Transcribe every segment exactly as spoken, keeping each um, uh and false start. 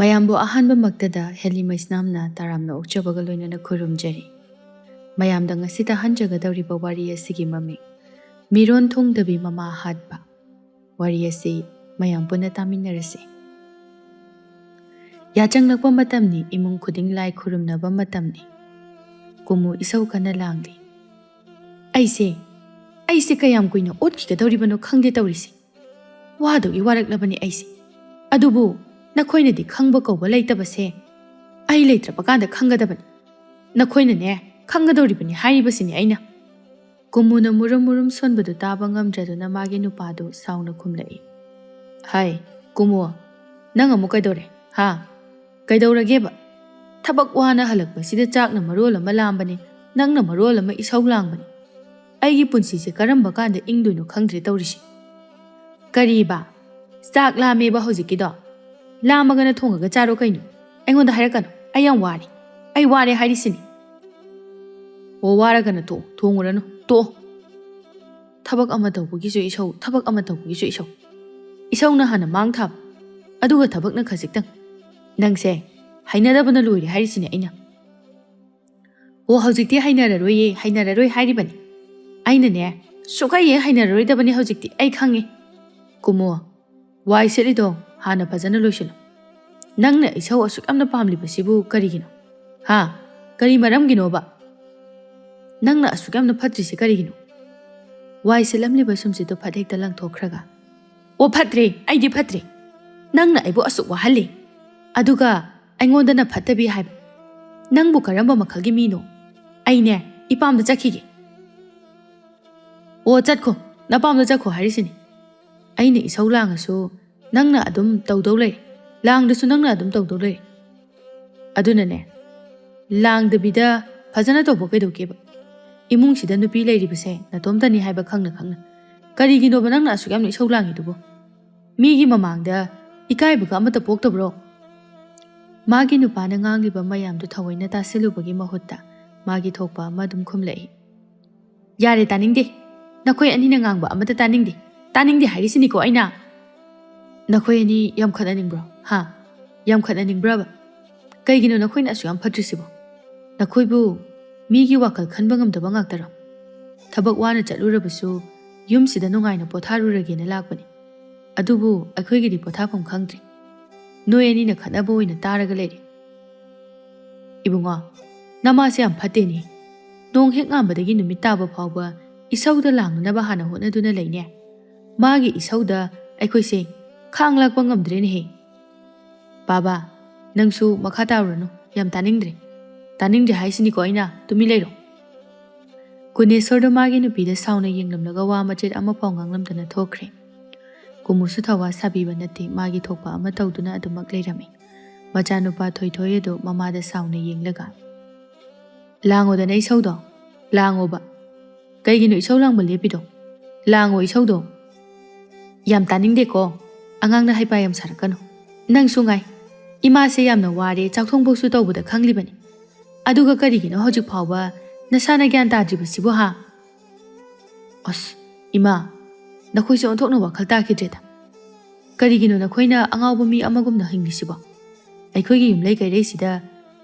ꯃꯌꯥꯝꯕꯨ ꯑꯍꯥꯟꯕꯃꯛꯇꯗ ꯍꯦꯂꯤ ꯃꯩꯁꯅꯥꯝꯅ ꯇꯔꯥꯝꯅ ꯑꯣꯛꯆꯕꯒ ꯂꯣꯏꯅꯅ ꯈꯨꯔꯨꯝꯖꯔꯤ꯫ ꯃꯌꯥꯝꯗ ꯉꯁꯤ ꯇꯥꯍꯟꯖꯒꯗꯧꯔꯤꯕ ꯋꯥꯔꯤ ꯑꯁꯤꯒꯤ ꯃꯃꯤꯡ ꯃꯤꯔꯣꯟ ꯊꯣꯡꯗꯕꯤ ꯃꯃꯥ ꯍꯥꯠꯄ꯫ ꯋꯥꯔꯤ ꯑꯁꯤ ꯃꯌꯥꯝ ꯄꯨꯟꯅ ꯇꯥꯃꯤꯟꯅꯔꯁꯤ꯫ ꯌꯥꯆꯪꯂꯛꯄ ꯃꯇꯝꯅꯤ, ꯏꯃꯨꯡ ꯈꯨꯗꯤꯡ ꯂꯥꯏ ꯈꯨꯔꯨꯝꯅꯕ ꯃꯇꯝꯅꯤ꯫ ꯀꯨꯝꯃꯨ ꯏꯁꯧ ꯀꯟꯅ ꯂꯥꯡꯂꯤ꯫ "ꯑꯩꯁꯦ, ꯑꯩꯁꯦ ꯀꯌꯥꯝ ꯀꯨꯏꯅ ꯑꯣꯠꯈꯤꯒꯗꯧꯔꯤꯕꯅꯣ ꯈꯪꯗꯦ ꯇꯧꯔꯤꯁꯦ꯫ ꯋꯥꯗꯨꯒꯤ ꯋꯥꯔꯛꯂꯕꯅꯤ ꯑꯩꯁꯦ꯫ ꯑꯗꯨꯕꯨ ꯅꯈꯣꯏꯅꯗꯤ ꯈꯪꯕ ꯀꯧꯕ ꯂꯩꯇꯕꯁꯦ ꯑꯩ ꯂꯩꯇ꯭ꯔꯕ ꯀꯥꯟꯗ ꯈꯪꯒꯗꯕꯅꯤ꯫ ꯅꯈꯣꯏꯅꯅꯦ, ꯈꯪꯒꯗꯧꯔꯤꯕꯅꯤ ꯍꯥꯏꯔꯤꯕꯁꯤꯅꯤ ꯑꯩꯅ꯫" ꯀꯨꯝꯃꯨꯅ ꯃꯨꯔꯨꯝ ꯃꯨꯔꯨꯝ ꯁꯣꯟꯕꯗꯨ ꯇꯥꯕ ꯉꯝꯗ꯭ꯔꯗꯨꯅ ꯃꯥꯒꯤ ꯅꯨꯄꯥꯗꯨ ꯁꯥꯎꯅ ꯈꯨꯝꯂꯛꯏ꯫ "ꯍꯥꯏ, ꯀꯨꯝꯃꯨ, ꯅꯪ ꯑꯃꯨꯛ ꯀꯩꯗꯧꯔꯦ, ꯍꯥ? ꯀꯩꯗꯧꯔꯒꯦꯕ? ꯊꯕꯛ ꯋꯥꯅ ꯍꯜꯂꯛꯄꯁꯤꯗ ꯆꯥꯛꯅ ꯃꯔꯣꯜ ꯑꯃ ꯂꯥꯝꯕꯅꯤ, ꯅꯪꯅ ꯃꯔꯣꯜ ꯑꯃ ꯏꯁꯧ ꯂꯥꯡꯕꯅꯤ꯫ ꯑꯩꯒꯤ ꯄꯨꯟꯁꯤꯁꯦ ꯀꯔꯝꯕ ꯀꯥꯟꯗ ꯏꯪꯗꯣꯏꯅꯣ ꯈꯪꯗ꯭ꯔꯦ ꯇꯧꯔꯤꯁꯦ꯫" "ꯀꯔꯤꯕ? ꯆꯥꯛ ꯂꯥꯝꯃꯦꯕ ꯍꯧꯖꯤꯛꯀꯤꯗꯣ? ꯂꯥꯝꯃꯒꯅ ꯊꯣꯡꯉꯒ ꯆꯥꯔꯣ ꯀꯩꯅꯣ꯫ ꯑꯩꯉꯣꯟꯗ ꯍꯥꯏꯔꯛꯀꯅꯨ꯫ ꯑꯩ ꯌꯥꯝ ꯋꯥꯔꯦ꯫ ꯑꯩ ꯋꯥꯔꯦ ꯍꯥꯏꯔꯤꯁꯤꯅꯤ꯫" "ꯑꯣ, ꯋꯥꯔꯒꯅ ꯇꯣꯛꯑꯣ, ꯊꯣꯡꯉꯨꯔꯅꯨ, ꯇꯣꯛꯑꯣ꯫ ꯊꯕꯛ ꯑꯃ ꯇꯧꯕꯒꯤꯁꯨ ꯏꯁꯧ, ꯊꯕꯛ ꯑꯃ ꯇꯧꯕꯒꯤꯁꯨ ꯏꯁꯧ꯫ ꯏꯁꯧꯅ ꯍꯥꯟꯅ ꯃꯥꯡ ꯊꯥꯕ, ꯑꯗꯨꯒ ꯊꯕꯛꯅ ꯈꯖꯤꯛꯇꯪ꯫ ꯅꯪꯁꯦ ꯍꯩꯅꯗꯕꯅ ꯂꯣꯏꯔꯦ ꯍꯥꯏꯔꯤꯁꯤꯅꯦ ꯑꯩꯅ꯫" "ꯑꯣ, ꯍꯧꯖꯤꯛꯇꯤ ꯍꯩꯅꯔꯔꯣꯏꯌꯦ, ꯍꯩꯅꯔꯔꯣꯏ ꯍꯥꯏꯔꯤꯕꯅꯤ꯫ ꯑꯩꯅꯅꯦ, ꯁꯨꯛꯍꯩ ꯍꯦꯛ ꯍꯩꯅꯔꯔꯣꯏꯗꯕꯅꯤ ꯍꯧꯖꯤꯛꯇꯤ, ꯑꯩ ꯈꯪꯉꯦ꯫ ꯀꯨꯝꯃꯣ, ꯋꯥꯏ ꯁꯤꯠꯂꯤꯗꯣ ꯍꯥꯟꯅ ꯐꯖꯅ ꯂꯣꯏꯁꯤꯜꯂꯨ꯫ ꯅꯪꯅ ꯏꯁꯧ ꯑꯁꯨꯛ ꯌꯥꯝꯅ ꯄꯥꯝꯂꯤꯕꯁꯤꯕꯨ ꯀꯔꯤꯒꯤꯅꯣ? ꯍꯥ? ꯀꯔꯤ ꯃꯔꯝꯒꯤꯅꯣꯕ? ꯅꯪꯅ ꯑꯁꯨꯛ ꯌꯥꯝꯅ ꯐꯠꯇ꯭ꯔꯤꯁꯤ ꯀꯔꯤꯒꯤꯅꯣ?" ꯋꯥꯏ ꯁꯤꯠꯂꯝꯂꯤꯕ ꯁꯨꯝꯁꯤꯠꯇꯨ ꯐꯠ ꯍꯦꯛꯇ ꯂꯪꯊꯣꯛꯈ꯭ꯔꯒ, "ꯑꯣ, ꯐꯠꯇ꯭ꯔꯦ, ꯑꯩꯗꯤ ꯐꯠꯇ꯭ꯔꯦ꯫ ꯅꯪꯅ ꯑꯩꯕꯨ ꯑꯁꯨꯛ ꯋꯥꯍꯜꯂꯤ, ꯑꯗꯨꯒ ꯑꯩꯉꯣꯟꯗꯅ ꯐꯠꯇꯕꯤ ꯍꯥꯏꯕ꯫ ꯅꯪꯕꯨ ꯀꯔꯝꯕ ꯃꯈꯜꯒꯤ ꯃꯤꯅꯣ? ꯑꯩꯅꯦ, ꯏꯄꯥꯝꯗ ꯆꯠꯈꯤꯒꯦ꯫" "ꯑꯣ, ꯆꯠꯈꯣ, ꯅꯄꯥꯝꯗ ꯆꯠꯈꯣ ꯍꯥꯏꯔꯤꯁꯤꯅꯤ꯫ ꯑꯩꯅ ꯏꯁꯧ ꯂꯥꯡꯉꯁꯨ ꯅꯪꯅ ꯑꯗꯨꯝ ꯇꯧꯗꯧ ꯂꯩꯔꯦ, ꯂꯥꯡꯗꯁꯨ ꯅꯪꯅ ꯑꯗꯨꯝ ꯇꯧꯗꯧ ꯂꯩꯔꯦ꯫ ꯑꯗꯨꯅꯅꯦ, ꯂꯥꯡꯗꯕꯤꯗ ꯐꯖꯅ ꯇꯧꯕ ꯀꯩꯗꯧꯒꯦꯕ? ꯏꯃꯨꯡꯁꯤꯗ ꯅꯨꯄꯤ ꯂꯩꯔꯤꯕꯁꯦ ꯅꯇꯣꯝꯇꯅꯤ ꯍꯥꯏꯕ ꯈꯪꯅ ꯈꯪꯅ ꯀꯔꯤꯒꯤꯅꯣꯕ ꯅꯪꯅ ꯑꯁꯨꯛ ꯌꯥꯝꯅ ꯏꯁꯧ ꯂꯥꯡꯉꯤꯗꯨꯕꯨ? ꯃꯤꯒꯤ ꯃꯃꯥꯡꯗ ꯏꯀꯥꯏꯕꯒ ꯑꯃꯠꯇ ꯄꯣꯛꯇꯕ꯭ꯔꯣ?" ꯃꯥꯒꯤ ꯅꯨꯄꯥꯅ ꯉꯥꯡꯂꯤꯕ ꯃꯌꯥꯝꯗꯨ ꯊꯑꯣꯏꯅ ꯇꯥꯁꯤꯜꯂꯨꯕꯒꯤ ꯃꯍꯨꯠꯇ ꯃꯥꯒꯤ ꯊꯣꯛꯄ ꯑꯃ ꯑꯗꯨꯝ ꯈꯨꯝꯂꯛꯏ꯫ "ꯌꯥꯔꯦ, ꯇꯥꯅꯤꯡꯗꯦ꯫ ꯅꯈꯣꯏ ꯑꯅꯤꯅ ꯉꯥꯡꯕ ꯑꯃꯠꯇ ꯇꯥꯅꯤꯡꯗꯦ꯫ ꯇꯥꯅꯤꯡꯗꯦ ꯍꯥꯏꯔꯤꯁꯤꯅꯤꯀꯣ ꯑꯩꯅ꯫ ꯅꯈꯣꯏ ꯑꯅꯤ ꯌꯥꯝ ꯈꯠꯅꯅꯤꯡꯕ꯭ꯔꯣ, ꯍꯥ? ꯌꯥꯝ ꯈꯠꯅꯅꯤꯡꯕ꯭ꯔꯕ? ꯀꯩꯒꯤꯅꯣ ꯅꯈꯣꯏꯅ ꯑꯁꯨꯛ ꯌꯥꯝ ꯐꯠꯇ꯭ꯔꯤꯁꯤꯕꯣ? ꯅꯈꯣꯏꯕꯨ ꯃꯤꯒꯤ ꯋꯥꯈꯜ ꯈꯟꯕ ꯉꯝꯗꯕ ꯉꯥꯛꯇꯔꯣ? ꯊꯕꯛ ꯋꯥꯅ ꯆꯠꯂꯨꯔꯕꯁꯨ ꯌꯨꯝꯁꯤꯗ ꯅꯨꯡꯉꯥꯏꯅ ꯄꯣꯊꯥꯔꯨꯔꯒꯦꯅ ꯂꯥꯛꯄꯅꯤ꯫ ꯑꯗꯨꯕꯨ ꯑꯩꯈꯣꯏꯒꯤꯗꯤ ꯄꯣꯊꯥꯐꯝ ꯈꯪꯗ꯭ꯔꯦ꯫ ꯅꯣꯏ ꯑꯅꯤꯅ ꯈꯠꯅꯕ ꯑꯣꯏꯅ ꯇꯥꯔꯒ ꯂꯩꯔꯦ꯫ ꯏꯕꯨꯡꯉꯣ, ꯅꯃꯥꯁꯦ ꯌꯥꯝ ꯐꯠꯇꯦꯅꯦ꯫ ꯅꯣꯡ ꯍꯦꯛ ꯉꯥꯟꯕꯗꯒꯤ ꯅꯨꯃꯤꯠ ꯇꯥꯕ ꯐꯥꯎꯕ ꯏꯁꯧꯗ ꯂꯥꯡꯅꯅꯕ ꯍꯥꯟꯅ ꯍꯣꯠꯅꯗꯨꯅ ꯂꯩꯅꯦ꯫ ꯃꯥꯒꯤ ꯏꯁꯧꯗ ꯑꯩꯈꯣꯏꯁꯦ ꯈꯥꯡ ꯂꯥꯛꯄ ꯉꯝꯗ꯭ꯔꯦꯅꯦꯍꯦ꯫ ꯕꯥꯕꯥ, ꯅꯪꯁꯨ ꯃꯈꯥ ꯇꯥꯔꯨꯔꯅꯨ, ꯌꯥꯝ ꯇꯥꯅꯤꯡꯗ꯭ꯔꯦ꯫ ꯇꯥꯅꯤꯡꯗ꯭ꯔꯦ ꯍꯥꯏꯁꯤꯅꯤꯀꯣ ꯑꯩꯅ, ꯇꯨꯃꯤꯟ ꯂꯩꯔꯣ꯫ ꯒꯨꯅꯦꯁꯣꯔꯗꯣ ꯃꯥꯒꯤ ꯅꯨꯄꯤꯗ ꯁꯥꯎꯅ ꯌꯦꯡꯂꯝꯂꯒ ꯋꯥ ꯃꯆꯦꯠ ꯑꯃꯐꯥꯎ ꯉꯥꯡꯂꯝꯗꯅ ꯊꯣꯛꯈ꯭ꯔꯦ꯫ ꯀꯨꯃꯨꯁꯨ ꯊꯧꯋꯥ ꯁꯥꯕꯤꯕ ꯅꯠꯇꯦ, ꯃꯥꯒꯤ ꯊꯣꯛꯄ ꯑꯃ ꯇꯧꯗꯨꯅ ꯑꯗꯨꯃꯛ ꯂꯩꯔꯝꯃꯤ꯫ ꯃꯆꯥꯅꯨꯄꯥ ꯊꯣꯏꯊꯣꯏ ꯑꯗꯨ ꯃꯃꯥꯗ ꯁꯥꯎꯅ ꯌꯦꯡꯂꯒ, "ꯂꯥꯡꯉꯣꯗꯅ ꯏꯁꯧꯗꯣ, ꯂꯥꯡꯉꯣꯕ꯫ ꯀꯩꯒꯤꯅꯣ ꯏꯁꯧ ꯂꯥꯡꯕ ꯂꯦꯞꯄꯤꯗꯣ? ꯂꯥꯡꯉꯣ ꯏꯁꯧꯗꯣ꯫ ꯌꯥꯝ ꯇꯥꯅꯤꯡꯗꯦꯀꯣ, ꯑꯉꯥꯡꯅ ꯍꯩꯄꯥ ꯌꯥꯝ ꯁꯥꯔꯛꯀꯅꯨ꯫ ꯅꯪꯁꯨ ꯉꯥꯏ, ꯏꯃꯥꯁꯦ ꯌꯥꯝꯅ ꯋꯥꯔꯦ, ꯆꯥꯛꯊꯣꯡꯐꯧꯁꯨ ꯇꯧꯕꯗ ꯈꯪꯂꯤꯕꯅꯤ꯫ ꯑꯗꯨꯒ ꯀꯔꯤꯒꯤꯅꯣ ꯍꯧꯖꯤꯛ ꯐꯥꯎꯕ ꯅꯁꯥꯅ ꯒ꯭ꯌꯥꯟ ꯇꯥꯗ꯭ꯔꯤꯕꯁꯤꯕꯨ ꯍꯥ?" "ꯑꯁ, ꯏꯃꯥ, ꯅꯈꯣꯏꯁꯦ ꯑꯣꯟꯊꯣꯛꯅ ꯋꯥꯈꯜ ꯇꯥꯈꯤꯗ꯭ꯔꯦꯗ꯫ ꯀꯔꯤꯒꯤꯅꯣ ꯅꯈꯣꯏꯅ ꯑꯉꯥꯎꯕ ꯃꯤ ꯑꯃꯒꯨꯝꯅ ꯍꯤꯡꯂꯤꯁꯤꯕꯣ? ꯑꯩꯈꯣꯏꯒꯤ ꯌꯨꯝꯂꯩ ꯀꯩꯔꯩꯁꯤꯗ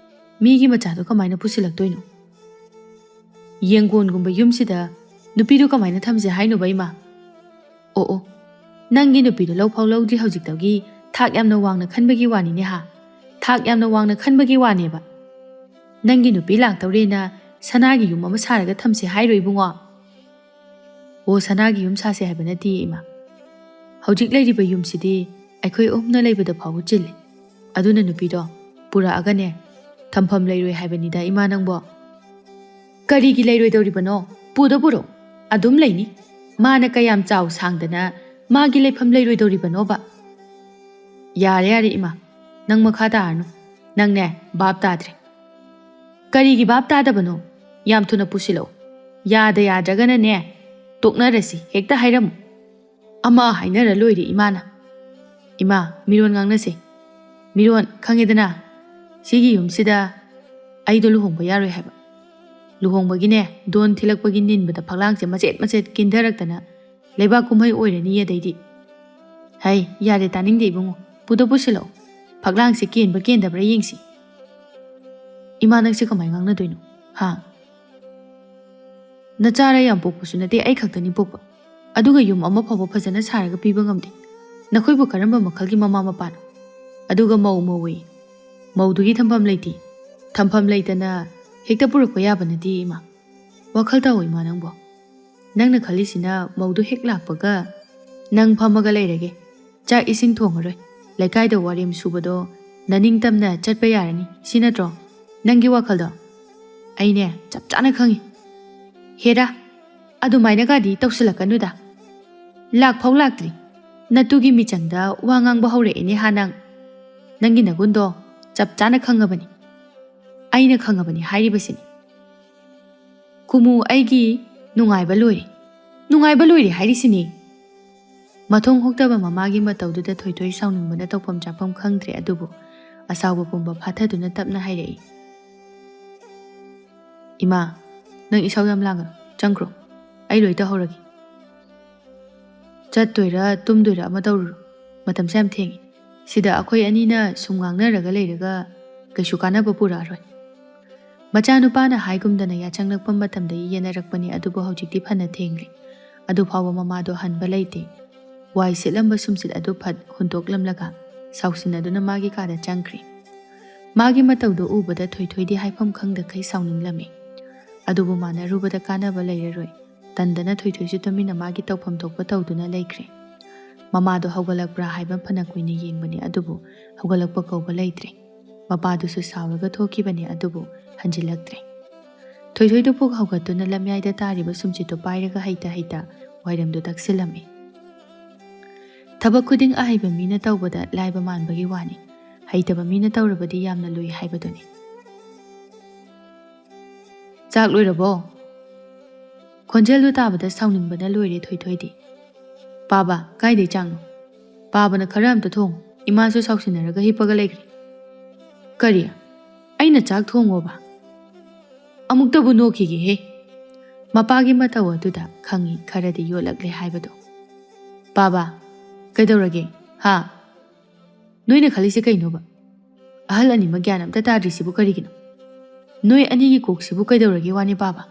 ꯃꯤꯒꯤ ꯃꯆꯥꯗꯣ ꯀꯃꯥꯏꯅ ꯄꯨꯁꯤꯜꯂꯛꯇꯣꯏꯅꯣ? ꯌꯦꯡꯒꯣꯟꯒꯨꯝꯕ ꯌꯨꯝꯁꯤꯗ ꯅꯨꯄꯤꯗꯣ ꯀꯃꯥꯏꯅ ꯊꯝꯁꯦ ꯍꯥꯏꯅꯣꯕ, ꯏꯃꯥ?" "ꯑꯣ ꯑꯣ, ꯅꯪꯒꯤ ꯅꯨꯄꯤꯗꯣ ꯂꯧ ꯐꯥꯎ ꯂꯧꯗ꯭ꯔꯤ ꯍꯧꯖꯤꯛꯇꯒꯤ ꯊꯥꯛ ꯌꯥꯝꯅ ꯋꯥꯡꯅ ꯈꯟꯕꯒꯤ ꯋꯥꯅꯤꯅꯦ ꯍꯥ? ꯊꯥꯛ ꯌꯥꯝꯅ ꯋꯥꯡꯅ ꯈꯟꯕꯒꯤ ꯋꯥꯅꯦꯕ꯫ ꯅꯪꯒꯤ ꯅꯨꯄꯤ ꯂꯥꯛꯇꯧꯔꯦꯅ ꯁꯅꯥꯒꯤ ꯌꯨꯝ ꯑꯃ ꯁꯥꯔꯒ ꯊꯝꯁꯦ ꯍꯥꯏꯔꯣ ꯏꯕꯨꯡꯉꯣ?" "ꯑꯣ, ꯁꯅꯥꯒꯤ ꯌꯨꯝ ꯁꯥꯁꯦ ꯍꯥꯏꯕ ꯅꯠꯇꯦ ꯏꯃꯥ꯫ ꯍꯧꯖꯤꯛ ꯂꯩꯔꯤꯕ ꯌꯨꯝꯁꯤꯗꯤ ꯑꯩꯈꯣꯏ ꯑꯍꯨꯝꯅ ꯂꯩꯕꯗ ꯐꯥꯎꯕ ꯆꯤꯜꯂꯤ꯫ ꯑꯗꯨꯅ ꯅꯨꯄꯤꯗꯣ ꯄꯨꯔꯛꯑꯒꯅꯦ, ꯊꯝꯐꯝ ꯂꯩꯔꯣꯏ ꯍꯥꯏꯕꯅꯤꯗ ꯏꯃꯥ ꯅꯪꯕꯣ꯫" "ꯀꯔꯤꯒꯤ ꯂꯩꯔꯣꯏꯗꯧꯔꯤꯕꯅꯣ? ꯄꯨꯗ ꯄꯨꯔꯛꯎ, ꯑꯗꯨꯝ ꯂꯩꯅꯤ꯫ ꯃꯥꯅ ꯀꯌꯥꯝ ꯆꯥꯎ ꯁꯥꯡꯗꯅ ꯃꯥꯒꯤ ꯂꯩꯐꯝ ꯂꯩꯔꯣꯏꯗꯧꯔꯤꯕꯅꯣꯕ?" "ꯌꯥꯔꯦ ꯌꯥꯔꯦ ꯏꯃꯥ, ꯅꯪ ꯃꯈꯥ ꯇꯥꯔꯅꯨ꯫ ꯅꯪꯅꯦ ꯚꯥꯞ ꯇꯥꯗ꯭ꯔꯦ꯫" "ꯀꯔꯤꯒꯤ ꯚꯥꯞ ꯇꯥꯗꯕꯅꯣ? ꯌꯥꯝ ꯊꯨꯅ ꯄꯨꯁꯤꯜꯂꯛꯎ꯫ ꯌꯥꯗ ꯌꯥꯗ꯭ꯔꯒꯅꯅꯦ, ꯇꯣꯛꯅꯔꯁꯤ, ꯍꯦꯛꯇ ꯍꯥꯏꯔꯝꯃꯨ꯫ ꯑꯃ ꯍꯥꯏꯅꯔ ꯂꯣꯏꯔꯦ ꯏꯃꯥꯅ꯫" "ꯏꯃꯥ, ꯃꯤꯔꯣꯟ ꯉꯥꯡꯅꯁꯦ꯫ ꯃꯤꯔꯣꯟ, ꯈꯪꯉꯦꯗꯅ, ꯁꯤꯒꯤ ꯌꯨꯝꯁꯤꯗ ꯑꯩꯗꯣ ꯂꯨꯍꯣꯡꯕ ꯌꯥꯔꯣꯏ ꯍꯥꯏꯕ꯫ ꯂꯨꯍꯣꯡꯕꯒꯤꯅꯦ, ꯗꯣꯟ ꯊꯤꯜꯂꯛꯄꯒꯤ ꯅꯤꯟꯕꯗ ꯐꯛꯂꯥꯡꯁꯦ ꯃꯆꯦꯠ ꯃꯆꯦꯠ ꯀꯤꯟꯊꯔꯛꯇꯅ ꯂꯩꯕꯥꯛ ꯀꯨꯝꯍꯩ ꯑꯣꯏꯔꯅꯤ ꯑꯗꯩꯗꯤ꯫" "ꯍꯩ, ꯌꯥꯔꯦ, ꯇꯥꯅꯤꯡꯗꯦ ꯏꯕꯨꯡꯉꯣ꯫ ꯄꯨꯗ ꯄꯨꯁꯤꯜꯂꯛꯑꯣ꯫ ꯐꯛꯂꯥꯡꯁꯦ ꯀꯦꯟꯕ ꯀꯦꯟꯗꯕ꯭ꯔꯥ ꯌꯦꯡꯁꯤ꯫ ꯏꯃꯥ, ꯅꯪꯁꯦ ꯀꯃꯥꯏ ꯉꯥꯡꯅꯗꯣꯏꯅꯣ? ꯍꯥ? ꯅꯆꯥꯔ ꯌꯥꯝ ꯄꯣꯛꯄꯁꯨ ꯅꯠꯇꯦ, ꯑꯩ ꯈꯛꯇꯅꯤ ꯄꯣꯛꯄ꯫ ꯑꯗꯨꯒ ꯌꯨꯝ ꯑꯃ ꯐꯥꯎꯕ ꯐꯖꯅ ꯁꯥꯔꯒ ꯄꯤꯕ ꯉꯝꯗꯦ꯫ ꯅꯈꯣꯏꯕꯨ ꯀꯔꯝꯕ ꯃꯈꯜꯒꯤ ꯃꯃꯥ ꯃꯄꯥꯅꯣ? ꯑꯗꯨꯒ ꯃꯧ ꯃꯧꯏ꯫ ꯃꯧꯗꯨꯒꯤ ꯊꯝꯐꯝ ꯂꯩꯇꯦ꯫ ꯊꯝꯐꯝ ꯂꯩꯇꯅ ꯍꯦꯛꯇ ꯄꯨꯔꯛꯄ ꯌꯥꯕ ꯅꯠꯇꯦ ꯏꯃꯥ꯫ ꯋꯥꯈꯜ ꯇꯥꯎ ꯏꯃꯥ ꯅꯪꯕꯣ꯫ ꯅꯪꯅ ꯈꯜꯂꯤꯁꯤꯅ ꯃꯧꯗꯨ ꯍꯦꯛ ꯂꯥꯛꯄꯒ ꯅꯪ ꯐꯝꯃꯒ ꯂꯩꯔꯒꯦ꯫ ꯆꯥꯛ ꯏꯁꯤꯡ ꯊꯣꯡꯉꯔꯣꯏ꯫ ꯂꯩꯀꯥꯏꯗ ꯋꯥꯔꯦꯝ ꯁꯨꯕꯗꯣ ꯅꯅꯤꯡꯇꯝꯅ ꯆꯠꯄ ꯌꯥꯔꯅꯤ꯫ ꯁꯤ ꯅꯠꯇ꯭ꯔꯣ ꯅꯪꯒꯤ ꯋꯥꯈꯜꯗꯣ? ꯑꯩꯅꯦ ꯆꯞ ꯆꯥꯅ ꯈꯪꯉꯤ꯫ ꯍꯦꯔꯥ, ꯑꯗꯨꯃꯥꯏꯅꯒꯗꯤ ꯇꯧꯁꯤꯜꯂꯛꯀꯅꯨꯗ꯫ ꯂꯥꯛꯐꯥꯎ ꯂꯥꯛꯇ꯭ꯔꯤ꯫ ꯅꯠꯇꯨꯒꯤ ꯃꯤꯆꯪꯗ ꯋꯥ ꯉꯥꯡꯕ ꯍꯧꯔꯛꯑꯦꯅꯦ ꯍꯥ ꯅꯪ꯫ ꯅꯪꯒꯤ ꯅꯒꯨꯟꯗꯣ ꯆꯞ ꯆꯥꯅ ꯈꯪꯉꯕꯅꯤ꯫ ꯑꯩꯅ ꯈꯪꯉꯕꯅꯤ ꯍꯥꯏꯔꯤꯕꯁꯤꯅꯤ꯫ ꯀꯨꯃꯨ ꯑꯩꯒꯤ ꯅꯨꯡꯉꯥꯏꯕ ꯂꯣꯏꯔꯦ꯫ ꯅꯨꯡꯉꯥꯏꯕ ꯂꯣꯏꯔꯦ ꯍꯥꯏꯔꯤꯁꯤꯅꯤ꯫ ꯃꯊꯣꯡ ꯍꯣꯛꯇꯕ ꯃꯃꯥꯒꯤ ꯃꯇꯧꯗꯨꯗ ꯊꯣꯏꯊꯣꯏ ꯁꯥꯎꯅꯤꯡꯕꯅ ꯇꯧꯐꯝ ꯆꯥꯐꯝ ꯈꯪꯗ꯭ꯔꯦ꯫ ꯑꯗꯨꯕꯨ ꯑꯁꯥꯎꯕ ꯄꯨꯝꯕ ꯐꯥꯊꯗꯨꯅ ꯇꯞꯅ ꯍꯥꯏꯔꯛꯏ, "ꯏꯃꯥ, ꯅꯪ ꯏꯁꯧ ꯌꯥꯝ ꯂꯥꯡꯒꯅꯨ꯫ ꯆꯪꯈ꯭ꯔꯣ꯫ ꯑꯩ ꯂꯣꯏ ꯇꯧꯍꯧꯔꯒꯦ꯫ ꯆꯠꯇꯣꯏꯔꯥ ꯇꯨꯝꯗꯣꯏꯔꯥ ꯑꯃ ꯇꯧꯔꯨꯔꯣ꯫ ꯃꯇꯝꯁꯦ ꯌꯥꯝ ꯊꯦꯡꯉꯦ꯫ ꯁꯤꯗ ꯑꯩꯈꯣꯏ ꯑꯅꯤꯅ ꯁꯨꯝ ꯉꯥꯡꯅꯔꯒ ꯂꯩꯔꯒ ꯀꯩꯁꯨ ꯀꯥꯟꯅꯕ ꯄꯨꯔꯛꯑꯔꯣꯏ꯫" ꯃꯆꯥꯅꯨꯄꯥꯅ ꯍꯥꯏꯒꯨꯝꯗꯅ ꯌꯥꯆꯪꯂꯛꯄ ꯃꯇꯝꯗꯒꯤ ꯌꯦꯟꯅꯔꯛꯄꯅꯤ, ꯑꯗꯨꯕꯨ ꯍꯧꯖꯤꯛꯇꯤ ꯐꯅ ꯊꯦꯡꯂꯦ꯫ ꯑꯗꯨꯐꯥꯎꯕ ꯃꯃꯥꯗꯣ ꯍꯟꯕ ꯂꯩꯇꯦ꯫ ꯋꯥꯏ ꯁꯤꯠꯂꯝꯕ ꯁꯨꯝꯁꯤꯠ ꯑꯗꯨ ꯐꯠ ꯍꯨꯟꯗꯣꯛꯂꯝꯂꯒ ꯁꯥꯎꯁꯤꯟꯅꯗꯨꯅ ꯃꯥꯒꯤ ꯀꯥꯗ ꯆꯪꯈ꯭ꯔꯦ꯫ ꯃꯥꯒꯤ ꯃꯇꯧꯗꯨ ꯎꯕꯗ ꯊꯣꯏꯊꯣꯏꯗꯤ ꯍꯥꯏꯐꯝ ꯈꯪꯗꯈꯩ ꯁꯥꯎꯅꯤꯡꯂꯝꯃꯤ꯫ ꯑꯗꯨꯕꯨ ꯃꯥꯟꯅꯔꯨꯕꯗ ꯀꯥꯟꯅꯕ ꯂꯩꯔꯔꯣꯏ꯫ ꯇꯟꯗꯅ ꯊꯣꯏꯊꯣꯏꯁꯨ ꯇꯨꯃꯤꯟꯅ ꯃꯥꯒꯤ ꯇꯧꯐꯝ ꯊꯣꯛꯄ ꯇꯧꯗꯨꯅ ꯂꯩꯈ꯭ꯔꯦ꯫ ꯃꯃꯥꯗꯣ ꯍꯧꯒꯠꯂꯛꯄ꯭ꯔꯥ ꯍꯥꯏꯕ ꯐꯅ ꯀꯨꯏꯅ ꯌꯦꯡꯕꯅꯤ, ꯑꯗꯨꯕꯨ ꯍꯧꯒꯠꯂꯛꯄ ꯀꯧꯕ ꯂꯩꯇ꯭ꯔꯦ꯫ ꯃꯄꯥꯗꯨꯁꯨ ꯁꯥꯎꯔꯒ ꯊꯣꯛꯈꯤꯕꯅꯤ, ꯑꯗꯨꯕꯨ ꯍꯟꯖꯤꯜꯂꯛꯇ꯭ꯔꯦ꯫ ꯊꯣꯏꯊꯣꯏꯗꯨ ꯄꯨꯛ ꯍꯧꯒꯠꯇꯨꯅ ꯂꯝꯌꯥꯏꯗ ꯇꯥꯔꯤꯕ ꯁꯨꯝꯁꯤꯠꯇꯨ ꯄꯥꯏꯔꯒ ꯍꯩꯇ ꯍꯩꯇ ꯋꯥꯏꯔꯝꯗꯨ ꯇꯛꯁꯤꯜꯂꯝꯃꯤ꯫ ꯊꯕꯛ ꯈꯨꯗꯤꯡ ꯑꯍꯩꯕ ꯃꯤꯅ ꯇꯧꯕꯗ ꯂꯥꯏꯕ ꯃꯥꯟꯕꯒꯤ ꯋꯥꯅꯤ, ꯍꯩꯇꯕ ꯃꯤꯅ ꯇꯧꯔꯕꯗꯤ ꯌꯥꯝꯅ ꯂꯨꯏ ꯍꯥꯏꯕꯗꯨꯅꯤ꯫ "ꯆꯥꯛ ꯂꯣꯏꯔꯕꯣ?" ꯈꯣꯟꯖꯦꯜꯗꯨ ꯇꯥꯕꯗ ꯁꯥꯎꯅꯤꯡꯕꯅ ꯂꯣꯏꯔꯦ ꯊꯣꯏꯊꯣꯏꯗꯤ꯫ "ꯄꯥꯕ, ꯀꯥꯏꯗꯩ ꯆꯥꯛꯅꯣ? ꯄꯥꯕꯅ ꯈꯔ ꯑꯝꯇ ꯊꯣꯡꯉꯨ꯫ ꯏꯃꯥꯁꯨ ꯁꯥꯎꯁꯤꯟꯅꯔꯒ ꯍꯤꯞꯄꯒ ꯂꯩꯈ꯭ꯔꯦ꯫" "ꯀꯔꯤ? ꯑꯩꯅ ꯆꯥꯛ ꯊꯣꯡꯉꯣꯕ?" ꯑꯃꯨꯛꯇꯕꯨ ꯅꯣꯛꯈꯤꯒꯦꯍꯦ꯫ ꯃꯄꯥꯒꯤ ꯃꯇꯧ ꯑꯗꯨꯗ ꯈꯪꯉꯤ ꯈꯔꯗꯤ ꯌꯣꯠꯂꯛꯂꯦ ꯍꯥꯏꯕꯗꯨ꯫ "ꯄꯥꯕ, ꯀꯩꯗꯧꯔꯒꯦ? ꯍꯥ?" ꯅꯣꯏꯅ ꯈꯜꯂꯤꯁꯦ ꯀꯩꯅꯣꯕ? ꯑꯍꯜ ꯑꯅꯤꯃꯛ ꯒ꯭ꯌꯥꯟ ꯑꯝꯇ ꯇꯥꯗ꯭ꯔꯤꯁꯤꯕꯨ ꯀꯔꯤꯒꯤꯅꯣ? ꯅꯣꯏ ꯑꯅꯤꯒꯤ ꯀꯣꯛꯁꯤꯕꯨ ꯀꯩꯗꯧꯔꯒꯦ ꯋꯥꯅꯦ ꯄꯥꯕ?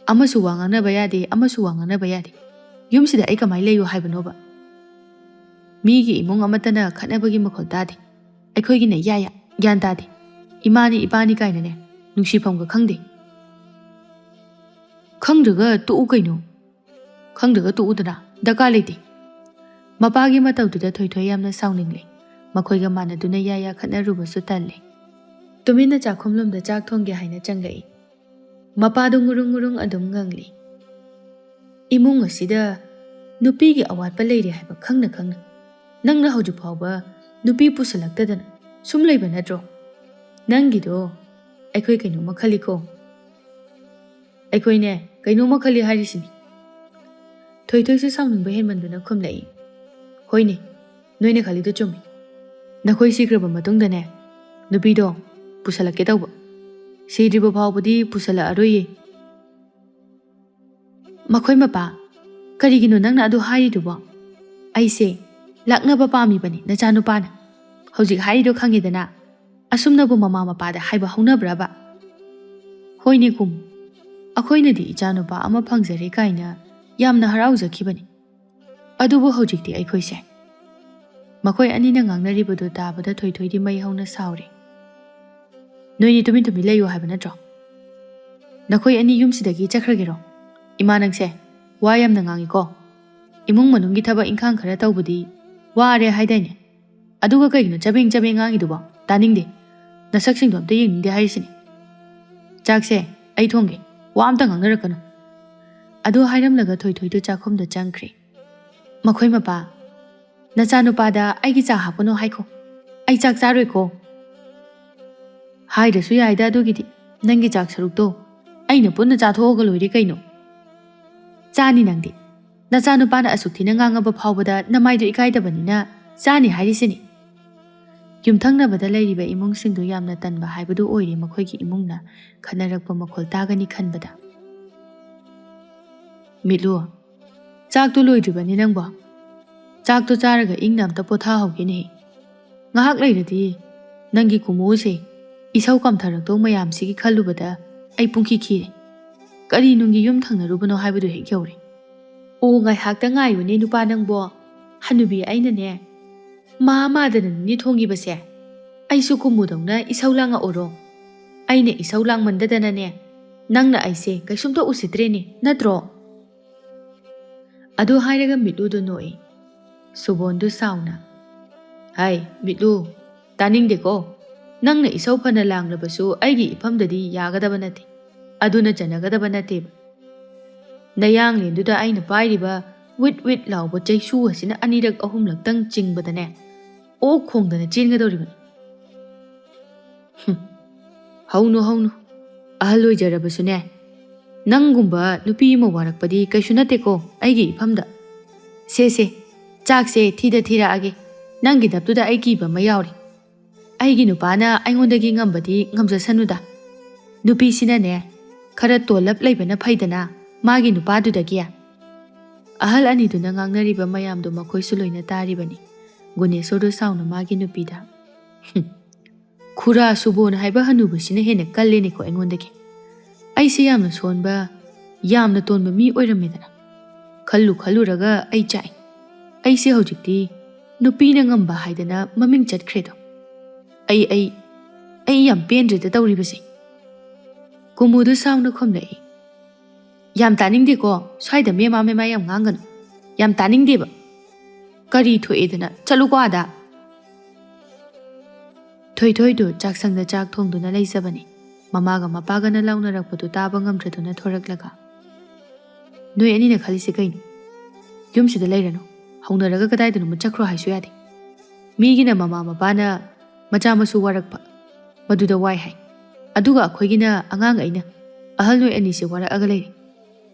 ꯑꯃꯁꯨ ꯋꯥ ꯉꯥꯡꯅꯕ ꯌꯥꯗꯦ, ꯑꯃꯁꯨ ꯋꯥ ꯉꯥꯡꯅꯕ ꯌꯥꯗꯦ꯫ ꯌꯨꯝꯁꯤꯗ ꯑꯩ ꯀꯃꯥꯏꯅ ꯂꯩꯌꯨ ꯍꯥꯏꯕꯅꯣꯕ? ꯃꯤꯒꯤ ꯏꯃꯨꯡ ꯑꯃꯠꯇꯅ ꯈꯠꯅꯕꯒꯤ ꯃꯈꯣꯜ ꯇꯥꯗꯦ꯫ ꯑꯩꯈꯣꯏꯒꯤꯅ ꯌꯥ ꯌꯥ ꯒ꯭ꯌꯥꯟ ꯇꯥꯗꯦ꯫ ꯏꯃꯥꯅꯤ ꯏꯄꯥꯅꯤ ꯀꯥꯏꯅꯅꯦ, ꯅꯨꯡꯁꯤꯐꯝꯒ ꯈꯪꯗꯦ꯫ ꯈꯪꯗ꯭ꯔꯒ ꯇꯣꯛꯎ ꯀꯩꯅꯣ꯫ ꯈꯪꯗ꯭ꯔꯒ ꯇꯣꯛꯎꯗꯅ, ꯗꯔꯀꯥꯔ ꯂꯩꯇꯦ꯫ ꯃꯄꯥꯒꯤ ꯃꯇꯧꯗꯨꯗ ꯊꯣꯏꯊꯣꯏ ꯌꯥꯝꯅ ꯁꯥꯎꯅꯤꯡꯂꯦ꯫ ꯃꯈꯣꯏꯒ ꯃꯥꯟꯅꯗꯨꯅ ꯌꯥ ꯌꯥ ꯈꯠꯅꯔꯨꯕꯁꯨ ꯇꯜꯂꯦ꯫ ꯇꯨꯃꯤꯟꯅ ꯆꯥꯛꯈꯨꯝꯂꯣꯝꯗ ꯆꯥꯛ ꯊꯣꯡꯒꯦ ꯍꯥꯏꯅ ꯆꯪꯂꯛꯏ꯫ ꯃꯄꯥꯗꯨ ꯉꯨꯔꯨꯡ ꯉꯨꯔꯨꯡ ꯑꯗꯨꯝ ꯉꯪꯂꯤ꯫ "ꯏꯃꯨꯡ ꯑꯁꯤꯗ ꯅꯨꯄꯤꯒꯤ ꯑꯋꯥꯠꯄ ꯂꯩꯔꯦ ꯍꯥꯏꯕ ꯈꯪꯅ ꯈꯪꯅ ꯅꯪꯅ ꯍꯧꯖꯤꯛ ꯐꯥꯎꯕ ꯅꯨꯄꯤ ꯄꯨꯁꯜꯂꯛꯇꯗꯅ ꯁꯨꯝ ꯂꯩꯕ ꯅꯠꯇ꯭ꯔꯣ? ꯅꯪꯒꯤꯗꯣ ꯑꯩꯈꯣꯏ ꯀꯩꯅꯣꯝꯃ ꯈꯜꯂꯤꯀꯣ꯫" "ꯑꯩꯈꯣꯏꯅꯦ, ꯀꯩꯅꯣꯝꯃ ꯈꯜꯂꯤ ꯍꯥꯏꯔꯤꯁꯤꯅꯤ꯫" ꯊꯣꯏꯊꯣꯏꯁꯨ ꯁꯥꯎꯅꯤꯡꯕ ꯍꯦꯟꯃꯟꯗꯨꯅ ꯈꯨꯝꯂꯛꯏ꯫ "ꯍꯣꯏꯅꯦ, ꯅꯣꯏꯅ ꯈꯜꯂꯤꯗꯣ ꯆꯨꯝꯃꯤ꯫ ꯅꯈꯣꯏ ꯁꯤꯈ꯭ꯔꯕ ꯃꯇꯨꯡꯗꯅꯦ, ꯅꯨꯄꯤꯗꯣ ꯄꯨꯁꯜꯂꯛꯀꯦ ꯇꯧꯕ꯫ ꯁꯤꯗ꯭ꯔꯤꯕ ꯐꯥꯎꯕꯗꯤ ꯄꯨꯁꯜꯂꯛꯑꯔꯣꯏꯌꯦ꯫" "ꯃꯈꯣꯏ ꯃꯄꯥ, ꯀꯔꯤꯒꯤꯅꯣ ꯅꯪꯅ ꯑꯗꯨ ꯍꯥꯏꯔꯤꯗꯨꯕꯣ? ꯑꯩꯁꯦ ꯂꯥꯛꯅꯕ ꯄꯥꯝꯃꯤꯕꯅꯤ ꯅꯆꯥꯅꯨꯄꯥꯅ꯫ ꯍꯧꯖꯤꯛ ꯍꯥꯏꯔꯤꯗꯣ ꯈꯪꯉꯦꯗꯅ꯫ ꯑꯁꯨꯝꯅꯕꯨ ꯃꯃꯥ ꯃꯄꯥꯗ ꯍꯥꯏꯕ ꯍꯧꯅꯕ꯭ꯔꯕ?" "ꯍꯣꯏꯅꯦ ꯀꯨꯝ, ꯑꯩꯈꯣꯏꯅꯗꯤ ꯏꯆꯥꯅꯨꯄꯥ ꯑꯃ ꯐꯪꯖꯔꯦ ꯀꯥꯏꯅ ꯌꯥꯝꯅ ꯍꯔꯥꯎꯖꯈꯤꯕꯅꯤ꯫ ꯑꯗꯨꯕꯨ ꯍꯧꯖꯤꯛꯇꯤ ꯑꯩꯈꯣꯏꯁꯦ꯫" ꯃꯈꯣꯏ ꯑꯅꯤꯅ ꯉꯥꯡꯅꯔꯤꯕꯗꯨ ꯇꯥꯕꯗ ꯊꯣꯏꯊꯣꯏꯗꯤ ꯃꯩ ꯍꯧꯅ ꯁꯥꯎꯔꯦ꯫ "ꯅꯣꯏꯅꯤ ꯇꯨꯃꯤꯟ ꯇꯨꯃꯤꯟ ꯂꯩꯌꯨ ꯍꯥꯏꯕ ꯅꯠꯇ꯭ꯔꯣ? ꯅꯈꯣꯏ ꯑꯅꯤ ꯌꯨꯝꯁꯤꯗꯒꯤ ꯆꯠꯈ꯭ꯔꯒꯦꯔꯣ? ꯏꯃꯥ, ꯅꯪꯁꯦ ꯋꯥ ꯌꯥꯝꯅ ꯉꯥꯡꯉꯤꯀꯣ꯫ ꯏꯃꯨꯡ ꯃꯅꯨꯡꯒꯤ ꯊꯕꯛ ꯏꯪꯈꯥꯡ ꯈꯔ ꯇꯧꯕꯗꯤ ꯋꯥꯔꯦ ꯍꯥꯏꯗꯥꯏꯅꯦ? ꯑꯗꯨꯒ ꯀꯩꯒꯤꯅꯣ ꯆꯕꯦꯡ ꯆꯕꯦꯡ ꯉꯥꯡꯉꯤꯗꯨꯕꯣ? ꯇꯥꯅꯤꯡꯗꯦ꯫ ꯅꯁꯛꯁꯤꯡꯗꯣ ꯑꯝꯇ ꯌꯦꯡꯅꯤꯡꯗꯦ ꯍꯥꯏꯔꯤꯁꯤꯅꯤ꯫ ꯆꯥꯛꯁꯦ ꯑꯩ ꯊꯣꯡꯒꯦ꯫ ꯋꯥ ꯑꯝꯇ ꯉꯥꯡꯅꯔꯛꯀꯅꯨ꯫" ꯑꯗꯨ ꯍꯥꯏꯔꯝꯂꯒ ꯊꯣꯏꯊꯣꯏꯗꯨ ꯆꯥꯛꯈꯨꯝꯗ ꯆꯪꯈ꯭ꯔꯦ꯫ "ꯃꯈꯣꯏ ꯃꯄꯥ, ꯅꯆꯥꯅꯨꯄꯥꯗ ꯑꯩꯒꯤ ꯆꯥ ꯍꯥꯞꯀꯅꯨ ꯍꯥꯏꯈꯣ꯫ ꯑꯩ ꯆꯥꯛ ꯆꯥꯔꯣꯏꯀꯣ꯫" "ꯍꯥꯏꯗ꯭ꯔꯁꯨ ꯌꯥꯏꯗ ꯑꯗꯨꯒꯤꯗꯤ꯫ ꯅꯪꯒꯤ ꯆꯥꯛ ꯁꯔꯨꯛꯇꯣ ꯑꯩꯅ ꯄꯨꯟꯅ ꯆꯥꯊꯣꯛꯑꯒ ꯂꯣꯏꯔꯦ ꯀꯩꯅꯣ꯫" "ꯆꯥꯅꯤ ꯅꯪꯗꯤ꯫ ꯅꯆꯥꯅꯨꯄꯥꯅ ꯑꯁꯨꯛ ꯊꯤꯅ ꯉꯥꯡꯉꯕ ꯐꯥꯎꯕꯗ ꯅꯃꯥꯏꯗꯨ ꯏꯀꯥꯏꯗꯕꯅꯤꯅ ꯆꯥꯅꯤ ꯍꯥꯏꯔꯤꯁꯤꯅꯤ꯫" ꯌꯨꯝꯊꯪꯅꯕꯗ ꯂꯩꯔꯤꯕ ꯏꯃꯨꯡꯁꯤꯡꯗꯨ ꯌꯥꯝꯅ ꯇꯟꯕ ꯍꯥꯏꯕꯗꯨ ꯑꯣꯏꯔꯦ ꯃꯈꯣꯏꯒꯤ ꯏꯃꯨꯡꯅ ꯈꯠꯅꯔꯛꯄ ꯃꯈꯣꯜ ꯇꯥꯒꯅꯤ ꯈꯟꯕꯗ꯫ "ꯃꯤꯠꯂꯨ, ꯆꯥꯛꯇꯣ ꯂꯣꯏꯗ꯭ꯔꯤꯕꯅꯤ ꯅꯪꯕꯣ? ꯆꯥꯛꯇꯣ ꯆꯥꯔꯒ ꯏꯪꯅ ꯑꯝꯇ ꯄꯣꯊꯥꯍꯧꯒꯦꯅꯦꯍꯦ꯫" ꯉꯥꯏꯍꯥꯛ ꯂꯩꯔꯗꯤ ꯅꯪꯒꯤ ꯀꯨꯝꯃꯨꯁꯦ ꯏꯁꯧ ꯀꯝꯊꯔꯛꯇꯧ ꯃꯌꯥꯝꯁꯤꯒꯤ ꯈꯜꯂꯨꯕꯗ ꯑꯩ ꯄꯨꯡꯈꯤ ꯈꯤꯔꯦ꯫ ꯀꯔꯤ ꯅꯨꯡꯒꯤ ꯌꯨꯝ ꯊꯪꯅꯔꯨꯕꯅꯣ ꯍꯥꯏꯕꯗꯨ ꯍꯦꯛ ꯌꯧꯔꯦ꯫ ꯑꯣ, ꯉꯥꯏꯍꯥꯛꯇ ꯉꯥꯏꯌꯨꯅꯦ ꯅꯨꯄꯥ ꯅꯪꯕꯣ꯫ ꯍꯅꯨꯕꯤ ꯑꯩꯅꯅꯦ, ꯃꯥ ꯃꯥꯗꯅꯅꯦ ꯊꯣꯡꯉꯤꯕꯁꯦ꯫ ꯑꯩꯁꯨ ꯀꯨꯝꯃꯨꯗꯧꯅ ꯏꯁꯧ ꯂꯥꯡꯉꯛꯎꯔꯣ? ꯑꯩꯅ ꯏꯁꯧ ꯂꯥꯡꯃꯟꯗꯗꯅꯅꯦ, ꯅꯪꯅ ꯑꯩꯁꯦ ꯀꯩꯁꯨꯝꯇ ꯎꯁꯤꯠꯇ꯭ꯔꯦꯅꯦ, ꯅꯠꯇ꯭ꯔꯣ? ꯑꯗꯨ ꯍꯥꯏꯔꯒ ꯃꯤꯠꯂꯨꯗꯨ ꯅꯣꯛꯏ꯫ ꯁꯨꯕꯣꯟꯗꯨ ꯁꯥꯎꯅ, "ꯍꯥꯏ, ꯃꯤꯠꯂꯨ, ꯇꯥꯅꯤꯡꯗꯦꯀꯣ꯫ ꯅꯪꯅ ꯏꯁꯧ ꯐꯅ ꯂꯥꯡꯂꯕꯁꯨ ꯑꯩꯒꯤ ꯏꯐꯝꯗꯗꯤ ꯌꯥꯒꯗꯕ ꯅꯠꯇꯦ꯫ ꯑꯗꯨꯅ ꯆꯟꯅꯒꯗꯕ ꯅꯠꯇꯦꯕ꯫ ꯅꯌꯥꯡꯂꯦꯟꯗꯨꯗ ꯑꯩꯅ ꯄꯥꯏꯔꯤꯕ ꯋꯤꯠ ꯋꯤꯠ ꯂꯥꯎꯕ ꯆꯩꯁꯨ ꯑꯁꯤꯅ ꯑꯅꯤꯔꯛ ꯑꯍꯨꯝꯂꯛꯇꯪ ꯆꯤꯡꯕꯗꯅꯦ, ꯑꯣꯛ ꯈꯣꯡꯗꯅ ꯆꯦꯟꯒꯗꯧꯔꯤꯕꯅꯤ꯫" ꯍꯨꯝ, ꯍꯧꯅꯨ, ꯍꯧꯅꯨ꯫ ꯑꯍꯜ ꯑꯣꯏꯖꯔꯕꯁꯨꯅꯦ, ꯅꯪꯒꯨꯝꯕ ꯅꯨꯄꯤ ꯑꯃ ꯋꯥꯔꯛꯄꯗꯤ ꯀꯩꯁꯨ ꯅꯠꯇꯦꯀꯣ ꯑꯩꯒꯤ ꯏꯐꯝꯗ꯫ ꯁꯦ, ꯁꯦ, ꯆꯥꯛꯁꯦ ꯊꯤꯗ ꯊꯤꯔꯛꯑꯒꯦ꯫ ꯅꯪꯒꯤ ꯅꯞꯇꯨꯗ ꯑꯩ ꯀꯤꯕ ꯑꯃ ꯌꯥꯎꯔꯤ꯫ ꯑꯩꯒꯤ ꯅꯨꯄꯥꯅ ꯑꯩꯉꯣꯟꯗꯒꯤ ꯉꯝꯕꯗꯤ ꯉꯝꯖꯁꯅꯨꯗ꯫ ꯅꯨꯄꯤꯁꯤꯅꯅꯦ, ꯈꯔ ꯇꯣꯜꯂꯞ ꯂꯩꯕꯅ ꯐꯩꯗꯅ ꯃꯥꯒꯤ ꯅꯨꯄꯥꯗꯨꯗꯒꯤ꯫ ꯑꯍꯜ ꯑꯅꯤꯗꯨꯅ ꯉꯥꯡꯅꯔꯤꯕ ꯃꯌꯥꯝꯗꯨ ꯃꯈꯣꯏꯁꯨ ꯂꯣꯏꯅ ꯇꯥꯔꯤꯕꯅꯤ꯫ ꯒꯨꯅꯦꯁꯣꯔꯗꯨ ꯁꯥꯎꯅ ꯃꯥꯒꯤ ꯅꯨꯄꯤꯗ, "ꯍꯨꯝ, ꯈꯨꯔꯥ ꯁꯨꯕꯣꯟ ꯍꯥꯏꯕ ꯍꯅꯨꯕꯁꯤꯅ ꯍꯦꯟꯅ ꯀꯜꯂꯦꯅꯦꯀꯣ ꯑꯩꯉꯣꯟꯗꯒꯤ꯫ ꯑꯩꯁꯦ ꯌꯥꯝꯅ ꯁꯣꯟꯕ, ꯌꯥꯝꯅ ꯇꯣꯟꯕ ꯃꯤ ꯑꯣꯏꯔꯝꯃꯦꯗꯅ꯫ ꯈꯜꯂꯨ ꯈꯜꯂꯨꯔꯒ ꯑꯩ ꯆꯥꯛꯏ꯫ ꯑꯩꯁꯦ ꯍꯧꯖꯤꯛꯇꯤ ꯅꯨꯄꯤꯅ ꯉꯝꯕ ꯍꯥꯏꯗꯅ ꯃꯃꯤꯡ ꯆꯠꯈ꯭ꯔꯦꯗꯣ꯫ ꯑꯩ, ꯑꯩ, ꯑꯩ ꯌꯥꯝ ꯄꯦꯟꯗ꯭ꯔꯦꯗ ꯇꯧꯔꯤꯕꯁꯦ꯫" ꯀꯨꯃꯨꯗꯨ ꯁꯥꯎꯅ ꯈꯨꯝꯂꯛꯏ꯫ "ꯌꯥꯝ ꯇꯥꯅꯤꯡꯗꯦꯀꯣ, ꯁ꯭ꯋꯥꯏꯗ ꯃꯦꯃꯥ ꯃꯦꯃꯥ ꯌꯥꯝ ꯉꯥꯡꯒꯅꯨ꯫ ꯌꯥꯝ ꯇꯥꯅꯤꯡꯗꯦꯕ꯫ ꯀꯔꯤ ꯊꯣꯛꯑꯦꯗꯅ? ꯆꯠꯂꯨꯀꯣ ꯑꯥꯗ꯫" ꯊꯣꯏꯊꯣꯏꯗꯨ ꯆꯥꯛꯁꯪꯗ ꯆꯥꯛ ꯊꯣꯡꯗꯨꯅ ꯂꯩꯖꯕꯅꯤ꯫ ꯃꯃꯥꯒ ꯃꯄꯥꯒꯅ ꯂꯥꯎꯅꯔꯛꯄꯗꯨ ꯇꯥꯕ ꯉꯝꯗ꯭ꯔꯗꯨꯅ ꯊꯣꯔꯛꯂꯒ, "ꯅꯣꯏ ꯑꯅꯤꯅ ꯈꯜꯂꯤꯁꯦ ꯀꯩꯅꯣ? ꯌꯨꯝꯁꯤꯗ ꯂꯩꯔꯅꯨ꯫ ꯍꯧꯅꯔꯒ ꯀꯗꯥꯏꯗꯅꯣꯃ ꯆꯠꯈ꯭ꯔꯣ ꯍꯥꯏꯁꯨ ꯌꯥꯗꯦ꯫ ꯃꯤꯒꯤꯅ ꯃꯃꯥ ꯃꯄꯥꯅ ꯃꯆꯥ ꯃꯁꯨ ꯋꯥꯔꯛꯄ, ꯃꯗꯨꯗ ꯋꯥꯏ ꯍꯥꯏ꯫ ꯑꯗꯨꯒ ꯑꯩꯈꯣꯏꯒꯤꯅ ꯑꯉꯥꯡ ꯑꯩꯅ ꯑꯍꯜ ꯅꯣꯏ ꯑꯅꯤꯁꯦ ꯋꯥꯔꯛꯑꯒ ꯂꯩꯔꯦ꯫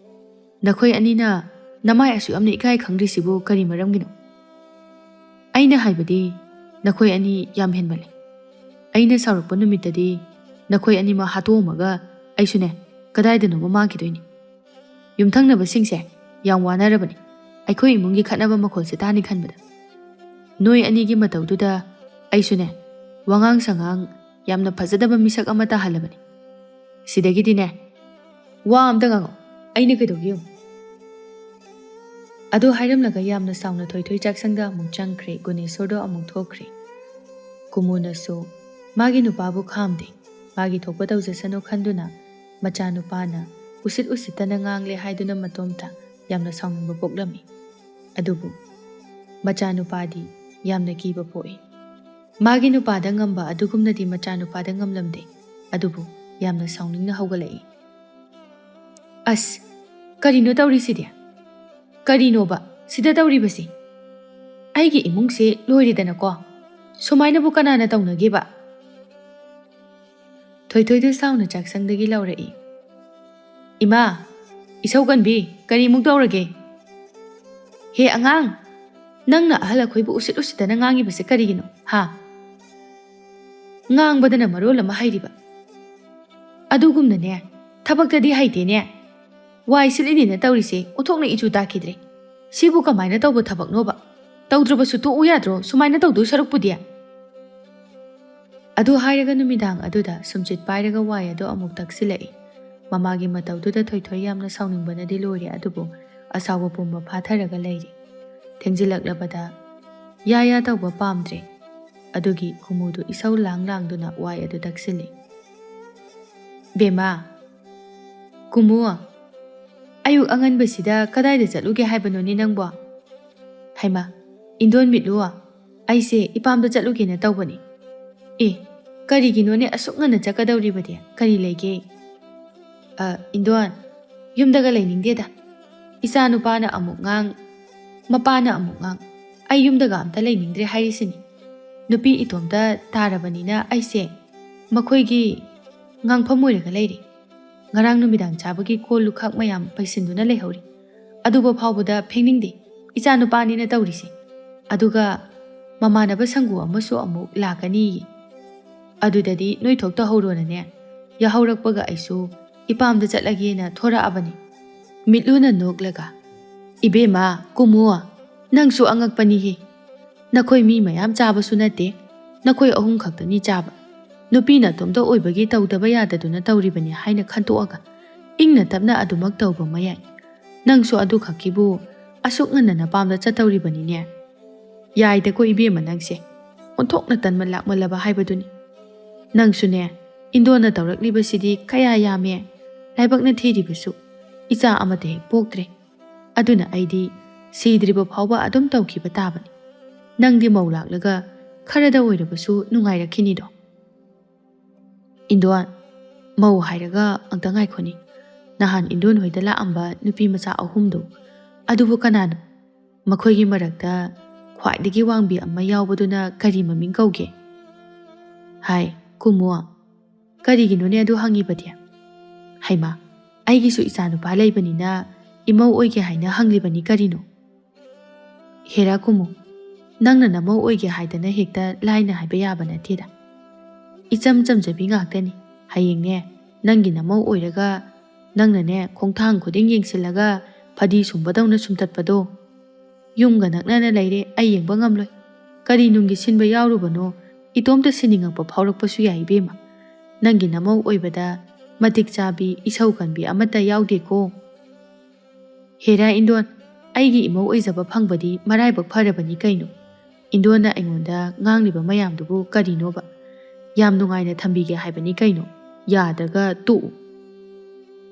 ꯅꯈꯣꯏ ꯑꯅꯤꯅ ꯅꯃꯥꯏ ꯑꯁꯨꯛ ꯌꯥꯝꯅ ꯏꯀꯥꯏ ꯈꯪꯗ꯭ꯔꯤꯁꯤꯕꯨ ꯀꯔꯤ ꯃꯔꯝꯒꯤꯅꯣ? ꯑꯩꯅ ꯍꯥꯏꯕꯗꯤ ꯅꯈꯣꯏ ꯑꯅꯤ ꯌꯥꯝ ꯍꯦꯟꯃꯜꯂꯦ꯫ ꯑꯩꯅ ꯁꯥꯎꯔꯛꯄ ꯅꯨꯃꯤꯠꯇꯗꯤ ꯅꯈꯣꯏ ꯑꯅꯤꯃꯛ ꯍꯥꯠꯇꯣꯛꯑꯝꯃꯒ ꯑꯩꯁꯨꯅꯦ ꯀꯗꯥꯏꯗꯅꯣꯃ ꯃꯥꯡꯈꯤꯗꯣꯏꯅꯤ꯫ ꯌꯨꯝꯊꯪꯅꯕꯁꯤꯡꯁꯦ ꯌꯥꯝ ꯋꯥꯅꯔꯕꯅꯤ꯫ ꯑꯩꯈꯣꯏ ꯏꯃꯨꯡꯒꯤ ꯈꯠꯅꯕ ꯃꯈꯣꯜꯁꯦ ꯇꯥꯅꯤ ꯈꯟꯕꯗ꯫ ꯅꯣꯏ ꯑꯅꯤꯒꯤ ꯃꯇꯧꯗꯨꯗ ꯑꯩꯁꯨꯅꯦ, ꯋꯥꯉꯥꯡ ꯁꯉꯥꯡ ꯌꯥꯝꯅ ꯐꯖꯗꯕ ꯃꯤꯁꯛ ꯑꯃ ꯇꯥꯍꯜꯂꯕꯅꯤ꯫ ꯁꯤꯗꯒꯤꯗꯤꯅꯦ, ꯋꯥ ꯑꯝꯇ ꯉꯥꯡꯉꯣ꯫ ꯑꯩꯅ ꯀꯩꯗꯧꯒꯦ ꯌꯦꯡꯉꯨ꯫ ꯑꯗꯨ ꯍꯥꯏꯔꯝꯂꯒ ꯌꯥꯝꯅ ꯁꯥꯎꯅ ꯊꯣꯏꯊꯣꯏ ꯆꯥꯛꯁꯪꯗ ꯑꯃꯨꯛ ꯆꯪꯈ꯭ꯔꯦ꯫ ꯒꯨꯅꯦꯁꯣꯔꯗꯣ ꯑꯃꯨꯛ ꯊꯣꯛꯈ꯭ꯔꯦ꯫ ꯀꯨꯃꯨꯅꯁꯨ ꯃꯥꯒꯤ ꯅꯨꯄꯥꯕꯨ ꯈꯥꯝꯗꯦ꯫ ꯃꯥꯒꯤ ꯊꯣꯛꯄ ꯇꯧꯖꯁꯅꯨ ꯈꯟꯗꯨꯅ ꯃꯆꯥꯅꯨꯄꯥꯅ ꯎꯁꯤꯠ ꯎꯁꯤꯠꯇꯅ ꯉꯥꯡꯂꯦ ꯍꯥꯏꯗꯨꯅ ꯃꯇꯣꯝꯇ ꯌꯥꯝꯅ ꯁꯥꯎꯅꯤꯡꯕ ꯄꯣꯛꯂꯝꯃꯤ꯫ ꯑꯗꯨꯕꯨ ꯃꯆꯥꯅꯨꯄꯥꯗꯤ ꯌꯥꯝꯅ ꯀꯤꯕ ꯄꯣꯛꯏ꯫ ꯃꯥꯒꯤ ꯅꯨꯄꯥꯗ ꯉꯝꯕ ꯑꯗꯨꯒꯨꯝꯅꯗꯤ ꯃꯆꯥꯅꯨꯄꯥꯗ ꯉꯝꯂꯝꯗꯦ꯫ ꯑꯗꯨꯕꯨ ꯌꯥꯝꯅ ꯁꯥꯎꯅꯤꯡꯅ ꯍꯧꯒꯠꯂꯛꯏ꯫ "ꯑꯁ, ꯀꯔꯤꯅꯣ ꯇꯧꯔꯤꯁꯤꯗꯤ? ꯀꯔꯤꯅꯣꯕ ꯁꯤꯗ ꯇꯧꯔꯤꯕꯁꯤ? ꯑꯩꯒꯤ ꯏꯃꯨꯡꯁꯦ ꯂꯣꯏꯔꯦꯗꯅꯀꯣ꯫ ꯁꯨꯃꯥꯏꯅꯕꯨ ꯀꯅꯥꯅ ꯇꯧꯅꯒꯦꯕ?" ꯊꯣꯏꯊꯣꯏꯗꯨ ꯁꯥꯎꯅ ꯆꯥꯛꯁꯪꯗꯒꯤ ꯂꯥꯎꯔꯛꯏ꯫ "ꯏꯃꯥ, ꯏꯁꯧꯒꯟꯕꯤ, ꯀꯔꯤꯃꯨꯛ ꯇꯧꯔꯒꯦ? ꯍꯦ ꯑꯉꯥꯡ, ꯅꯪꯅ ꯑꯍꯜ ꯑꯩꯈꯣꯏꯕꯨ ꯎꯁꯤꯠ ꯎꯁꯤꯠꯇꯅ ꯉꯥꯡꯉꯤꯕꯁꯦ ꯀꯔꯤꯒꯤꯅꯣ, ꯍꯥ? ꯉꯥꯡꯕꯗꯅ ꯃꯔꯣꯜ ꯑꯃ ꯍꯩꯔꯤꯕ꯫ ꯑꯗꯨꯒꯨꯝꯅꯅꯦ, ꯊꯕꯛꯇꯗꯤ ꯍꯩꯇꯦꯅꯦ꯫ ꯋꯥꯏ ꯁꯤꯠꯂꯤꯅꯦꯅ ꯇꯧꯔꯤꯁꯦ ꯑꯣꯟꯊꯣꯛꯅ ꯏꯆꯨ ꯇꯥꯈꯤꯗ꯭ꯔꯦ꯫ ꯁꯤꯕꯨ ꯀꯃꯥꯏꯅ ꯇꯧꯕ ꯊꯕꯛꯅꯣꯕ? ꯇꯧꯗ꯭ꯔꯕꯁꯨ ꯇꯣꯛꯎ ꯌꯥꯗ꯭ꯔꯣ, ꯁꯨꯃꯥꯏꯅ ꯇꯧꯗꯣꯏ ꯁꯔꯨꯛꯄꯨꯗꯤ?" ꯑꯗꯨ ꯍꯥꯏꯔꯒ ꯅꯨꯃꯤꯗꯥꯡ ꯑꯗꯨꯗ ꯁꯨꯝꯆꯤꯠ ꯄꯥꯏꯔꯒ ꯋꯥꯏ ꯑꯗꯨ ꯑꯃꯨꯛ ꯇꯛꯁꯤꯜꯂꯛꯏ꯫ ꯃꯃꯥꯒꯤ ꯃꯇꯧꯗꯨꯗ ꯊꯣꯏꯊꯣꯏ ꯌꯥꯝꯅ ꯁꯥꯎꯅꯤꯡꯕꯅꯗꯤ ꯂꯣꯏꯔꯦ, ꯑꯗꯨꯕꯨ ꯑꯁꯥꯎꯕ ꯄꯨꯝꯕ ꯐꯥꯊꯔꯒ ꯂꯩꯔꯤ꯫ ꯊꯦꯡꯖꯤꯜꯂꯛꯂꯕꯗ ꯌꯥ ꯌꯥ ꯇꯧꯕ ꯄꯥꯝꯗ꯭ꯔꯦ꯫ ꯑꯗꯨꯒꯤ ꯀꯨꯃꯨꯗꯨ ꯏꯁꯧ ꯂꯥꯡ ꯂꯥꯡꯗꯨꯅ ꯋꯥꯏ ꯑꯗꯨ ꯇꯛꯁꯤꯜꯂꯤ꯫ "ꯕꯦꯝꯃ, ꯀꯨꯃꯨ, ꯑꯌꯨꯛ ꯑꯉꯟꯕꯁꯤꯗ ꯀꯗꯥꯏꯗ ꯆꯠꯂꯨꯒꯦ ꯍꯥꯏꯕꯅꯣꯅꯦ ꯅꯪꯕꯣ?" "ꯍꯩꯃꯥ, ꯏꯟꯗꯣꯟ ꯃꯤꯠꯂꯨ, ꯑꯩꯁꯦ ꯏꯄꯥꯝꯗ ꯆꯠꯂꯨꯒꯦꯅ ꯇꯧꯕꯅꯤ꯫" "ꯑꯦ, ꯀꯔꯤꯒꯤꯅꯣꯅꯦ ꯑꯁꯨꯛ ꯉꯟꯅ ꯆꯠꯀꯗꯧꯔꯤꯕꯗꯤ? ꯀꯔꯤ ꯂꯩꯒꯦ?" "ꯑ, ꯏꯟꯗꯣꯟ, ꯌꯨꯝꯗꯒ ꯂꯩꯅꯤꯡꯗꯦꯗ꯫ ꯏꯆꯥ ꯅꯨꯄꯥꯅ ꯑꯃꯨꯛ ꯉꯥꯡ, ꯃꯄꯥꯅ ꯑꯃꯨꯛ ꯉꯥꯡ꯫ ꯑꯩ ꯌꯨꯝꯗꯒ ꯑꯝꯇ ꯂꯩꯅꯤꯡꯗ꯭ꯔꯦ ꯍꯥꯏꯔꯤꯁꯤꯅꯤ꯫ ꯅꯨꯄꯤ ꯏꯇꯣꯝꯇ ꯇꯥꯔꯕꯅꯤꯅ ꯑꯩꯁꯦ ꯃꯈꯣꯏꯒꯤ ꯉꯥꯡꯐꯝ ꯑꯣꯏꯔꯒ ꯂꯩꯔꯦ꯫ ꯉꯔꯥꯡ ꯅꯨꯃꯤꯗꯥꯡ ꯆꯥꯕꯒꯤ ꯀꯣꯜ ꯂꯨꯈꯥꯛ ꯃꯌꯥꯝ ꯄꯩꯁꯤꯟꯗꯨꯅ ꯂꯩꯍꯧꯔꯤ꯫ ꯑꯗꯨꯕꯨ ꯐꯥꯎꯕꯗ ꯐꯦꯡꯅꯤꯡꯗꯦ꯫ ꯏꯆꯥ ꯅꯨꯄꯥꯅꯤꯅ ꯇꯧꯔꯤꯁꯦ꯫ ꯑꯗꯨꯒ ꯃꯃꯥꯟꯅꯕ ꯁꯪꯒꯨ ꯑꯃꯁꯨ ꯑꯃꯨꯛ ꯂꯥꯛꯀꯅꯤꯌꯦ꯫ ꯑꯗꯨꯗꯗꯤ ꯅꯣꯏ ꯊꯣꯛ ꯇꯧꯍꯧꯔꯣꯅꯅꯦ꯫ ꯌꯥꯍꯧꯔꯛꯄꯒ ꯑꯩꯁꯨ ꯏꯄꯥꯝꯗ ꯆꯠꯂꯒꯦꯅ ꯊꯣꯔꯛꯑꯕꯅꯤ꯫" ꯃꯤꯠꯂꯨꯅ ꯅꯣꯛꯂꯒ, "ꯏꯕꯦꯝꯃ, ꯀꯨꯃꯨ, ꯅꯪꯁꯨ ꯑꯉꯛꯄꯅꯤꯍꯦ꯫ ꯅꯈꯣꯏ ꯃꯤ ꯃꯌꯥꯝ ꯆꯥꯕꯁꯨ ꯅꯠꯇꯦ, ꯅꯈꯣꯏ ꯑꯍꯨꯝ ꯈꯛꯇꯅꯤ ꯆꯥꯕ꯫ ꯅꯨꯄꯤ ꯅꯇꯣꯝꯇ ꯑꯣꯏꯕꯒꯤ ꯇꯧꯗꯕ ꯌꯥꯗꯗꯨꯅ ꯇꯧꯔꯤꯕꯅꯤ ꯍꯥꯏꯅ ꯈꯟꯇꯣꯛꯑꯒ ꯏꯪꯅ ꯇꯞꯅ ꯑꯗꯨꯃꯛ ꯇꯧꯕ ꯃꯌꯥꯏ꯫ ꯅꯪꯁꯨ ꯑꯗꯨꯈꯛꯀꯤꯕꯨ ꯑꯁꯨꯛ ꯉꯟꯅ ꯅꯄꯥꯝꯗ ꯆꯠꯇꯧꯔꯤꯕꯅꯤꯅꯦ꯫ ꯌꯥꯏꯗꯀꯣ ꯏꯕꯦꯝꯃ ꯅꯪꯁꯦ꯫ ꯑꯣꯟꯊꯣꯛꯅ ꯇꯟꯃꯟ ꯂꯥꯛꯃꯜꯂꯕ ꯍꯥꯏꯕꯗꯨꯅꯤ꯫ ꯅꯪꯁꯨꯅꯦ, ꯏꯟꯗꯣꯟꯅ ꯇꯧꯔꯛꯂꯤꯕꯁꯤꯗꯤ ꯀꯌꯥ ꯌꯥꯝꯃꯦ꯫ ꯂꯥꯏꯕꯛꯅ ꯊꯤꯔꯤꯕꯁꯨ ꯏꯆꯥ ꯑꯃꯠꯇ ꯍꯦꯛ ꯄꯣꯛꯇ꯭ꯔꯦ꯫ ꯑꯗꯨꯅ ꯑꯩꯗꯤ ꯁꯤꯗ꯭ꯔꯤꯕ ꯐꯥꯎꯕ ꯑꯗꯨꯝ ꯇꯧꯈꯤꯕ ꯇꯥꯕꯅꯤ꯫ ꯅꯪꯗꯤ ꯃꯧ ꯂꯥꯛꯂꯒ ꯈꯔꯗ ꯑꯣꯏꯔꯕꯁꯨ ꯅꯨꯡꯉꯥꯏꯔꯛꯈꯤꯅꯤꯗꯣ꯫ ꯏꯟꯗꯣꯟ, ꯃꯧ ꯍꯥꯏꯔꯒ ꯑꯝꯇ ꯉꯥꯏꯈꯣꯅꯦ꯫ ꯅꯍꯥꯟ ꯏꯟꯗꯣꯟ ꯍꯣꯏꯗ ꯂꯥꯛꯑꯝꯕ ꯅꯨꯄꯤ ꯃꯆꯥ ꯑꯍꯨꯝꯗꯣ, ꯑꯗꯨꯕꯨ ꯀꯅꯥꯅꯣ? ꯃꯈꯣꯏꯒꯤ ꯃꯔꯛꯇ ꯈ꯭ꯋꯥꯏꯗꯒꯤ ꯋꯥꯡꯕꯤ ꯑꯃ ꯌꯥꯎꯕꯗꯨꯅ ꯀꯔꯤ ꯃꯃꯤꯡ ꯀꯧꯒꯦ? ꯍꯥꯏ, ꯀꯨꯝꯃꯣ꯫ ꯀꯔꯤꯒꯤꯅꯣꯅꯦ ꯑꯗꯨ ꯍꯪꯉꯤꯕꯗꯤ? ꯍꯩꯃꯥ, ꯑꯩꯒꯤꯁꯨ ꯏꯆꯥꯅꯨꯄꯥ ꯂꯩꯕꯅꯤꯅ ꯏꯃꯧ ꯑꯣꯏꯒꯦ ꯍꯥꯏꯅ ꯍꯪꯂꯤꯕꯅꯤ ꯀꯔꯤꯅꯣ? ꯍꯦꯔꯥ ꯀꯨꯝꯃꯨ, ꯅꯪꯅ ꯅꯃꯧ ꯑꯣꯏꯒꯦ ꯍꯥꯏꯗꯅ ꯍꯦꯛꯇ ꯂꯥꯏꯅ ꯍꯥꯏꯕ ꯌꯥꯕ ꯅꯠꯇꯦꯗ꯫ ꯏꯆꯝ ꯆꯝꯖꯕꯤ ꯉꯥꯛꯇꯅꯤ꯫ ꯍꯌꯦꯡꯅꯦ, ꯅꯪꯒꯤ ꯅꯃꯧ ꯑꯣꯏꯔꯒ ꯅꯪꯅꯅꯦ ꯈꯣꯡꯊꯥꯡ ꯈꯨꯗꯤꯡ ꯌꯦꯡꯁꯤꯜꯂꯒ ꯐꯗꯤ ꯁꯨꯝꯕꯗꯧꯅ ꯁꯨꯝꯇꯠꯄꯗꯣ꯫ ꯌꯨꯝꯒ ꯅꯛꯅꯅ ꯂꯩꯔꯦ, ꯑꯩ ꯌꯦꯡꯕ ꯉꯝꯂꯣꯏ꯫ ꯀꯔꯤ ꯅꯨꯡꯒꯤ ꯁꯤꯟꯕ ꯌꯥꯎꯔꯨꯕꯅꯣ? ꯏꯇꯣꯝꯇ ꯁꯤꯟꯅꯤꯡꯉꯛꯄ ꯐꯥꯎꯔꯛꯄꯁꯨ ꯌꯥꯏ ꯏꯕꯦꯝꯃ꯫ ꯅꯪꯒꯤ ꯅꯃꯧ ꯑꯣꯏꯕꯗ ꯃꯇꯤꯛ ꯆꯥꯕꯤ, ꯏꯁꯧ ꯀꯟꯕꯤ ꯑꯃꯠꯇ ꯌꯥꯎꯗꯦꯀꯣ꯫ ꯍꯦꯔꯥ ꯏꯟꯗꯣꯟ, ꯑꯩꯒꯤ ꯏꯃꯧ ꯑꯣꯏꯖꯕ ꯐꯪꯕꯗꯤ ꯃꯔꯥꯏꯕꯛ ꯐꯔꯕꯅꯤ ꯀꯩꯅꯣ꯫ ꯏꯟꯗꯣꯟꯅ ꯑꯩꯉꯣꯟꯗ ꯉꯥꯡꯂꯤꯕ ꯃꯌꯥꯝꯗꯨꯕꯨ ꯀꯔꯤꯅꯣꯕ? ꯌꯥꯝ ꯅꯨꯡꯉꯥꯏꯅ ꯊꯝꯕꯤꯒꯦ ꯍꯥꯏꯕꯅꯤ ꯀꯩꯅꯣ꯫ ꯌꯥꯗ꯭ꯔꯒ ꯇꯣꯛꯎ꯫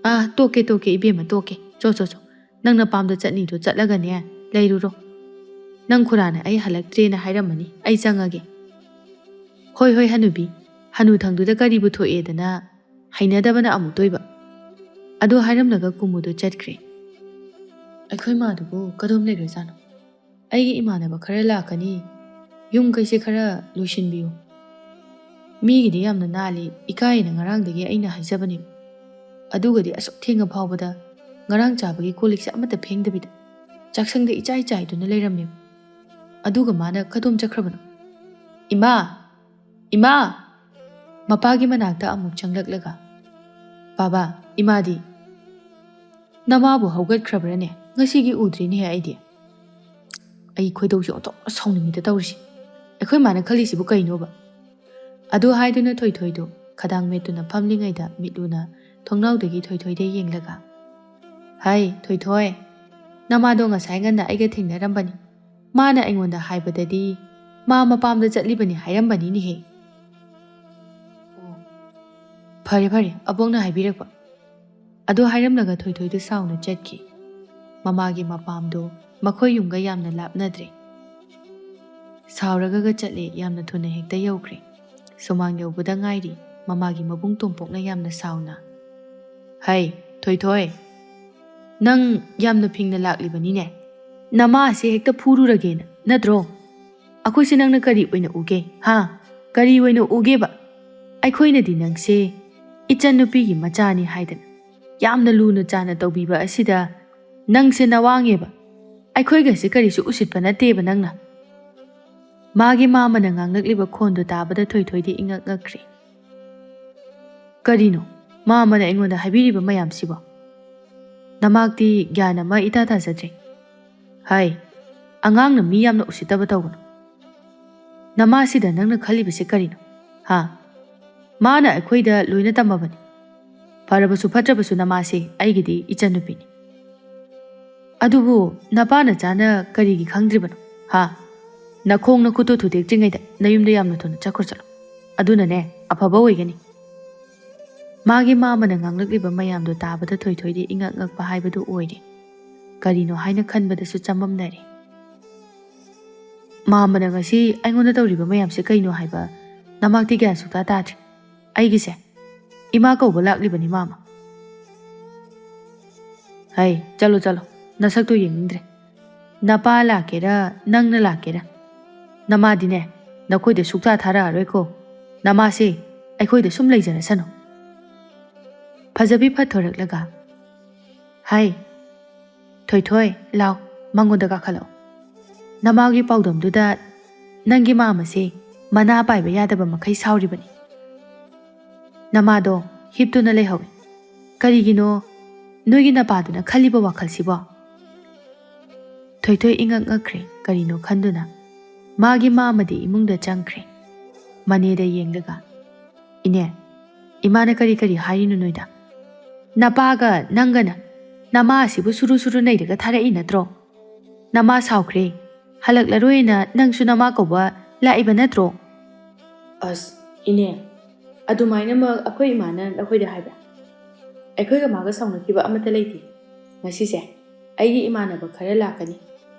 ꯑꯥ, ꯇꯣꯛꯀꯦ, ꯇꯣꯛꯀꯦ, ꯏꯕꯦꯝꯃ, ꯇꯣꯛꯀꯦ꯫ ꯆꯣ, ꯆꯣ, ꯆꯣ꯫ ꯅꯪ ꯅꯄꯥꯝꯗ ꯆꯠꯅꯤꯗꯣ ꯆꯠꯂꯒꯅꯦ, ꯂꯩꯔꯨꯔꯣ꯫ ꯅꯪ ꯈꯨꯔꯥꯅ ꯑꯩ ꯍꯜꯂꯛꯇ꯭ꯔꯦꯅ ꯍꯥꯏꯔꯝꯃꯅꯤ, ꯑꯩ ꯆꯪꯉꯒꯦ꯫ ꯍꯣꯏ, ꯍꯣꯏ, ꯍꯅꯨꯕꯤ, ꯍꯅꯨꯊꯪꯗꯨꯗ ꯀꯔꯤꯕꯨ ꯊꯣꯛꯑꯦꯗꯅ ꯍꯩꯅꯗꯕꯅ ꯑꯃꯨꯛꯇꯣꯏꯕ꯫ ꯑꯗꯨ ꯍꯥꯏꯔꯝꯂꯒ ꯀꯨꯃꯨꯗꯨ ꯆꯠꯈ꯭ꯔꯦ꯫ ꯑꯩꯈꯣꯏ ꯃꯥꯗꯨꯕꯨ ꯀꯗꯣꯝ ꯂꯩꯈ꯭ꯔꯖꯥꯠꯅꯣ? ꯑꯩꯒꯤ ꯏꯃꯥꯟꯅꯕ ꯈꯔ ꯂꯥꯛꯀꯅꯤ, ꯌꯨꯝ ꯀꯩꯁꯦ ꯈꯔ ꯂꯣꯏꯁꯤꯟꯕꯤꯌꯨ꯫ ꯃꯤꯒꯤꯗꯤ ꯌꯥꯝꯅ ꯅꯥꯜꯂꯤ, ꯏꯀꯥꯏꯅ ꯉꯔꯥꯡꯗꯒꯤ ꯑꯩꯅ ꯍꯥꯏꯖꯕꯅꯦꯕ꯫ ꯑꯗꯨꯒꯗꯤ ꯑꯁꯨꯛ ꯊꯦꯡꯉ ꯐꯥꯎꯕꯗ ꯉꯔꯥꯡ ꯆꯥꯕꯒꯤ ꯀꯣꯜ ꯂꯤꯛꯁꯦ ꯑꯃꯠꯇ ꯐꯦꯡꯗꯕꯤꯗ ꯆꯥꯛꯁꯪꯗ ꯏꯆꯥꯏ ꯆꯥꯏꯗꯨꯅ ꯂꯩꯔꯝꯃꯦꯕ꯫ ꯑꯗꯨꯒ ꯃꯥꯅ ꯀꯗꯣꯝ ꯆꯠꯈ꯭ꯔꯕꯅꯣ? "ꯏꯃꯥ! ꯏꯃꯥ!" ꯃꯄꯥꯒꯤ ꯃꯅꯥꯛꯇ ꯑꯃꯨꯛ ꯆꯪꯂꯛꯂꯒ, "ꯕꯥꯕꯥ, ꯏꯃꯥꯗꯤ?" "ꯅꯃꯥꯕꯨ ꯍꯧꯒꯠꯈ꯭ꯔꯕ꯭ꯔꯅꯦ? ꯉꯁꯤꯒꯤ ꯎꯗ꯭ꯔꯤꯅꯦꯍꯦ ꯑꯩꯗꯤ꯫ ꯑꯩ ꯈꯣꯏꯗꯧꯁꯦ ꯑꯣꯟꯊꯣꯛꯅ ꯁꯥꯎꯅꯤꯡꯉꯤꯗ ꯇꯧꯔꯤꯁꯦ꯫ ꯑꯩꯈꯣꯏ ꯃꯥꯅ ꯈꯜꯂꯤꯁꯤꯕꯨ ꯀꯩꯅꯣꯕ? ꯑꯗꯨ ꯍꯥꯏꯗꯨꯅ ꯊꯣꯏꯊꯣꯏꯗꯨ ꯈꯗꯥꯡ ꯃꯦꯠꯇꯨꯅ ꯐꯝꯂꯤꯉꯩꯗ ꯃꯤꯠꯂꯨꯅ ꯊꯣꯡꯅꯥꯎꯗꯒꯤ ꯊꯣꯏꯊꯣꯏꯗ ꯌꯦꯡꯂꯒ, "ꯍꯩ, ꯊꯣꯏꯊꯣꯏ, ꯅꯃꯥꯗꯣ ꯉꯁꯥꯏ ꯉꯟꯅ ꯑꯩꯒ ꯊꯦꯡꯅꯔꯝꯕꯅꯤ꯫ ꯃꯥꯅ ꯑꯩꯉꯣꯟꯗ ꯍꯥꯏꯕꯗꯗꯤ ꯃꯥ ꯃꯄꯥꯝꯗ ꯆꯠꯂꯤꯕꯅꯤ ꯍꯥꯏꯔꯝꯕꯅꯤꯅꯦꯍꯦ꯫" "ꯑꯣ, ꯐꯔꯦ ꯐꯔꯦ, ꯑꯕꯣꯛꯅ ꯍꯥꯏꯕꯤꯔꯛꯄ꯫" ꯑꯗꯨ ꯍꯥꯏꯔꯝꯂꯒ ꯊꯣꯏꯊꯣꯏꯗꯨ ꯁꯥꯎꯅ ꯆꯠꯈꯤ꯫ ꯃꯃꯥꯒꯤ ꯃꯄꯥꯝꯗꯨ ꯃꯈꯣꯏ ꯌꯨꯝꯒ ꯌꯥꯝꯅ ꯂꯥꯞꯅꯗ꯭ꯔꯦ꯫ ꯁꯥꯎꯔꯒꯒ ꯆꯠꯂꯦ, ꯌꯥꯝꯅ ꯊꯨꯅ ꯍꯦꯛꯇ ꯌꯧꯈ꯭ꯔꯦ꯫ ꯁꯨꯃꯥꯡ ꯌꯧꯕꯗ ꯉꯥꯏꯔꯤ, ꯃꯃꯥꯒꯤ ꯃꯕꯨꯡ ꯇꯣꯝꯄꯣꯛꯅ ꯌꯥꯝꯅ ꯁꯥꯎꯅ, "ꯍꯩ, ꯊꯣꯏꯊꯣꯏ, ꯅꯪ ꯌꯥꯝꯅ ꯐꯤꯡꯅ ꯂꯥꯛꯂꯤꯕꯅꯤꯅꯦ꯫ ꯅꯃꯥ ꯑꯁꯤ ꯍꯦꯛꯇ ꯐꯨꯔꯨꯔꯒꯦꯅ ꯅꯠꯇ꯭ꯔꯣ? ꯑꯩꯈꯣꯏꯁꯦ ꯅꯪꯅ ꯀꯔꯤ ꯑꯣꯏꯅ ꯎꯒꯦ, ꯍꯥ? ꯀꯔꯤ ꯑꯣꯏꯅ ꯎꯒꯦꯕ? ꯑꯩꯈꯣꯏꯅꯗꯤ ꯅꯪꯁꯦ ꯏꯆꯟꯅꯨꯄꯤꯒꯤ ꯃꯆꯥꯅꯤ ꯍꯥꯏꯗꯅ ꯌꯥꯝꯅ ꯂꯨꯅ ꯆꯥꯅ ꯇꯧꯕꯤꯕ ꯑꯁꯤꯗ ꯅꯪꯁꯦ ꯅꯋꯥꯡꯉꯦꯕ꯫ ꯑꯩꯈꯣꯏꯒꯁꯦ ꯀꯔꯤꯁꯨ ꯎꯁꯤꯠꯄ ꯅꯠꯇꯦꯕ ꯅꯪꯅ꯫" ꯃꯥꯒꯤ ꯃꯥꯃꯅ ꯉꯥꯡꯂꯛꯂꯤꯕ ꯈꯣꯟꯗꯨ ꯇꯥꯕꯗ ꯊꯣꯏꯊꯣꯏꯗꯤ ꯏꯉꯛ ꯉꯛꯈ꯭ꯔꯦ꯫ "ꯀꯔꯤꯅꯣ ꯃꯥꯃꯅ ꯑꯩꯉꯣꯟꯗ ꯍꯥꯏꯕꯤꯔꯤꯕ ꯃꯌꯥꯝꯁꯤꯕꯣ? ꯅꯃꯥꯛꯇꯤ ꯒ꯭ꯌꯥꯟ ꯑꯃ ꯏꯇꯥ ꯇꯥꯖꯗ꯭ꯔꯦ꯫ ꯍꯥꯏ, ꯑꯉꯥꯡꯅ ꯃꯤ ꯌꯥꯝꯅ ꯎꯁꯤꯠꯇꯕ ꯇꯧꯒꯅꯨ꯫ ꯅꯃꯥꯁꯤꯗ ꯅꯪꯅ ꯈꯜꯂꯤꯕꯁꯦ ꯀꯔꯤꯅꯣ? ꯍꯥ? ꯃꯥꯅ ꯑꯩꯈꯣꯏꯗ ꯂꯣꯏꯅ ꯇꯝꯃꯕꯅꯤ꯫ ꯐꯔꯕꯁꯨ ꯐꯠꯇ꯭ꯔꯕꯁꯨ ꯅꯃꯥꯁꯦ ꯑꯩꯒꯤꯗꯤ ꯏꯆꯟꯅꯨꯄꯤꯅꯤ꯫ ꯑꯗꯨꯕꯨ ꯅꯄꯥ ꯅꯆꯥꯅ ꯀꯔꯤꯒꯤ ꯈꯪꯗ꯭ꯔꯤꯕꯅꯣ? ꯍꯥ? ꯅꯈꯣꯡ ꯅꯈꯨꯠꯇꯨ ꯊꯨꯗꯦꯛꯇ꯭ꯔꯤꯉꯩꯗ ꯅꯌꯨꯝꯗ ꯌꯥꯝꯅ ꯊꯨꯅ ꯆꯠꯈ꯭ꯔꯣ ꯆꯠꯂꯣ꯫ ꯑꯗꯨꯅꯅꯦ ꯑꯐꯕ ꯑꯣꯏꯒꯅꯤ꯫" ꯃꯥꯒꯤ ꯃꯥꯃꯅ ꯉꯥꯡꯂꯛꯂꯤꯕ ꯃꯌꯥꯝꯗꯣ ꯇꯥꯕꯗ ꯊꯣꯏꯊꯣꯏꯗꯤ ꯏꯉꯛ ꯉꯛꯄ ꯍꯥꯏꯕꯗꯨ ꯑꯣꯏꯔꯦ꯫ ꯀꯔꯤꯅꯣ ꯍꯥꯏꯅ ꯈꯟꯕꯗꯁꯨ ꯆꯃꯝꯅꯔꯦ꯫ "ꯃꯥꯃꯅ ꯉꯁꯤ ꯑꯩꯉꯣꯟꯗ ꯇꯧꯔꯤꯕ ꯃꯌꯥꯝꯁꯦ ꯀꯩꯅꯣ ꯍꯥꯏꯕ ꯅꯃꯥꯛꯇꯤ ꯒ꯭ꯌꯥꯟ ꯁꯨꯛꯇꯥ ꯇꯥꯗ꯭ꯔꯦ꯫ ꯑꯩꯒꯤꯁꯦ ꯏꯃꯥ ꯀꯧꯕ ꯂꯥꯛꯂꯤꯕꯅꯤ ꯃꯥꯃ꯫" "ꯍꯩ, ꯆꯠꯂꯣ ꯆꯠꯂꯣ, ꯅꯁꯛꯇꯣ ꯌꯦꯡꯅꯤꯡꯗ꯭ꯔꯦ꯫ ꯅꯄꯥ ꯂꯥꯛꯀꯦꯔꯥ ꯅꯪꯅ ꯂꯥꯛꯀꯦꯔꯥ, ꯅꯃꯥꯗꯤꯅꯦ ꯅꯈꯣꯏꯗ ꯁꯨꯛꯊꯥ ꯊꯥꯔꯛꯑꯔꯣꯏꯀꯣ꯫ ꯅꯃꯥꯁꯦ ꯑꯩꯈꯣꯏꯗ ꯁꯨꯝ ꯂꯩꯖꯔꯁꯅꯨ꯫" ꯐꯖꯕꯤ ꯐꯠꯊꯣꯔꯛꯂꯒ, "ꯍꯥꯏ, ꯊꯣꯏꯊꯣꯏ, ꯂꯥꯎ, ꯃꯉꯣꯟꯗ ꯀꯥꯈꯠꯂꯛꯑꯣ꯫ ꯅꯃꯥꯒꯤ ꯄꯥꯎꯗꯝꯗꯨꯗ ꯅꯪꯒꯤ ꯃꯥꯃꯁꯦ ꯃꯅꯥ ꯄꯥꯏꯕ ꯌꯥꯗꯕ ꯃꯈꯩ ꯁꯥꯎꯔꯤꯕꯅꯤ꯫ ꯅꯃꯥꯗꯣ ꯍꯤꯞꯇꯨꯅ ꯂꯩꯍꯧꯏ꯫ ꯀꯔꯤꯒꯤꯅꯣ ꯅꯣꯏꯒꯤ ꯅꯄꯥꯗꯨꯅ ꯈꯜꯂꯤꯕ ꯋꯥꯈꯜꯁꯤꯕꯣ?" ꯊꯣꯏꯊꯣꯏ ꯏꯉꯛ ꯉꯛꯈ꯭ꯔꯦ ꯀꯔꯤꯅꯣ ꯈꯟꯗꯨꯅ꯫ ꯃꯥꯒꯤ ꯃꯥꯃꯗꯤ ꯏꯃꯨꯡꯗ ꯆꯪꯈ꯭ꯔꯦ꯫ ꯃꯅꯦꯗ ꯌꯦꯡꯂꯒ, "ꯏꯅꯦ, ꯏꯃꯥꯅ ꯀꯔꯤ ꯀꯔꯤ ꯍꯥꯏꯔꯤꯅꯣ ꯅꯣꯏꯗ? ꯅꯄꯥꯒ ꯅꯪꯒꯅ ꯅꯃꯥ ꯑꯁꯤꯕꯨ ꯁꯨꯔꯨ ꯁꯨꯔꯨ ꯅꯩꯔꯒ ꯊꯥꯔꯛꯏ ꯅꯠꯇ꯭ꯔꯣ? ꯅꯃꯥ ꯁꯥꯎꯈ꯭ꯔꯦ, ꯍꯜꯂꯛꯂꯔꯣꯏꯅ ꯅꯪꯁꯨ ꯅꯃꯥ ꯀꯧꯕ ꯂꯥꯛꯏꯕ ꯅꯠꯇ꯭ꯔꯣ?" "ꯑꯁ, ꯏꯅꯦ, ꯑꯗꯨꯃꯥꯏꯅꯃꯛ ꯑꯩꯈꯣꯏ ꯏꯃꯥꯅ ꯅꯈꯣꯏꯗ ꯍꯥꯏꯕ꯭ꯔꯥ? ꯑꯩꯈꯣꯏꯒ ꯃꯥꯒ ꯁꯥꯎꯅꯈꯤꯕ ꯑꯃꯠꯇ ꯂꯩꯇꯦ꯫ ꯉꯁꯤꯁꯦ ꯑꯩꯒꯤ ꯏꯃꯥꯟꯅꯕ ꯈꯔ ꯂꯥꯛꯀꯅꯤ꯫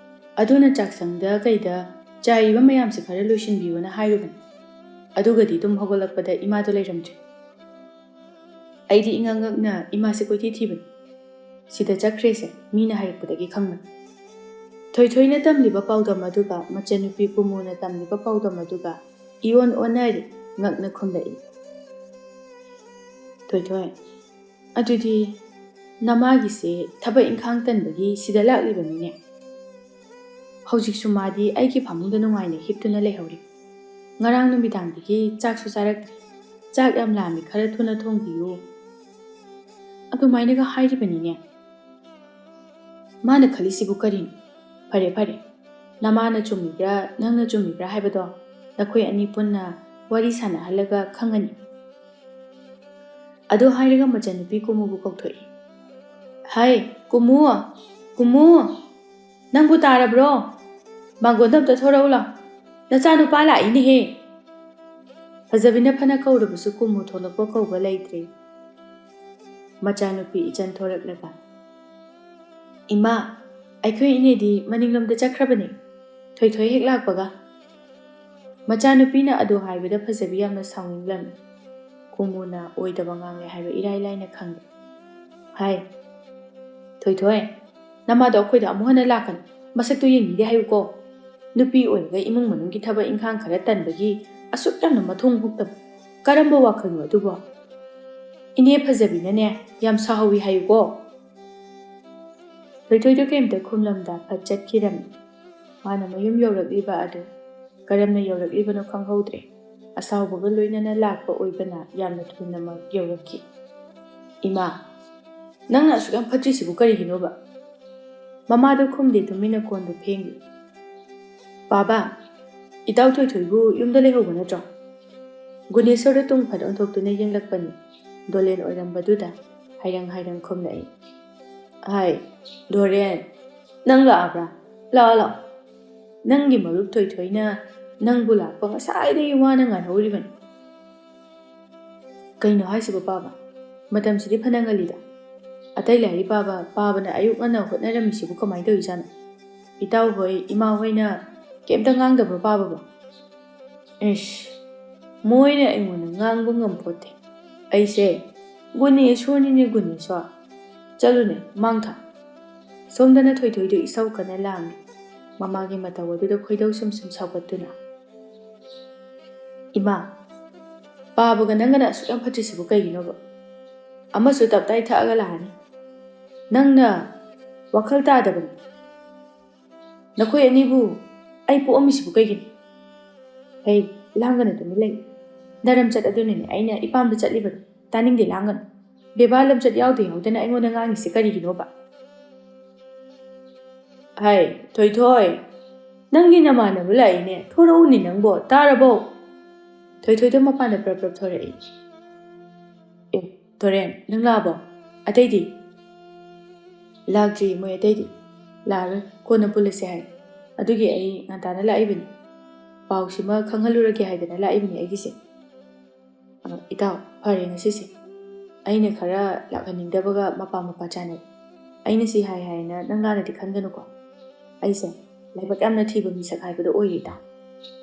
ꯑꯗꯨꯅ ꯆꯥꯛꯁꯪꯗ ꯀꯩꯗ ꯆꯥꯏꯔꯤꯕ ꯃꯌꯥꯝꯁꯦ ꯈꯔ ꯂꯣꯏꯁꯤꯟꯕꯤꯌꯣꯅ ꯍꯥꯏꯔꯨꯕꯅꯤ꯫ ꯑꯗꯨꯒꯗꯤ ꯇꯨꯝ ꯍꯧꯒꯠꯂꯛꯄꯗ ꯏꯃꯥꯗꯣ ꯂꯩꯔꯝꯗ꯭ꯔꯦ꯫ ꯑꯩꯗꯤ ꯏꯉꯛ ꯉꯛꯅ ꯏꯃꯥꯁꯦ ꯀꯣꯏꯊꯤ ꯊꯤꯕꯅꯤ꯫ ꯁꯤꯗ ꯆꯠꯈ꯭ꯔꯦꯁꯦ ꯃꯤꯅ ꯍꯥꯏꯔꯛꯄꯗꯒꯤ ꯈꯪꯕꯅꯤ꯫" ꯊꯣꯏꯊꯣꯏꯅ ꯇꯝꯂꯤꯕ ꯄꯥꯎꯗꯝ ꯑꯗꯨꯒ ꯃꯆꯟꯅꯨꯄꯤ ꯀꯨꯃꯨꯅ ꯇꯝꯂꯤꯕ ꯄꯥꯎꯗꯝ ꯑꯗꯨꯒ ꯏꯑꯣꯟ ꯑꯣꯟꯅꯔꯦ꯫ ꯉꯛꯅ ꯈꯨꯝꯂꯛꯏ꯫ "ꯊꯣꯏꯊꯣꯏ, ꯑꯗꯨꯗꯤ ꯅꯃꯥꯒꯤꯁꯦ ꯊꯕꯛ ꯏꯪꯈꯥꯡ ꯇꯟꯕꯒꯤ ꯁꯤꯗ ꯂꯥꯛꯂꯤꯕꯅꯤꯅꯦ꯫ ꯍꯧꯖꯤꯛꯁꯨ ꯃꯥꯗꯤ ꯑꯩꯒꯤ ꯐꯃꯨꯡꯗ ꯅꯨꯡꯉꯥꯏꯅ ꯍꯤꯞꯇꯨꯅ ꯂꯩꯍꯧꯔꯤ꯫ ꯉꯔꯥꯡ ꯅꯨꯃꯤꯗꯥꯡꯗꯒꯤ ꯆꯥꯛꯁꯨ ꯆꯥꯔꯛꯇ꯭ꯔꯤ꯫ ꯆꯥꯛ ꯌꯥꯝ ꯂꯥꯝꯃꯤ, ꯈꯔ ꯊꯨꯅ ꯊꯣꯡꯕꯤꯌꯨ꯫" ꯑꯗꯨꯃꯥꯏꯅꯒ ꯍꯥꯏꯔꯤꯕꯅꯤꯅꯦ꯫ ꯃꯥꯅ ꯈꯜꯂꯤꯁꯤꯕꯨ ꯀꯔꯤꯅꯣ? ꯐꯔꯦ, ꯐꯔꯦ, ꯅꯃꯥꯅ ꯆꯨꯝꯃꯤꯕ꯭ꯔꯥ, ꯅꯪꯅ ꯆꯨꯝꯃꯤꯕ꯭ꯔꯥ ꯍꯥꯏꯕꯗꯣ ꯅꯈꯣꯏ ꯑꯅꯤ ꯄꯨꯟꯅ ꯋꯥꯔꯤ ꯁꯥꯟꯅꯍꯜꯂꯒ ꯈꯪꯉꯅꯤ꯫ ꯑꯗꯨ ꯍꯥꯏꯔꯒ ꯃꯆꯟꯅꯨꯄꯤ ꯀꯨꯃꯨꯕꯨ ꯀꯧꯊꯣꯛꯏ꯫ "ꯍꯥꯏ, ꯀꯨꯃꯨ, ꯀꯨꯃꯨ, ꯅꯪꯕꯨ ꯇꯥꯔꯕ꯭ꯔꯣ? ꯃꯥꯡꯒꯣꯟꯗ ꯑꯝꯇ ꯊꯣꯔꯛꯎ ꯂꯥꯎ꯫ ꯅꯆꯥꯅꯨꯄꯥ ꯂꯥꯛꯏꯅꯦꯍꯦ!" ꯐꯖꯕꯤꯅ ꯐꯅ ꯀꯧꯔꯕꯁꯨ ꯀꯨꯃꯨ ꯊꯣꯛꯂꯛꯄ ꯀꯧꯕ ꯂꯩꯇ꯭ꯔꯦ꯫ ꯃꯆꯥꯅꯨꯄꯤ ꯏꯆꯟ ꯊꯣꯔꯛꯂꯒ, "ꯏꯃꯥ, ꯑꯩꯈꯣꯏ ꯏꯅꯦꯗꯤ ꯃꯅꯤꯡꯂꯣꯝꯗ ꯆꯠꯈ꯭ꯔꯕꯅꯦ, ꯊꯣꯏꯊꯣꯏ ꯍꯦꯛ ꯂꯥꯛꯄꯒ꯫" ꯃꯆꯥꯅꯨꯄꯤꯅ ꯑꯗꯨ ꯍꯥꯏꯕꯗ ꯐꯖꯕꯤ ꯌꯥꯝꯅ ꯁꯥꯎꯅꯤꯡꯂꯝꯃꯤ꯫ ꯀꯨꯃꯨꯅ ꯑꯣꯏꯗꯕ ꯉꯥꯡꯂꯦ ꯍꯥꯏꯕ ꯏꯔꯥꯏ ꯂꯥꯏꯅ ꯈꯪꯂꯦ꯫ "ꯍꯥꯏ, ꯊꯣꯏꯊꯣꯏ, ꯅꯃꯥꯗꯣ ꯑꯩꯈꯣꯏꯗ ꯑꯃꯨꯛ ꯍꯟꯅ ꯂꯥꯛꯀꯅꯨ, ꯃꯁꯛꯇꯨ ꯌꯦꯡꯅꯤꯡꯗꯦ ꯍꯥꯏꯌꯨꯀꯣ꯫ ꯅꯨꯄꯤ ꯑꯣꯏꯔꯒ ꯏꯃꯨꯡ ꯃꯅꯨꯡꯒꯤ ꯊꯕꯛ ꯏꯪꯈꯥꯡ ꯈꯔ ꯇꯟꯕꯒꯤ ꯑꯁꯨꯛ ꯌꯥꯝꯅ ꯃꯊꯣꯡ ꯍꯨꯛꯇꯕ ꯀꯔꯝꯕ ꯋꯥꯈꯜꯅꯣ ꯑꯗꯨꯕꯣ? ꯏꯅꯦ ꯐꯖꯕꯤꯅꯅꯦ ꯌꯥꯝ ꯁꯥꯎꯍꯧꯋꯤ ꯍꯥꯏꯌꯨꯀꯣ꯫" ꯊꯣꯏꯊꯣꯏꯗꯨ ꯀꯔꯤꯝꯇ ꯈꯨꯝꯂꯝꯗ ꯐꯠ ꯆꯠꯈꯤꯔꯝꯃꯤ꯫ ꯃꯥꯅ ꯃꯌꯨꯝ ꯌꯧꯔꯛꯂꯤꯕ ꯑꯗꯨ ꯀꯔꯝꯅ ꯌꯧꯔꯛꯂꯤꯕꯅꯣ ꯈꯪꯍꯧꯗ꯭ꯔꯦ꯫ ꯑꯁꯥꯎꯕꯒ ꯂꯣꯏꯅꯅ ꯂꯥꯛꯄ ꯑꯣꯏꯕꯅ ꯌꯥꯝꯅ ꯊꯨꯅꯃꯛ ꯌꯧꯔꯛꯈꯤ꯫ "ꯏꯃꯥ, ꯅꯪꯅ ꯑꯁꯨꯛ ꯌꯥꯝ ꯐꯠꯇ꯭ꯔꯤꯁꯤꯕꯨ ꯀꯔꯤꯒꯤꯅꯣꯕ?" ꯃꯃꯥꯗꯨ ꯈꯨꯝꯗꯦ, ꯇꯨꯃꯤꯟꯅ ꯀꯣꯟꯗꯨ ꯐꯦꯡꯂꯤ꯫ "ꯄꯥꯕ, "ꯏꯇꯥꯎ ꯊꯣꯏꯊꯣꯏꯕꯨ ꯌꯨꯝꯗ ꯂꯩꯍꯧꯕ ꯅꯠꯇ꯭ꯔꯣ?" ꯒꯨꯅꯦꯁꯣꯔꯗ ꯇꯨꯡ ꯐꯠ ꯑꯣꯟꯊꯣꯛꯇꯨꯅ ꯌꯦꯡꯂꯛꯄꯅꯤ꯫ ꯗꯣꯂꯦꯟ ꯑꯣꯏꯔꯝꯕꯗꯨꯗ ꯍꯥꯏꯔꯪ ꯍꯥꯏꯔꯪ ꯈꯨꯝꯂꯛꯏ꯫ "ꯍꯥꯏ, ꯗꯣꯔꯦꯟ, ꯅꯪ ꯂꯥꯛꯑꯕ꯭ꯔꯥ? ꯂꯥꯛꯑꯣ, ꯂꯥꯛꯑꯣ꯫ ꯅꯪꯒꯤ ꯃꯔꯨꯞ ꯊꯣꯏꯊꯣꯏꯅ ꯅꯪꯕꯨ ꯂꯥꯛꯄ ꯉꯁꯥꯏꯗꯒꯤ ꯋꯥꯅ ꯉꯥꯏꯍꯧꯔꯤꯕꯅꯤ꯫" "ꯀꯩꯅꯣ ꯍꯥꯏꯁꯤꯕꯣ ꯄꯥꯕ? ꯃꯇꯝꯁꯤꯗꯤ ꯐꯅ ꯉꯜꯂꯤꯗ꯫ ꯑꯇꯩ ꯂꯥꯏꯔꯤꯛ ꯄꯥꯕ, ꯄꯥꯕꯅ ꯑꯌꯨꯛ ꯉꯟꯅ ꯍꯣꯠꯅꯔꯝꯃꯤꯁꯤꯕꯨ ꯀꯃꯥꯏꯅ ꯇꯧꯔꯤꯖꯥꯠꯅꯣ? ꯏꯇꯥꯎ ꯍꯣꯏ, ꯏꯃꯥ ꯍꯣꯏꯅ ꯀꯩꯝꯇ ꯉꯥꯡꯗꯕ꯭ꯔꯣ ꯄꯥꯕꯕꯣ?" "ꯏꯁ, ꯃꯣꯏꯅ ꯑꯩꯉꯣꯟꯗ ꯉꯥꯡꯕ ꯉꯝꯄꯣꯠꯇꯦ꯫ ꯑꯩꯁꯦ ꯒꯨꯅꯦꯁꯣꯔꯅꯤꯅꯦ, ꯒꯨꯅꯦꯁꯣꯔ꯫ ꯆꯠꯂꯨꯅꯦ, ꯃꯥꯡ ꯊꯥ꯫" ꯁꯣꯝꯗꯅ ꯊꯣꯏꯊꯣꯏꯗꯨ ꯏꯁꯧ ꯀꯟꯅ ꯂꯥꯡꯂꯤ꯫ ꯃꯃꯥꯒꯤ ꯃꯇꯧ ꯑꯗꯨꯗ ꯈꯣꯏꯗꯧ ꯁꯨꯝ ꯁꯨꯝ ꯁꯥꯎꯒꯠꯇꯨꯅ, "ꯏꯃꯥ, ꯄꯥꯕꯒ ꯅꯪꯒꯅ ꯑꯁꯨꯛ ꯌꯥꯝ ꯐꯠꯇ꯭ꯔꯤꯁꯤꯕꯨ ꯀꯩꯒꯤꯅꯣꯕ? ꯑꯃꯁꯨ ꯇꯞꯇꯥꯏ ꯊꯛꯑꯒ ꯂꯥꯛꯑꯅꯤ꯫ ꯅꯪꯅ ꯋꯥꯈꯜ ꯇꯥꯗꯕꯅꯤ꯫ ꯅꯈꯣꯏ ꯑꯅꯤꯕꯨ ꯑꯩ ꯄꯣꯛꯑꯝꯃꯤꯁꯤꯕꯨ ꯀꯩꯒꯤꯅꯣ? ꯍꯦ, ꯂꯥꯡꯒꯅꯨ, ꯇꯨꯃꯤꯟ ꯂꯩꯌꯨ꯫ ꯅꯔꯝꯆꯠ ꯑꯗꯨꯅꯅꯦ ꯑꯩꯅ ꯏꯄꯥꯝꯗ ꯆꯠꯂꯤꯕꯗꯣ꯫ ꯇꯥꯅꯤꯡꯗꯦ, ꯂꯥꯡꯒꯅꯨ꯫ ꯕꯦꯕꯥꯔ ꯂꯝꯆꯠ ꯌꯥꯎꯗ ꯌꯥꯎꯗꯅ ꯑꯩꯉꯣꯟꯗ ꯉꯥꯡꯉꯤꯁꯤ ꯀꯔꯤꯒꯤꯅꯣꯕ?" "ꯍꯥꯏ, ꯊꯣꯏꯊꯣꯏ, ꯅꯪꯒꯤ ꯅꯃꯥꯟꯅꯕ ꯂꯥꯛꯏꯅꯦ, ꯊꯣꯔꯛꯎꯅꯦ ꯅꯪꯕꯣ, ꯇꯥꯔꯕꯣ?" ꯊꯣꯏꯊꯣꯏꯗꯣ ꯃꯄꯥꯟꯗ ꯄ꯭ꯔꯞ ꯄ꯭ꯔꯞ ꯊꯣꯔꯛꯏ꯫ "ꯑꯦ, ꯗꯣꯔꯦꯟ, ꯅꯪ ꯂꯥꯛꯑꯕꯣ? ꯑꯇꯩꯗꯤ?" "ꯂꯥꯛꯇ꯭ꯔꯤ ꯃꯣꯏ ꯑꯇꯩꯗꯤ꯫ ꯂꯥꯛꯑꯔꯣꯏ, ꯀꯣꯟꯅ ꯄꯨꯜꯂꯁꯦ ꯍꯥꯏ꯫ ꯑꯗꯨꯒꯤ ꯑꯩ ꯉꯟꯇꯥꯅ ꯂꯥꯛꯏꯕꯅꯤ꯫ ꯄꯥꯎꯁꯤꯃ ꯈꯪꯍꯜꯂꯨꯔꯒꯦ ꯍꯥꯏꯗꯅ ꯂꯥꯛꯏꯕꯅꯤ ꯑꯩꯒꯤꯁꯦ꯫" "ꯑ, ꯏꯇꯥꯎ, ꯐꯔꯦ ꯉꯁꯤꯁꯦ꯫ ꯑꯩꯅ ꯈꯔ ꯂꯥꯛꯍꯟꯅꯤꯡꯗꯕꯒ ꯃꯄꯥ ꯃꯄꯥ ꯆꯥꯅꯩ꯫ ꯑꯩꯅ ꯁꯤ ꯍꯥꯏ ꯍꯥꯏꯅ ꯅꯪ ꯂꯥꯟꯅꯗꯤ ꯈꯟꯒꯅꯨꯀꯣ꯫ ꯑꯩꯁꯦ ꯂꯥꯏꯕꯛ ꯌꯥꯝꯅ ꯊꯤꯕ ꯃꯤꯁꯛ ꯍꯥꯏꯕꯗꯣ ꯑꯣꯏꯔꯦ, ꯏꯇꯥꯎ꯫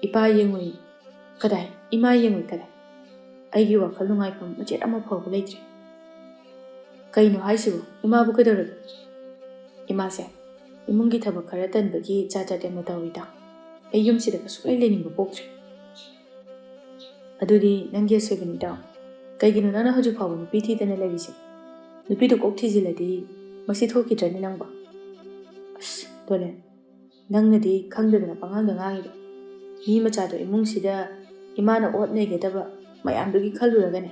ꯏꯄꯥ ꯌꯦꯡꯉꯨꯏ ꯀꯗꯥꯏ, ꯏꯃꯥ ꯌꯦꯡꯉꯨꯏ ꯀꯗꯥꯏ? ꯑꯩꯒꯤ ꯋꯥꯈꯜ ꯅꯨꯡꯉꯥꯏꯐꯝ ꯃꯆꯦꯠ ꯑꯃ ꯐꯥꯎꯕ ꯂꯩꯇ꯭ꯔꯦ꯫" "ꯀꯩꯅꯣ ꯍꯥꯏꯁꯤꯕꯣ? ꯏꯃꯥꯕꯨ ꯀꯩꯗꯧꯔꯒꯦ?" "ꯏꯃꯥꯁꯦ ꯏꯃꯨꯡꯒꯤ ꯊꯕꯛ ꯈꯔ ꯇꯟꯕꯒꯤ ꯖꯥꯠ ꯖꯥꯠ ꯌꯥꯝꯅ ꯇꯧꯔꯤ, ꯏꯇꯥꯎ꯫ ꯑꯩ ꯌꯨꯝꯁꯤꯗ ꯀꯩꯁꯨꯛ ꯂꯩ ꯂꯩꯅꯤꯡꯕ ꯄꯣꯛꯇ꯭ꯔꯦ꯫" "ꯑꯗꯨꯗꯤ ꯅꯪꯒꯤ ꯑꯁꯣꯏꯕꯅꯤ, ꯏꯇꯥꯎ꯫ ꯀꯩꯒꯤꯅꯣ ꯅꯪꯅ ꯍꯧꯖꯤꯛ ꯐꯥꯎꯕ ꯅꯨꯄꯤ ꯊꯤꯗꯅ ꯂꯩꯔꯤꯁꯦ? ꯅꯨꯄꯤꯗꯨ ꯀꯣꯛ ꯊꯤꯖꯤꯜꯂꯗꯤ ꯃꯁꯤ ꯊꯣꯛꯈꯤꯗ꯭ꯔꯅꯤ ꯅꯪꯕꯣ?" "ꯑꯁ, ꯗꯣꯂꯦꯟ, ꯅꯪꯅꯗꯤ ꯈꯪꯗꯗꯅ ꯄꯉꯥꯡꯗ ꯉꯥꯡꯉꯤꯗꯣ꯫ ꯃꯤ ꯃꯆꯥꯗꯣ ꯏꯃꯨꯡꯁꯤꯗ ꯏꯃꯥꯅ ꯑꯣꯠ ꯅꯩꯒꯗꯕ ꯃꯌꯥꯝꯗꯨꯒꯤ ꯈꯜꯂꯨꯔꯒꯅꯦ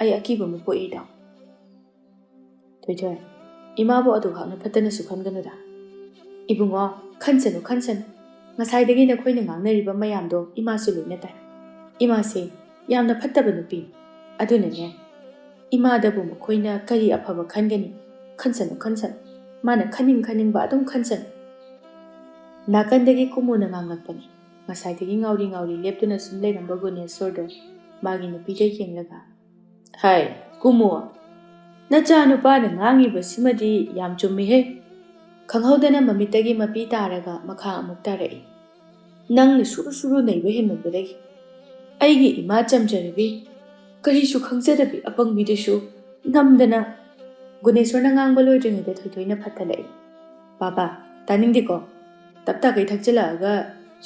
ꯑꯩ ꯑꯀꯤꯕ ꯑꯃ ꯄꯣꯛꯏ, ꯏꯇꯥꯎ꯫" "ꯊꯣꯏꯊꯣꯏ, ꯏꯃꯥꯕꯨ ꯑꯗꯨꯈꯛꯅ ꯐꯠꯇꯅꯁꯨ ꯈꯟꯒꯅꯨꯗ꯫" "ꯏꯕꯨꯡꯉꯣ, ꯈꯟꯁꯅꯨ, ꯈꯟꯁꯅꯨ꯫ ꯉꯁꯥꯏꯗꯒꯤ ꯅꯈꯣꯏꯅ ꯉꯥꯡꯅꯔꯤꯕ ꯃꯌꯥꯝꯗꯣ ꯏꯃꯥꯁꯨ ꯂꯣꯏꯅ ꯇꯥꯏ꯫ ꯏꯃꯥꯁꯦ ꯌꯥꯝꯅ ꯐꯠꯇꯕ ꯅꯨꯄꯤꯅꯤ꯫ ꯑꯗꯨꯅꯅꯦ, ꯏꯃꯥꯗꯕꯨ ꯃꯈꯣꯏꯅ ꯀꯔꯤ ꯑꯐꯕ ꯈꯟꯒꯅꯤ? ꯈꯟꯁꯅꯨ, ꯈꯟꯁꯅꯨ꯫ ꯃꯥꯅ ꯈꯟꯅꯤꯡ ꯈꯟꯅꯤꯡꯕ ꯑꯗꯨꯝ ꯈꯟꯁꯅꯨ꯫ ꯅꯥꯀꯟꯗꯒꯤ ꯀꯨꯃꯨꯅ ꯉꯥꯡꯂꯛꯄꯅꯤ꯫ ꯉꯁꯥꯏꯗꯒꯤ ꯉꯥꯎꯔꯤ ꯉꯥꯎꯔꯤ ꯂꯦꯞꯇꯨꯅ ꯁꯨꯝ ꯂꯩꯔꯝꯕ ꯒꯨꯅꯦꯁꯣꯔꯗꯣ ꯃꯥꯒꯤ ꯅꯨꯄꯤꯗ ꯌꯦꯡꯂꯒ, "ꯍꯥꯏ, ꯀꯨꯃꯨ, ꯅꯆꯥꯅꯨꯄꯥꯅ ꯉꯥꯡꯉꯤꯕꯁꯤꯃꯗꯤ ꯌꯥꯝ ꯆꯨꯝꯃꯤꯍꯦ꯫" ꯈꯪꯍꯧꯗꯅ ꯃꯃꯤꯠꯇꯒꯤ ꯃꯄꯤ ꯇꯥꯔꯒ ꯃꯈꯥ ꯑꯃꯨꯛ ꯇꯥꯔꯛꯏ꯫ "ꯅꯪꯅ ꯁꯨꯔꯨ ꯁꯨꯔꯨ ꯅꯩꯕ ꯍꯦꯟꯃꯟꯕꯗꯒꯤ ꯑꯩꯒꯤ ꯏꯃꯥ ꯆꯝꯖꯔꯕꯤ, ꯀꯔꯤꯁꯨ ꯈꯪꯖꯗꯕꯤ ꯑꯄꯪꯕꯤꯗꯨꯁꯨ ꯅꯝꯗꯅ꯫" ꯒꯨꯅꯦꯁꯣꯔꯅ ꯉꯥꯡꯕ ꯂꯣꯏꯗ꯭ꯔꯤꯉꯩꯗ ꯊꯣꯏꯊꯣꯏꯅ ꯐꯠꯇꯂꯛꯏ꯫ "ꯕꯥꯕꯥ, ꯇꯥꯅꯤꯡꯗꯦꯀꯣ꯫ ꯇꯞ ꯇꯥꯈꯩ ꯊꯛꯆꯤꯜꯂꯛꯑꯒ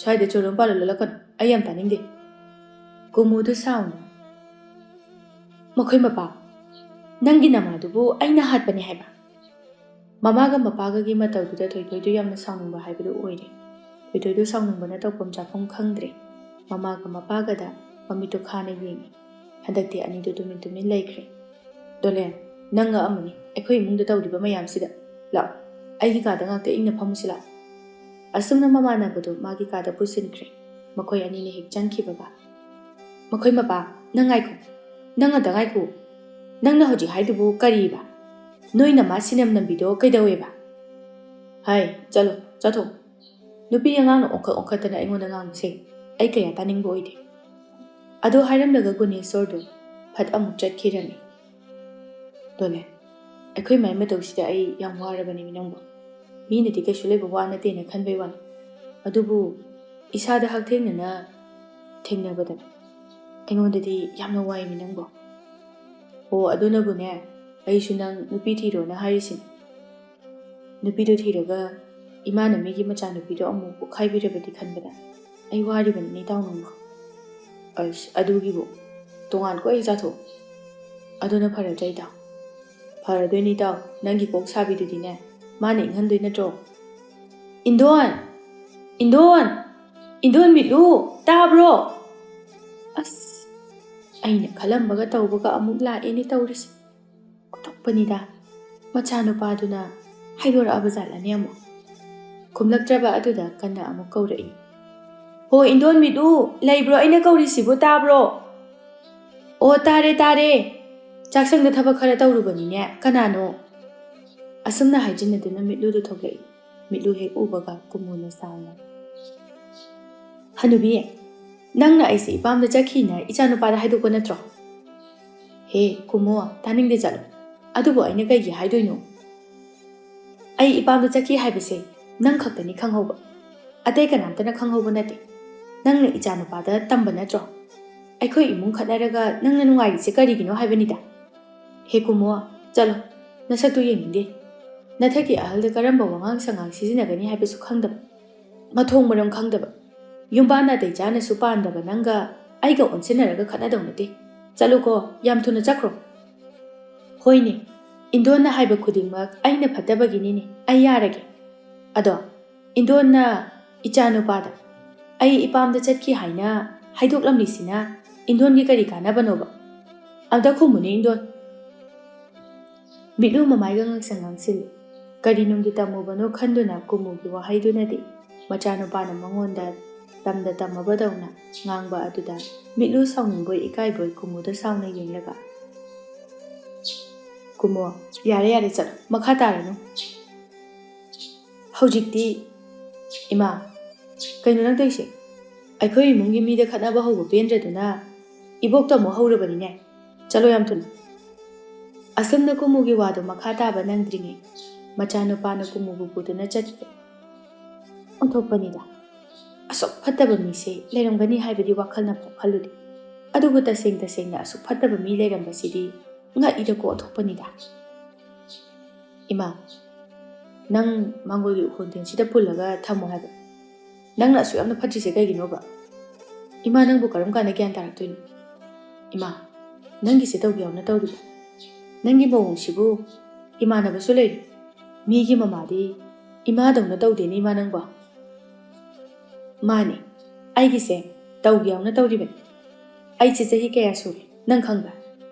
ꯁ꯭ꯋꯥꯏꯗ ꯆꯣꯔꯣꯝ ꯄꯥꯂꯣ ꯂꯣꯜꯂꯛꯀꯅꯨ꯫ ꯑꯩ ꯌꯥꯝ ꯇꯥꯅꯤꯡꯗꯦ꯫" ꯀꯨꯃꯨꯗꯨ ꯁꯥꯎꯅ, "ꯃꯈꯣꯏ ꯃꯄꯥ, ꯅꯪꯒꯤ ꯅꯃꯥꯗꯨꯕꯨ ꯑꯩꯅ ꯍꯥꯠꯄꯅꯤ ꯍꯥꯏꯕ?" ꯃꯃꯥꯒ ꯃꯄꯥꯒꯒꯤ ꯃꯇꯧꯗꯨꯗ ꯊꯣꯏꯊꯣꯏꯗꯨ ꯌꯥꯝꯅ ꯁꯥꯎꯅꯤꯡꯕ ꯍꯥꯏꯕꯗꯨ ꯑꯣꯏꯔꯦ꯫ ꯊꯣꯏꯊꯣꯏꯗꯨ ꯁꯥꯎꯅꯤꯡꯕꯅ ꯇꯧꯐꯝ ꯆꯥꯐꯝ ꯈꯪꯗ꯭ꯔꯦ꯫ ꯃꯃꯥꯒ ꯃꯄꯥꯒꯗ ꯃꯃꯤꯠꯇꯨ ꯈꯥꯅ ꯌꯦꯡꯉꯤ꯫ ꯍꯟꯗꯛꯇꯤ ꯑꯅꯤꯗꯨ ꯇꯨꯃꯤꯟ ꯇꯨꯃꯤꯟ ꯂꯩꯈ꯭ꯔꯦ꯫ "ꯗꯣꯂꯦꯟ, ꯅꯪ ꯉꯛꯑꯝꯃꯅꯤ ꯑꯩꯈꯣꯏ ꯏꯃꯨꯡꯗ ꯇꯧꯔꯤꯕ ꯃꯌꯥꯝꯁꯤꯗ꯫ ꯂꯥꯛꯑꯣ, ꯑꯩꯒꯤ ꯀꯥꯗ ꯉꯥꯛꯇ ꯏꯪꯅ ꯐꯝꯃꯨꯁꯤ ꯂꯥꯛꯑꯣ꯫" ꯑꯁꯨꯝꯅ ꯃꯃꯥꯟꯅꯕꯗꯨ ꯃꯥꯒꯤ ꯀꯥꯗ ꯄꯨꯁꯤꯟꯈ꯭ꯔꯦ꯫ ꯃꯈꯣꯏ ꯑꯅꯤꯅ ꯍꯦꯛ ꯆꯪꯈꯤꯕꯒ, "ꯃꯈꯣꯏ ꯃꯄꯥ, ꯅꯪ ꯉꯥꯏꯈꯣ꯫ ꯅꯪ ꯑꯗ ꯉꯥꯏꯈꯣ꯫ ꯅꯪꯅ ꯍꯧꯖꯤꯛ ꯍꯥꯏꯗꯨꯕꯨ ꯀꯔꯤꯕ? ꯅꯣꯏ ꯅꯃꯥ ꯁꯤꯅꯝ ꯅꯝꯕꯤꯗꯣ ꯀꯩꯗꯧꯋꯦꯕ?" "ꯍꯥꯏ, ꯆꯠꯂꯣ, ꯆꯠꯊꯣꯛ꯫ ꯅꯨꯄꯤ ꯑꯉꯥꯡꯅ ꯑꯣꯟꯈꯠ ꯑꯣꯟꯈꯠꯇꯅ ꯑꯩꯉꯣꯟꯗ ꯉꯥꯡꯕꯁꯦ ꯑꯩ ꯀꯌꯥ ꯇꯥꯅꯤꯡꯕ ꯑꯣꯏꯗꯦ꯫" ꯑꯗꯨ ꯍꯥꯏꯔꯝꯂꯒ ꯒꯨꯅꯦꯁꯣꯔꯗꯨ ꯐꯠ ꯑꯃꯨꯛ ꯆꯠꯈꯤꯔꯝꯃꯤ꯫ "ꯗꯣꯂꯦ, ꯑꯩꯈꯣꯏ ꯃꯥꯏ ꯃꯇꯧꯁꯤꯗ ꯑꯩ ꯌꯥꯝ ꯋꯥꯔꯕꯅꯦꯃꯤ ꯅꯪꯕꯨ꯫ ꯃꯤꯅꯗꯤ ꯀꯩꯁꯨ ꯂꯩꯕ ꯋꯥ ꯅꯠꯇꯦꯅ ꯈꯟꯕꯩ ꯋꯥꯅꯤ꯫ ꯑꯗꯨꯕꯨ ꯏꯁꯥꯗ ꯍꯛꯊꯦꯡꯅꯅ ꯊꯦꯡꯅꯕꯗ ꯑꯩꯉꯣꯟꯗꯗꯤ ꯌꯥꯝꯅ ꯋꯥꯏꯃꯤ ꯅꯪꯕꯨ꯫ ꯑꯣ, ꯑꯗꯨꯅꯕꯨꯅꯦ ꯑꯩꯁꯨ ꯅꯪ ꯅꯨꯄꯤ ꯊꯤꯔꯣꯅ ꯍꯥꯏꯔꯤꯁꯤꯅꯤ꯫ ꯅꯨꯄꯤꯗꯣ ꯊꯤꯔꯒ ꯏꯃꯥꯅ ꯃꯤꯒꯤ ꯃꯆꯥꯅꯨꯄꯤꯗꯣ ꯑꯃꯨꯛ ꯄꯣꯛꯈꯥꯏꯕꯤꯔꯕꯗꯤ ꯈꯟꯕꯗ ꯑꯩ ꯋꯥꯔꯤꯕꯅꯤꯅꯦ ꯏꯇꯥꯎ ꯅꯪꯕꯨ꯫" "ꯑꯁ, ꯑꯗꯨꯒꯤꯕꯨ ꯇꯣꯉꯥꯟ ꯀꯣꯏ ꯆꯥꯊꯣꯛ꯫ ꯑꯗꯨꯅ ꯐꯔꯗ꯭ꯔꯥ ꯏꯇꯥꯎ?" "ꯐꯔꯗꯣꯏꯅꯤ ꯏꯇꯥꯎ, ꯅꯪꯒꯤ ꯀꯣꯛ ꯁꯥꯕꯤꯗꯨꯗꯤꯅꯦ ꯃꯥꯅ ꯏꯪꯍꯟꯗꯣꯏ ꯅꯠꯇ꯭ꯔꯣ?" "ꯏꯟꯗꯣꯟ! ꯏꯟꯗꯣꯟ! ꯏꯟꯗꯣꯟ ꯃꯤꯠꯂꯨ! ꯇꯥꯕ꯭ꯔꯣ?" ꯑꯁ, ꯑꯩꯅ ꯈꯜꯂꯝꯕꯒ ꯇꯧꯕꯒ ꯑꯃꯨꯛ ꯂꯥꯛꯑꯦꯅꯦ ꯇꯧꯔꯤꯁꯦ꯫ ꯑꯣꯟꯊꯣꯛꯄꯅꯤꯗ, ꯃꯆꯥꯅꯨꯄꯥꯗꯨꯅ ꯍꯥꯏꯗꯣꯔꯛꯑꯕ ꯖꯥꯠꯂꯅꯦ ꯑꯃꯨꯛ꯫ ꯈꯨꯝꯂꯛꯇ꯭ꯔꯕ ꯑꯗꯨꯗ ꯀꯟꯅ ꯑꯃꯨꯛ ꯀꯧꯔꯛꯏ꯫ "ꯍꯣ, ꯏꯟꯗꯣꯟ ꯃꯤꯠꯂꯨ, ꯂꯩꯕ꯭ꯔꯣ? ꯑꯩꯅ ꯀꯧꯔꯤꯁꯤꯕꯨ ꯇꯥꯕ꯭ꯔꯣ?" "ꯑꯣ, ꯇꯥꯔꯦ, ꯇꯥꯔꯦ꯫ ꯆꯥꯛꯁꯪꯗ ꯊꯕꯛ ꯈꯔ ꯇꯧꯔꯨꯕꯅꯤꯅꯦ꯫ ꯀꯅꯥꯅꯣ?" ꯑꯁꯨꯝꯅ ꯍꯥꯏꯖꯤꯟꯅꯗꯨꯅ ꯃꯤꯠꯂꯨꯗꯨ ꯊꯣꯛꯂꯛꯏ꯫ ꯃꯤꯠꯂꯨ ꯍꯦꯛ ꯎꯕꯒ ꯀꯨꯃꯨꯅ ꯁꯥꯎꯅ, "ꯍꯅꯨꯕꯤ, ꯅꯪꯅ ꯑꯩꯁꯦ ꯏꯄꯥꯝꯗ ꯆꯠꯈꯤꯅ ꯏꯆꯥꯅꯨꯄꯥꯗ ꯍꯥꯏꯗꯣꯛꯄ ꯅꯠꯇ꯭ꯔꯣ?" "ꯍꯦ ꯀꯨꯃꯣ, ꯇꯥꯅꯤꯡꯗꯦ, ꯆꯠꯂꯣ꯫ ꯑꯗꯨꯕꯨ ꯑꯩꯅ ꯀꯩꯒꯤ ꯍꯥꯏꯗꯣꯏꯅꯣ? ꯑꯩ ꯏꯄꯥꯝꯗ ꯆꯠꯈꯤ ꯍꯥꯏꯕꯁꯦ ꯅꯪ ꯈꯛꯇꯅꯤ ꯈꯪꯍꯧꯕ꯫ ꯑꯇꯩ ꯀꯅꯥꯝꯇꯅ ꯈꯪꯍꯧꯕ ꯅꯠꯇꯦ꯫ ꯅꯪꯅ ꯏꯆꯥꯅꯨꯄꯥꯗ ꯇꯝꯕ ꯅꯠꯇ꯭ꯔꯣ? ꯑꯩꯈꯣꯏ ꯏꯃꯨꯡ ꯈꯠꯅꯔꯒ ꯅꯪꯅ ꯅꯨꯡꯉꯥꯏꯔꯤꯁꯦ ꯀꯔꯤꯒꯤꯅꯣ ꯍꯥꯏꯕꯅꯤꯗ꯫ ꯍꯦ ꯀꯨꯃꯣ, ꯆꯠꯂꯣ꯫ ꯅꯁꯛꯇꯨ ꯌꯦꯡꯅꯤꯡꯗꯦ꯫ ꯅꯊꯛꯀꯤ ꯑꯍꯜꯗ ꯀꯔꯝꯕ ꯋꯥꯉꯥꯡ ꯁꯉꯥꯡ ꯁꯤꯖꯤꯟꯅꯒꯅꯤ ꯍꯥꯏꯕꯁꯨ ꯈꯪꯗꯕ, ꯃꯊꯣꯡ ꯃꯔꯝ ꯈꯪꯗꯕ, ꯌꯨꯝꯕꯥꯟ ꯅꯥꯇꯩ ꯆꯥꯅꯁꯨ ꯄꯥꯟꯗꯕ ꯅꯪꯒ ꯑꯩꯒ ꯑꯣꯟꯁꯤꯟꯅꯔꯒ ꯈꯠꯅꯗꯧ ꯅꯠꯇꯦ꯫ ꯆꯠꯂꯨꯀꯣ, ꯌꯥꯝ ꯊꯨꯅ ꯆꯠꯈ꯭ꯔꯣ꯫" "ꯍꯣꯏꯅꯦ, ꯏꯟꯗꯣꯟꯅ ꯍꯥꯏꯕ ꯈꯨꯗꯤꯡꯃꯛ ꯑꯩꯅ ꯐꯠꯇꯕꯒꯤꯅꯤꯅꯦ꯫ ꯑꯩ ꯌꯥꯔꯒꯦ꯫ ꯑꯗꯣ ꯏꯟꯗꯣꯟꯅ ꯏꯆꯥꯅꯨꯄꯥꯗ ꯑꯩ ꯏꯄꯥꯝꯗ ꯆꯠꯈꯤ ꯍꯥꯏꯅ ꯍꯥꯏꯗꯣꯛꯂꯝꯂꯤꯁꯤꯅ ꯏꯟꯗꯣꯟꯒꯤ ꯀꯔꯤ ꯀꯥꯟꯅꯕꯅꯣꯕ? ꯑꯝꯇ ꯈꯨꯝꯃꯨꯅꯦ, ꯏꯟꯗꯣꯟ꯫" ꯃꯤꯠꯂꯨ ꯃꯃꯥꯏꯒ ꯉꯥꯡꯁꯪ ꯉꯥꯡꯁꯤꯜꯂꯤ꯫ ꯀꯔꯤꯅꯨꯡꯒꯤ ꯇꯝꯃꯨꯕꯅꯣ ꯈꯟꯗꯨꯅ ꯀꯨꯃꯨꯒꯤ ꯋꯥꯍꯩꯗꯨꯅꯗꯤ ꯃꯆꯥꯅꯨꯄꯥꯅ ꯃꯉꯣꯟꯗ ꯇꯝꯗ ꯇꯝꯃꯕꯗꯧꯅ ꯉꯥꯡꯕ ꯑꯗꯨꯗ ꯃꯤꯠꯂꯨ ꯁꯥꯎꯅꯤꯡꯕꯣꯏ ꯏꯀꯥꯏꯕꯣꯏ ꯀꯨꯃꯨꯗ ꯁꯥꯎꯅ ꯌꯦꯡꯂꯒ, "ꯀꯨꯃꯣ, ꯌꯥꯔꯦ, ꯌꯥꯔꯦ, ꯆꯠꯂꯣ, ꯃꯈꯥ ꯇꯥꯔꯅꯨ꯫" "ꯍꯧꯖꯤꯛꯇꯤ, ꯏꯃꯥ, ꯀꯩꯅꯣ ꯅꯪ ꯇꯧꯔꯤꯁꯦ? ꯑꯩꯈꯣꯏ ꯏꯃꯨꯡꯒꯤ ꯃꯤꯗ ꯈꯠꯅꯕ ꯍꯧꯕ ꯄꯦꯟꯗ꯭ꯔꯗꯨꯅ ꯏꯕꯣꯛꯇ ꯑꯃꯨꯛ ꯍꯧꯔꯕꯅꯤꯅꯦ꯫ ꯆꯠꯂꯣ ꯌꯥꯝ ꯊꯨꯅ꯫" ꯑꯁꯨꯝꯅ ꯀꯨꯃꯨꯒꯤ ꯋꯥꯗꯨ ꯃꯈꯥ ꯇꯥꯕ ꯅꯪꯗ꯭ꯔꯤꯉꯩ ꯃꯆꯥꯅꯨꯄꯥꯅ ꯀꯨꯃꯨꯕꯨ ꯄꯨꯗꯨꯅ ꯆꯠꯈ꯭ꯔꯦ꯫ ꯑꯣꯟꯊꯣꯛꯄꯅꯤꯗ꯫ ꯑꯁꯨꯛ ꯐꯠꯇꯕ ꯃꯤꯁꯦ ꯂꯩꯔꯝꯒꯅꯤ ꯍꯥꯏꯕꯗꯤ ꯋꯥꯈꯜꯅ ꯐꯥꯎ ꯈꯜꯂꯨꯗꯦ꯫ ꯑꯗꯨꯕꯨ ꯇꯁꯦꯡ ꯇꯁꯦꯡꯅ ꯑꯁꯨꯛ ꯐꯠꯇꯕ ꯃꯤ ꯂꯩꯔꯝꯕꯁꯤꯗꯤ ꯉꯛꯏꯗꯀꯣ ꯑꯣꯟꯊꯣꯛꯄꯅꯤꯗ꯫ "ꯏꯃꯥ, ꯅꯪ ꯃꯥꯡꯒꯣꯜꯒꯤ ꯎꯈꯣꯟꯊꯦꯟꯁꯤꯗ ꯄꯨꯜꯂꯒ ꯊꯝꯃꯣ ꯍꯥꯏꯕ꯫ ꯅꯪꯅ ꯑꯁꯨꯛ ꯌꯥꯝꯅ ꯐꯠꯇ꯭ꯔꯤꯁꯦ ꯀꯩꯒꯤꯅꯣꯕ? ꯏꯃꯥ, ꯅꯪꯕꯨ ꯀꯔꯝ ꯀꯥꯟꯗ ꯒ꯭ꯌꯥꯟ ꯇꯥꯔꯛꯇꯣꯏꯅꯣ? ꯏꯃꯥ, ꯅꯪꯒꯤꯁꯦ ꯇꯧꯒꯦ ꯌꯥꯎꯅ ꯇꯧꯔꯤꯕ꯫ ꯅꯪꯒꯤ ꯃꯑꯣꯡꯁꯤꯕꯨ ꯏꯃꯥꯟꯅꯕꯁꯨ ꯂꯩꯔꯤ꯫ ꯃꯤꯒꯤ ꯃꯃꯥꯗꯤ ꯏꯃꯥꯗꯧꯅ ꯇꯧꯗꯦꯅꯦ, ꯏꯃꯥ, ꯅꯪꯕꯣ꯫" "ꯃꯥꯅꯦ, ꯑꯩꯒꯤꯁꯦ ꯇꯧꯒꯦ ꯌꯥꯎꯅ ꯇꯧꯔꯤꯕꯅꯤ꯫ ꯑꯩꯁꯦ ꯆꯍꯤ ꯀꯌꯥ ꯁꯨꯔꯦ, ꯅꯪ ꯈꯪꯕ꯭ꯔꯥ?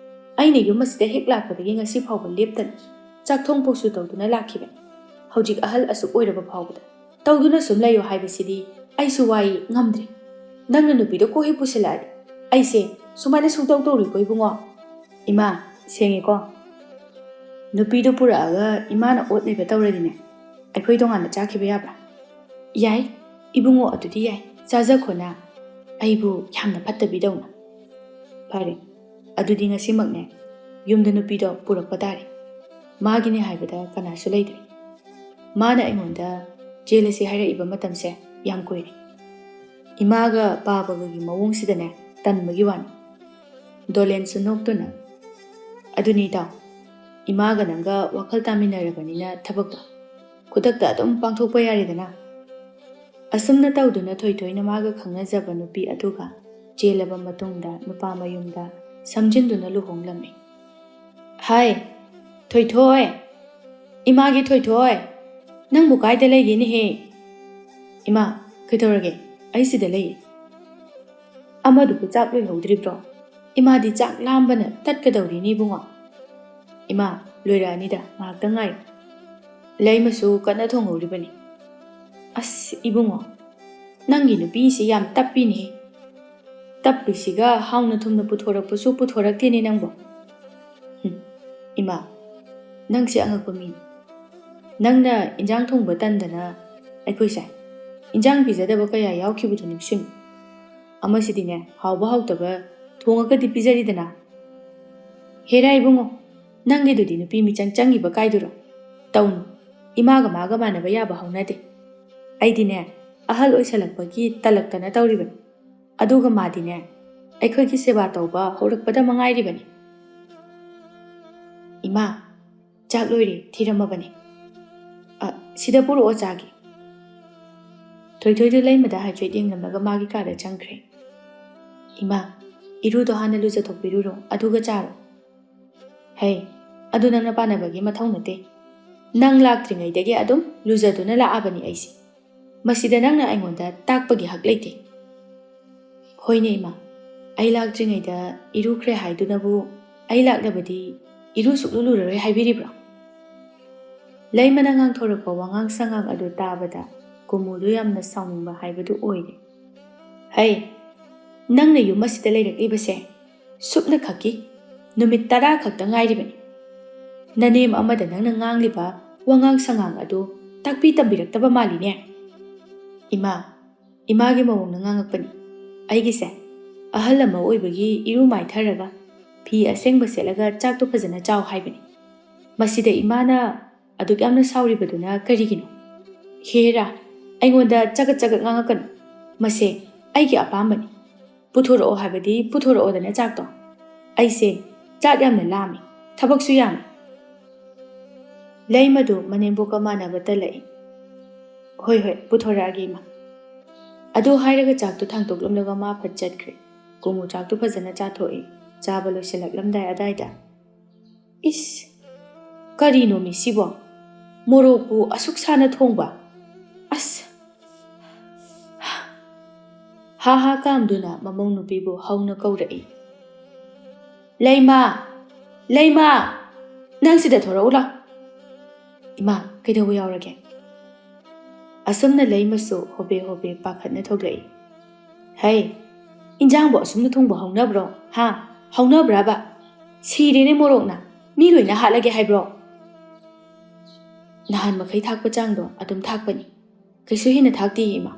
ꯑꯩꯅ ꯌꯨꯝ ꯑꯁꯤꯗ ꯍꯦꯛ ꯂꯥꯛꯄꯗꯒꯤ ꯉꯁꯤ ꯐꯥꯎꯕ ꯂꯦꯞꯇꯅ ꯆꯥꯛ ꯊꯣꯡ ꯄꯣꯛꯁꯨ ꯇꯧꯗꯨꯅ ꯂꯥꯛꯈꯤꯕꯅꯤ꯫ ꯍꯧꯖꯤꯛ ꯑꯍꯜ ꯑꯁꯨꯛ ꯑꯣꯏꯔꯕ ꯐꯥꯎꯕꯗ ꯇꯧꯗꯨꯅ ꯁꯨꯝ ꯂꯩꯌꯨ ꯍꯥꯏꯕꯁꯤꯗꯤ ꯑꯩꯁꯨ ꯋꯥꯏ, ꯉꯝꯗ꯭ꯔꯦ꯫ ꯅꯪꯅ ꯅꯨꯄꯤꯗꯣ ꯀꯣꯛ ꯍꯦꯛ ꯄꯨꯁꯤꯜꯂꯛꯑꯗꯤ ꯑꯩꯁꯦ ꯁꯨꯃꯥꯏꯅ ꯁꯨꯡꯇꯧ ꯇꯧꯔꯣꯏꯀꯣ ꯏꯕꯨꯡꯉꯣ꯫ ꯏꯃꯥ, ꯁꯦꯡꯉꯦꯀꯣ? ꯅꯨꯄꯤꯗꯣ ꯄꯨꯔꯛꯑꯒ ꯏꯃꯥꯅ ꯑꯣꯠ ꯅꯩꯕ ꯇꯧꯔꯗꯤꯅꯦ, ꯑꯩꯈꯣꯏ ꯇꯣꯉꯥꯟꯅ ꯆꯥꯈꯤꯕ ꯌꯥꯕ꯭ꯔꯥ? ꯌꯥꯏ ꯏꯕꯨꯡꯉꯣ, ꯑꯗꯨꯗꯤ ꯌꯥꯏ꯫ ꯆꯥꯖꯈꯣꯅ꯫ ꯑꯩꯕꯨ ꯌꯥꯝꯅ ꯐꯠꯇꯕꯤꯗꯧꯅ꯫ ꯐꯔꯦ, ꯑꯗꯨꯗꯤ ꯉꯁꯤꯃꯛꯅꯦ ꯌꯨꯝꯗ ꯅꯨꯄꯤꯗꯣ ꯄꯨꯔꯛꯄ ꯇꯥꯔꯦ꯫ ꯃꯥꯒꯤꯅꯦ ꯍꯥꯏꯕꯗ ꯀꯅꯥꯁꯨ ꯂꯩꯇ꯭ꯔꯦ꯫ ꯃꯥꯅ ꯑꯩꯉꯣꯟꯗ ꯆꯦꯜꯂꯁꯤ ꯍꯥꯏꯔꯛꯏꯕ ꯃꯇꯝꯁꯦ ꯌꯥꯝ ꯀꯨꯏꯔꯦ꯫ ꯏꯃꯥꯒ ꯄꯥꯕꯒꯒꯤ ꯃꯑꯣꯡꯁꯤꯗꯅꯦ ꯇꯟꯕꯒꯤ ꯋꯥꯅꯤ꯫ ꯗꯣꯂꯦꯟꯁꯨ ꯅꯣꯛꯇꯨꯅ, "ꯑꯗꯨꯅꯤ ꯏꯇꯥꯎ, ꯏꯃꯥꯒ ꯅꯪꯒ ꯋꯥꯈꯜ ꯇꯥꯃꯤꯟꯅꯔꯕꯅꯤꯅ ꯊꯕꯛꯇꯣ ꯈꯨꯗꯛꯇ ꯑꯗꯨꯝ ꯄꯥꯡꯊꯣꯛꯄ ꯌꯥꯔꯦꯗꯅ?" ꯑꯁꯨꯝꯅ ꯇꯧꯗꯨꯅ ꯊꯣꯏꯊꯣꯏꯅ ꯃꯥꯒ ꯈꯪꯅꯖꯕ ꯅꯨꯄꯤ ꯑꯗꯨꯒ ꯆꯦꯜꯂꯕ ꯃꯇꯨꯡꯗ ꯅꯨꯄꯥ ꯃꯌꯨꯝꯗ ꯁꯝꯖꯤꯟꯗꯨꯅ ꯂꯨꯍꯣꯡꯂꯝꯃꯤ꯫ "ꯍꯥꯏ, ꯊꯣꯏꯊꯣꯏ! ꯏꯃꯥꯒꯤ ꯊꯣꯏꯊꯣꯏ! ꯅꯪꯕꯨ ꯀꯥꯏꯗ ꯂꯩꯒꯦꯅꯦꯍꯦ?" "ꯏꯃꯥ, ꯀꯩꯗꯧꯔꯒꯦ? ꯑꯩ ꯁꯤꯗ ꯂꯩꯌꯦ꯫" "ꯑꯃꯗꯨꯕꯨ ꯆꯥꯛ ꯂꯣꯏꯍꯧꯗ꯭ꯔꯤꯕ꯭ꯔꯣ? ꯏꯃꯥꯗꯤ ꯆꯥꯛ ꯂꯥꯝꯕꯅ ꯇꯠꯀꯗꯧꯔꯤꯅꯦ ꯏꯕꯨꯡꯉꯣ꯫" "ꯏꯃꯥ, ꯂꯣꯏꯔꯛꯑꯅꯤꯗ, ꯉꯥꯏꯍꯥꯛꯇꯪ ꯉꯥꯏꯌꯨ꯫ ꯂꯩꯃꯁꯨ ꯀꯟꯅ ꯊꯣꯡꯍꯧꯔꯤꯕꯅꯤ꯫" "ꯑꯁ ꯏꯕꯨꯡꯉꯣ, ꯅꯪꯒꯤ ꯅꯨꯄꯤꯁꯤ ꯌꯥꯝ ꯇꯞꯄꯤꯅꯦ꯫ ꯇꯞꯄꯤꯁꯤꯒ ꯍꯥꯎꯅ ꯊꯨꯝꯅ ꯄꯨꯊꯣꯔꯛꯄꯁꯨ ꯄꯨꯊꯣꯔꯛꯇꯦꯅꯦ ꯅꯪꯕꯣ꯫" "ꯍꯨꯝ, ꯏꯃꯥ, ꯅꯪꯁꯦ ꯑꯉꯛꯄ ꯃꯤꯅꯤ꯫ ꯅꯪꯅ ꯏꯟꯖꯥꯡ ꯊꯣꯡꯕ ꯇꯟꯗꯅ ꯑꯩꯈꯣꯏꯁꯦ ꯏꯟꯖꯥꯡ ꯄꯤꯖꯗꯕ ꯀꯌꯥ ꯌꯥꯎꯈꯤꯕꯗꯨ ꯅꯤꯡꯁꯤꯡꯉꯨ꯫ ꯑꯃꯁꯤꯗꯤꯅꯦ, ꯍꯥꯎꯕ ꯍꯥꯎꯇꯕ ꯊꯣꯡꯉꯒꯗꯤ ꯄꯤꯖꯔꯤꯗꯅ꯫ ꯍꯦꯔꯥ ꯏꯕꯨꯡꯉꯣ, ꯅꯪꯒꯤꯗꯨꯗꯤ ꯅꯨꯄꯤ ꯃꯤꯆꯪ ꯆꯪꯉꯤꯕ ꯀꯥꯏꯗꯨꯔꯣ? ꯇꯧꯅꯨ, ꯏꯃꯥꯒ ꯃꯥꯒ ꯃꯥꯟꯅꯕ ꯌꯥꯕ ꯍꯧꯅꯗꯦ꯫ ꯑꯩꯗꯤꯅꯦ, ꯑꯍꯜ ꯑꯣꯏꯁꯜꯂꯛꯄꯒꯤ ꯇꯜꯂꯛꯇꯅ ꯇꯧꯔꯤꯕꯅꯤ꯫ ꯑꯗꯨꯒ ꯃꯥꯗꯤꯅꯦ, ꯑꯩꯈꯣꯏꯒꯤ ꯁꯦꯕꯥ ꯇꯧꯕ ꯍꯧꯔꯛꯄꯗ ꯃꯉꯥꯏꯔꯤꯕꯅꯤ꯫" "ꯏꯃꯥ, ꯆꯥꯛ ꯂꯣꯏꯔꯦ, ꯊꯤꯔꯝꯃꯕꯅꯤ꯫ ꯑ, ꯁꯤꯗ ꯄꯨꯔꯛꯑꯣ ꯆꯥꯒꯦ꯫" ꯊꯣꯏꯊꯣꯏꯗꯨ ꯂꯩꯃꯗ ꯍꯥꯏꯐꯦꯠ ꯌꯦꯡꯂꯝꯂꯒ ꯃꯥꯒꯤ ꯀꯥꯗ ꯆꯪꯈ꯭ꯔꯦ꯫ "ꯏꯃꯥ, ꯏꯔꯨꯗꯣ ꯍꯥꯟꯅ ꯂꯨꯖꯊꯣꯛꯄꯤꯔꯨꯔꯣ, ꯑꯗꯨꯒ ꯆꯥꯔꯣ꯫" "ꯍꯩ, ꯑꯗꯨ ꯅꯪꯅ ꯄꯥꯟꯅꯕꯒꯤ ꯃꯊꯧ ꯅꯠꯇꯦ꯫ ꯅꯪ ꯂꯥꯛꯇ꯭ꯔꯤꯉꯩꯗꯒꯤ ꯑꯗꯨꯝ ꯂꯨꯖꯗꯨꯅ ꯂꯥꯛꯑꯕꯅꯤ ꯑꯩꯁꯦ꯫ ꯃꯁꯤꯗ ꯅꯪꯅ ꯑꯩꯉꯣꯟꯗ ꯇꯥꯛꯄꯒꯤ ꯍꯛ ꯂꯩꯇꯦ꯫" "ꯍꯣꯏꯅꯦ ꯏꯃꯥ, ꯑꯩ ꯂꯥꯛꯇ꯭ꯔꯤꯉꯩꯗ ꯏꯔꯨꯈ꯭ꯔꯦ ꯍꯥꯏꯗꯨꯅꯕꯨ ꯑꯩ ꯂꯥꯛꯂꯕꯗꯤ ꯏꯔꯨ ꯁꯨꯛꯂꯨ ꯂꯨꯔꯔꯣꯏ ꯍꯥꯏꯕꯤꯔꯤꯕ꯭ꯔꯣ?" ꯂꯩꯃꯅ ꯉꯥꯡꯊꯣꯔꯛꯄ ꯋꯥꯉꯥꯡ ꯁꯉꯥꯡ ꯑꯗꯨ ꯇꯥꯕꯗ ꯀꯨꯃꯨꯗꯨ ꯌꯥꯝꯅ ꯁꯥꯎꯅꯤꯡꯕ ꯍꯥꯏꯕꯗꯨ ꯑꯣꯏꯔꯦ꯫ "ꯍꯩ, ꯅꯪꯅ ꯌꯨꯝ ꯑꯁꯤꯗ ꯂꯩꯔꯛꯂꯤꯕꯁꯦ ꯁꯨꯞꯅ ꯈꯛꯀꯤ ꯅꯨꯃꯤꯠ ꯇꯔꯥ ꯈꯛꯇ ꯉꯥꯏꯔꯤꯕꯅꯤ꯫ ꯅꯅꯦꯝ ꯑꯃꯗ ꯅꯪꯅ ꯉꯥꯡꯂꯤꯕ ꯋꯥꯉꯥꯡ ꯁꯉꯥꯡ ꯑꯗꯨ ꯇꯥꯛꯄꯤ ꯇꯝꯕꯤꯔꯛꯇꯕ ꯃꯥꯜꯂꯤꯅꯦ?" "ꯏꯃꯥ, ꯏꯃꯥꯒꯤ ꯃꯑꯣꯡꯅ ꯉꯥꯡꯉꯛꯄꯅꯤ꯫ ꯑꯩꯒꯤꯁꯦ ꯑꯍꯜ ꯑꯃ ꯑꯣꯏꯕꯒꯤ ꯏꯔꯨ ꯃꯥꯏꯊꯔꯒ ꯐꯤ ꯑꯁꯦꯡꯕ ꯁꯦꯠꯂꯒ ꯆꯥꯛꯇꯣ ꯐꯖꯅ ꯆꯥꯎ ꯍꯥꯏꯕꯅꯤ꯫ ꯃꯁꯤꯗ ꯏꯃꯥꯅ ꯑꯗꯨꯛ ꯌꯥꯝꯅ ꯁꯥꯎꯔꯤꯕꯗꯨꯅ ꯀꯔꯤꯒꯤꯅꯣ? ꯍꯦꯔꯥ, ꯑꯩꯉꯣꯟꯗ ꯆꯒꯠ ꯆꯒꯠ ꯉꯥꯡꯉꯛꯀꯅꯨ꯫ ꯃꯁꯦ ꯑꯩꯒꯤ ꯑꯄꯥꯝꯕꯅꯤ꯫ ꯄꯨꯊꯣꯔꯛꯑꯣ ꯍꯥꯏꯕꯗꯤ ꯄꯨꯊꯣꯔꯛꯑꯣꯗꯅ ꯆꯥꯛꯇꯣ꯫ ꯑꯩꯁꯦ ꯆꯥꯛ ꯌꯥꯝꯅ ꯂꯥꯝꯃꯤ, ꯊꯕꯛꯁꯨ ꯌꯥꯝꯃꯤ꯫" ꯂꯩꯃꯗꯨ ꯃꯅꯦꯝꯕꯣꯛꯀ ꯃꯥꯟꯅꯕ ꯇꯜꯂꯛꯏ꯫ "ꯍꯣꯏ, ꯍꯣꯏ, ꯄꯨꯊꯣꯔꯛꯑꯒꯦ, ꯏꯃꯥ꯫" ꯑꯗꯨ ꯍꯥꯏꯔꯒ ꯆꯥꯛꯇꯨ ꯊꯥꯡꯇꯣꯛꯂꯝꯂꯒ ꯃꯥ ꯐꯠ ꯆꯠꯈ꯭ꯔꯦ꯫ ꯀꯨꯃꯨ ꯆꯥꯛꯇꯨ ꯐꯖꯅ ꯆꯥꯊꯣꯛꯏ꯫ ꯆꯥꯕ ꯂꯣꯏꯁꯤꯜꯂꯛꯂꯝꯗꯥꯏ ꯑꯗꯥꯏꯗ, "ꯏꯁ, ꯀꯔꯤꯅꯣꯃꯤ ꯁꯤꯕꯣ? ꯃꯣꯔꯣꯛꯄꯨ ꯑꯁꯨꯛ ꯁꯥꯅ ꯊꯣꯡꯕ? ꯑꯁ!" ꯍꯥ ꯍꯥ ꯀꯥꯝꯗꯨꯅ ꯃꯃꯧ ꯅꯨꯄꯤꯕꯨ ꯍꯧꯅ ꯀꯧꯔꯛꯏ꯫ "ꯂꯩꯃ! ꯂꯩꯃ! ꯅꯪ ꯁꯤꯗ ꯊꯣꯔꯛꯎ ꯂꯥꯎ꯫" "ꯏꯃꯥ, ꯀꯩꯗꯧꯕ ꯌꯥꯎꯔꯒꯦ?" ꯑꯁꯨꯝꯅ ꯂꯩꯃꯁꯨ ꯍꯣꯕꯦ ꯍꯣꯕꯦ ꯄꯥꯈꯠꯅ ꯊꯣꯛꯂꯛꯏ꯫ "ꯍꯩ, ꯏꯟꯖꯥꯡꯕꯨ ꯑꯁꯨꯝꯅ ꯊꯣꯡꯕ ꯍꯧꯅꯕ꯭ꯔꯣ? ꯍꯥ? ꯍꯧꯅꯕ꯭ꯔꯕ? ꯁꯤꯔꯦꯅꯦ ꯃꯣꯔꯣꯛꯅ꯫ ꯃꯤ ꯂꯣꯏꯅ ꯍꯥꯠꯂꯒꯦ ꯍꯥꯏꯕ꯭ꯔꯣ?" "ꯅꯍꯥꯟ ꯃꯈꯩ ꯊꯥꯛꯄ ꯆꯥꯡꯗꯣ ꯑꯗꯨꯝ ꯊꯥꯛꯄꯅꯤ꯫ ꯀꯩꯁꯨ ꯍꯦꯟꯅ ꯊꯥꯛꯇꯦ, ꯏꯃꯥ꯫"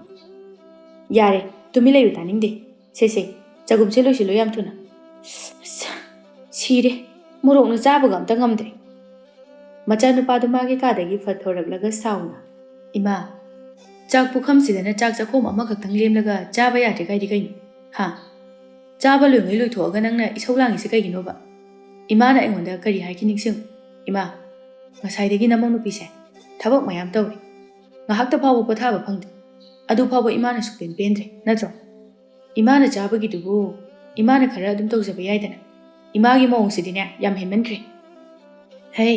"ꯌꯥꯔꯦ, ꯇꯨꯃꯤꯟ ꯂꯩꯌꯨ, ꯇꯥꯅꯤꯡꯗꯦ꯫ ꯁꯦ, ꯁꯦ, ꯆꯒꯨꯝꯁꯦ ꯂꯣꯏꯁꯤꯜꯂꯨ ꯌꯥꯝ ꯊꯨꯅ꯫" ꯑꯁ, ꯁꯤꯔꯦ, ꯃꯣꯔꯣꯛꯅ ꯆꯥꯕꯒ ꯑꯝꯇ ꯉꯝꯗ꯭ꯔꯦ꯫ ꯃꯆꯥꯅꯨꯄꯥꯗꯨ ꯃꯥꯒꯤ ꯀꯥꯗꯒꯤ ꯐꯠ ꯊꯣꯔꯛꯂꯒ ꯁꯥꯎꯅ, "ꯏꯃꯥ, ꯆꯥꯛ ꯄꯨꯈꯝꯁꯤꯗꯅ ꯆꯥꯛ ꯆꯥꯛꯈꯣꯝ ꯑꯃꯈꯛꯇꯪ ꯂꯦꯝꯂꯒ ꯆꯥꯕ ꯌꯥꯗ꯭ꯔꯦ ꯀꯥꯏꯗꯤ ꯀꯩꯅꯣ? ꯍꯥ? ꯆꯥꯕ ꯂꯣꯏꯉꯩ ꯂꯣꯏꯊꯣꯛꯑꯒ ꯅꯪꯅ ꯏꯁꯧ ꯂꯥꯡꯉꯤꯁꯦ ꯀꯩꯒꯤꯅꯣꯕ? ꯏꯃꯥꯅ ꯑꯩꯉꯣꯟꯗ ꯀꯔꯤ ꯍꯥꯏꯈꯤ ꯅꯤꯡꯁꯤꯡꯉꯨ꯫ ꯏꯃꯥ, ꯉꯁꯥꯏꯗꯒꯤ ꯅꯃꯧ ꯅꯨꯄꯤꯁꯦ ꯊꯕꯛ ꯃꯌꯥꯝ ꯇꯧꯔꯤ꯫ ꯉꯥꯏꯍꯥꯛꯇ ꯐꯥꯎꯕ ꯄꯣꯊꯥꯕ ꯐꯪꯗꯦ꯫ ꯑꯗꯨ ꯐꯥꯎꯕ ꯏꯃꯥꯅ ꯁꯨꯛꯄꯦꯟ ꯄꯦꯟꯗ꯭ꯔꯦ, ꯅꯠꯇ꯭ꯔꯣ? ꯏꯃꯥꯅ ꯆꯥꯕꯒꯤꯗꯨꯕꯨ ꯏꯃꯥꯅ ꯈꯔ ꯑꯗꯨꯝ ꯇꯧꯖꯕ ꯌꯥꯏꯗꯅ꯫ ꯏꯃꯥꯒꯤ ꯃꯑꯣꯡꯁꯤꯗꯤꯅꯦ, ꯌꯥꯝ ꯍꯦꯟꯃꯟꯈ꯭ꯔꯦ꯫ ꯍꯩ,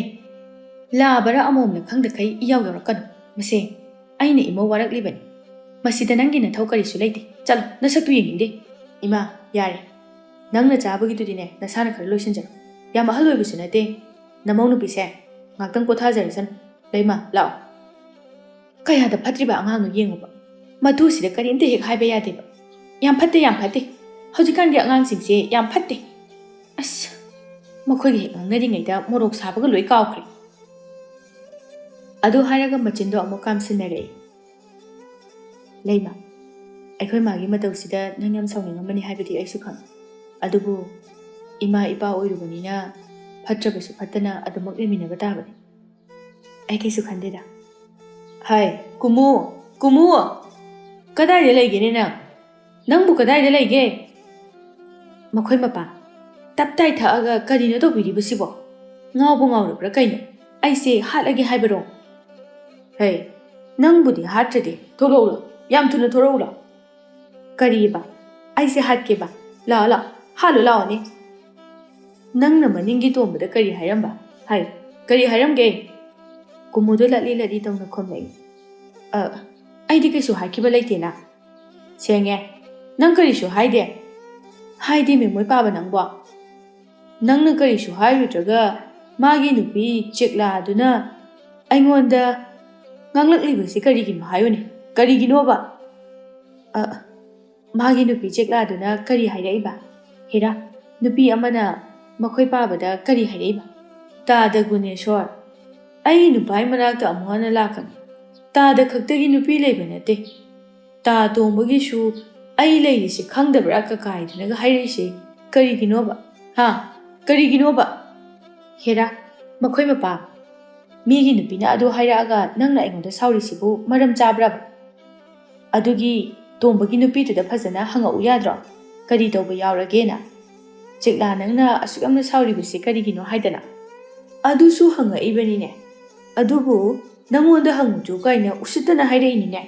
ꯂꯥ ꯕꯔꯥ ꯑꯃꯣꯝꯅ ꯈꯪꯗꯈꯩ ꯏꯌꯥꯎ ꯌꯥꯎꯔꯛꯀꯅꯨ꯫ ꯃꯁꯦ, ꯑꯩꯅ ꯏꯃꯧ ꯋꯥꯔꯛꯂꯤꯕꯅꯤ꯫ ꯃꯁꯤꯗ ꯅꯪꯒꯤ ꯅꯊꯧ ꯀꯔꯤꯁꯨ ꯂꯩꯇꯦ꯫ ꯆꯠꯂꯣ, ꯅꯁꯛꯇꯨ ꯌꯦꯡꯅꯤꯡꯗꯦ꯫" "ꯏꯃꯥ, ꯌꯥꯔꯦ꯫ ꯅꯪꯅ ꯆꯥꯕꯒꯤꯗꯨꯗꯤꯅꯦ, ꯅꯁꯥꯅ ꯈꯔ ꯂꯣꯏꯁꯤꯟꯖꯔꯣ꯫ ꯌꯥꯝ ꯑꯍꯜ ꯑꯣꯏꯕꯁꯨ ꯅꯠꯇꯦ꯫ ꯅꯃꯧ ꯅꯨꯄꯤꯁꯦ, ꯉꯥꯛꯇꯪ ꯄꯣꯊꯥꯖꯔꯁꯅꯨ꯫ ꯂꯩꯃ, ꯂꯥꯛꯑꯣ꯫" ꯀꯌꯥꯗ ꯐꯠꯇ꯭ꯔꯤꯕ ꯑꯉꯥꯡꯅꯣ ꯌꯦꯡꯉꯨꯕ꯫ ꯃꯇꯨꯁꯤꯗ ꯀꯔꯤꯝꯇ ꯍꯦꯛ ꯍꯥꯏꯕ ꯌꯥꯗꯦꯕ꯫ ꯌꯥꯝ ꯐꯠꯇꯦ, ꯌꯥꯝ ꯐꯠꯇꯦ꯫ ꯍꯧꯖꯤꯛꯀꯥꯟꯒꯤ ꯑꯉꯥꯡꯁꯤꯡꯁꯦ ꯌꯥꯝ ꯐꯠꯇꯦ꯫ ꯑꯁ, ꯃꯈꯣꯏꯒ ꯍꯦꯛ ꯉꯥꯡꯅꯔꯤꯉꯩꯗ ꯃꯣꯔꯣꯛ ꯁꯥꯕꯒ ꯂꯣꯏ ꯀꯥꯎꯈ꯭ꯔꯦ꯫ ꯑꯗꯨ ꯍꯥꯏꯔꯒ ꯃꯆꯤꯟꯗꯣ ꯑꯃꯨꯛ ꯀꯥꯝꯁꯤꯟꯅꯔꯛꯏ꯫ "ꯂꯩꯃ, ꯑꯩꯈꯣꯏ ꯃꯥꯒꯤ ꯃꯇꯧꯁꯤꯗ ꯅꯪ ꯌꯥꯝ ꯁꯥꯎꯅꯤꯡꯉꯝꯃꯅꯤ ꯍꯥꯏꯕꯗꯤ ꯑꯩꯁꯨ ꯈꯪꯉꯤ꯫ ꯑꯗꯨꯕꯨ ꯏꯃꯥ ꯏꯄꯥ ꯑꯣꯏꯔꯨꯕꯅꯤꯅ ꯐꯠꯇ꯭ꯔꯕꯁꯨ ꯐꯠꯇꯅ ꯑꯗꯨꯃꯛ ꯂꯩꯃꯤꯟꯅꯕ ꯇꯥꯕꯅꯤ꯫ ꯑꯩ ꯀꯩꯁꯨ ꯈꯟꯗꯦꯗ꯫" "ꯍꯥꯏ, ꯀꯨꯝꯃꯨ, ꯀꯨꯝꯃꯨ! ꯀꯗꯥꯏꯗ ꯂꯩꯒꯦꯅꯦ ꯅꯪ? ꯅꯪꯕꯨ ꯀꯗꯥꯏꯗ ꯂꯩꯒꯦ?" ꯃꯈꯣꯏ ꯃꯄꯥ, ꯇꯞ ꯇꯥꯏ ꯊꯛꯑꯒ ꯀꯔꯤꯅꯣ ꯇꯧꯕꯤꯔꯤꯕꯁꯤꯕꯣ? ꯉꯥꯎꯕ ꯉꯥꯎꯔꯕ꯭ꯔꯥ ꯀꯩꯅꯣ? ꯑꯩꯁꯦ ꯍꯥꯠꯂꯒꯦ ꯍꯥꯏꯕꯔꯣ? "ꯍꯦ, ꯅꯪꯕꯨꯗꯤ ꯍꯥꯠꯇ꯭ꯔꯗꯤ ꯊꯣꯛꯂꯛꯎꯂꯣ, ꯌꯥꯝ ꯊꯨꯅ ꯊꯣꯛꯂꯛꯎꯂꯣ꯫" "ꯀꯔꯤꯕ? ꯑꯩꯁꯦ ꯍꯥꯠꯀꯦꯕ? ꯂꯥꯛꯑꯣ, ꯂꯥꯛꯑꯣ, ꯍꯥꯠꯂꯨ ꯂꯥꯛꯑꯣꯅꯦ꯫" "ꯅꯪꯅ ꯃꯅꯤꯡꯒꯤ ꯇꯣꯝꯕꯗ ꯀꯔꯤ ꯍꯥꯏꯔꯝꯕ? ꯍꯥꯏ, ꯀꯔꯤ ꯍꯥꯏꯔꯝꯒꯦ?" ꯀꯨꯃꯨꯗꯣ ꯂꯠꯂꯤ ꯂꯠꯂꯤ ꯇꯧꯅ ꯈꯨꯝꯂꯛꯏ꯫ "ꯑ, ꯑꯩꯗꯤ ꯀꯩꯁꯨ ꯍꯥꯏꯈꯤꯕ ꯂꯩꯇꯦꯅ꯫" "ꯁꯦꯡꯉꯦ, ꯅꯪ ꯀꯔꯤꯁꯨ ꯍꯥꯏꯗꯦ?" "ꯍꯥꯏꯗꯦ, ꯃꯦꯃꯣꯏ ꯄꯥꯕ ꯅꯪꯕꯣ꯫ ꯅꯪꯅ ꯀꯔꯤꯁꯨ ꯍꯥꯏꯔꯨꯗ꯭ꯔꯒ ꯃꯥꯒꯤ ꯅꯨꯄꯤ ꯆꯦꯛꯂꯥꯗꯨꯅ ꯑꯩꯉꯣꯟꯗ ꯉꯥꯡꯂꯛꯂꯤꯕꯁꯤ ꯀꯔꯤꯒꯤꯅꯣ ꯍꯥꯏꯌꯨꯅꯦ? ꯀꯔꯤꯒꯤꯅꯣꯕ?" "ꯑ, ꯃꯥꯒꯤ ꯅꯨꯄꯤ ꯆꯦꯛꯂꯥꯗꯨꯅ ꯀꯔꯤ ꯍꯥꯏꯔꯛꯏꯕ? ꯍꯦꯔꯥ, ꯅꯨꯄꯤ ꯑꯃꯅ ꯃꯈꯣꯏ ꯄꯥꯕꯗ ꯀꯔꯤ ꯍꯥꯏꯔꯛꯏꯕ?" "ꯇꯥꯗ ꯒꯨꯅꯦꯁꯣꯔ, ꯑꯩ ꯅꯨꯄꯥꯒꯤ ꯃꯅꯥꯛꯇ ꯑꯃꯨꯛ ꯍꯟꯅ ꯂꯥꯛꯀꯅꯨ꯫ ꯇꯥꯗ ꯈꯛꯇꯒꯤ ꯅꯨꯄꯤ ꯂꯩꯕ ꯅꯠꯇꯦ꯫ ꯇꯥ ꯇꯣꯝꯕꯒꯤꯁꯨ ꯑꯩ ꯂꯩꯔꯤꯁꯦ ꯈꯪꯗꯕ꯭ꯔꯥ ꯀꯀꯥꯏꯗꯨꯅꯒ ꯍꯥꯏꯔꯛꯏꯁꯦ ꯀꯔꯤꯒꯤꯅꯣꯕ? ꯍꯥ? ꯀꯔꯤꯒꯤꯅꯣꯕ?" "ꯍꯦꯔꯥ, ꯃꯈꯣꯏ ꯃꯄꯥ, ꯃꯤꯒꯤ ꯅꯨꯄꯤꯅ ꯑꯗꯨ ꯍꯥꯏꯔꯛꯑꯒ ꯅꯪꯅ ꯑꯩꯉꯣꯟꯗ ꯁꯥꯎꯔꯤꯁꯤꯕꯨ ꯃꯔꯝ ꯆꯥꯕ꯭ꯔꯕ? ꯑꯗꯨꯒꯤ ꯇꯣꯝꯕꯒꯤ ꯅꯨꯄꯤꯗꯨꯗ ꯐꯖꯅ ꯍꯪꯉꯛꯎ ꯌꯥꯗ꯭ꯔꯣ? ꯀꯔꯤ ꯇꯧꯕ ꯌꯥꯎꯔꯒꯦꯅ? ꯆꯦꯛꯂꯥ, ꯅꯪꯅ ꯑꯁꯨꯛ ꯌꯥꯝꯅ ꯁꯥꯎꯔꯤꯕꯁꯤ ꯀꯔꯤꯒꯤꯅꯣ ꯍꯥꯏꯗꯅ?" "ꯑꯗꯨꯁꯨ ꯍꯪꯉꯛꯏꯕꯅꯤꯅꯦ꯫ ꯑꯗꯨꯕꯨ ꯅꯪꯉꯣꯟꯗ ꯍꯪꯉꯨꯆꯣ ꯀꯥꯏꯅ ꯎꯁꯤꯠꯇꯅ ꯍꯥꯏꯔꯛꯏꯅꯤꯅꯦ꯫"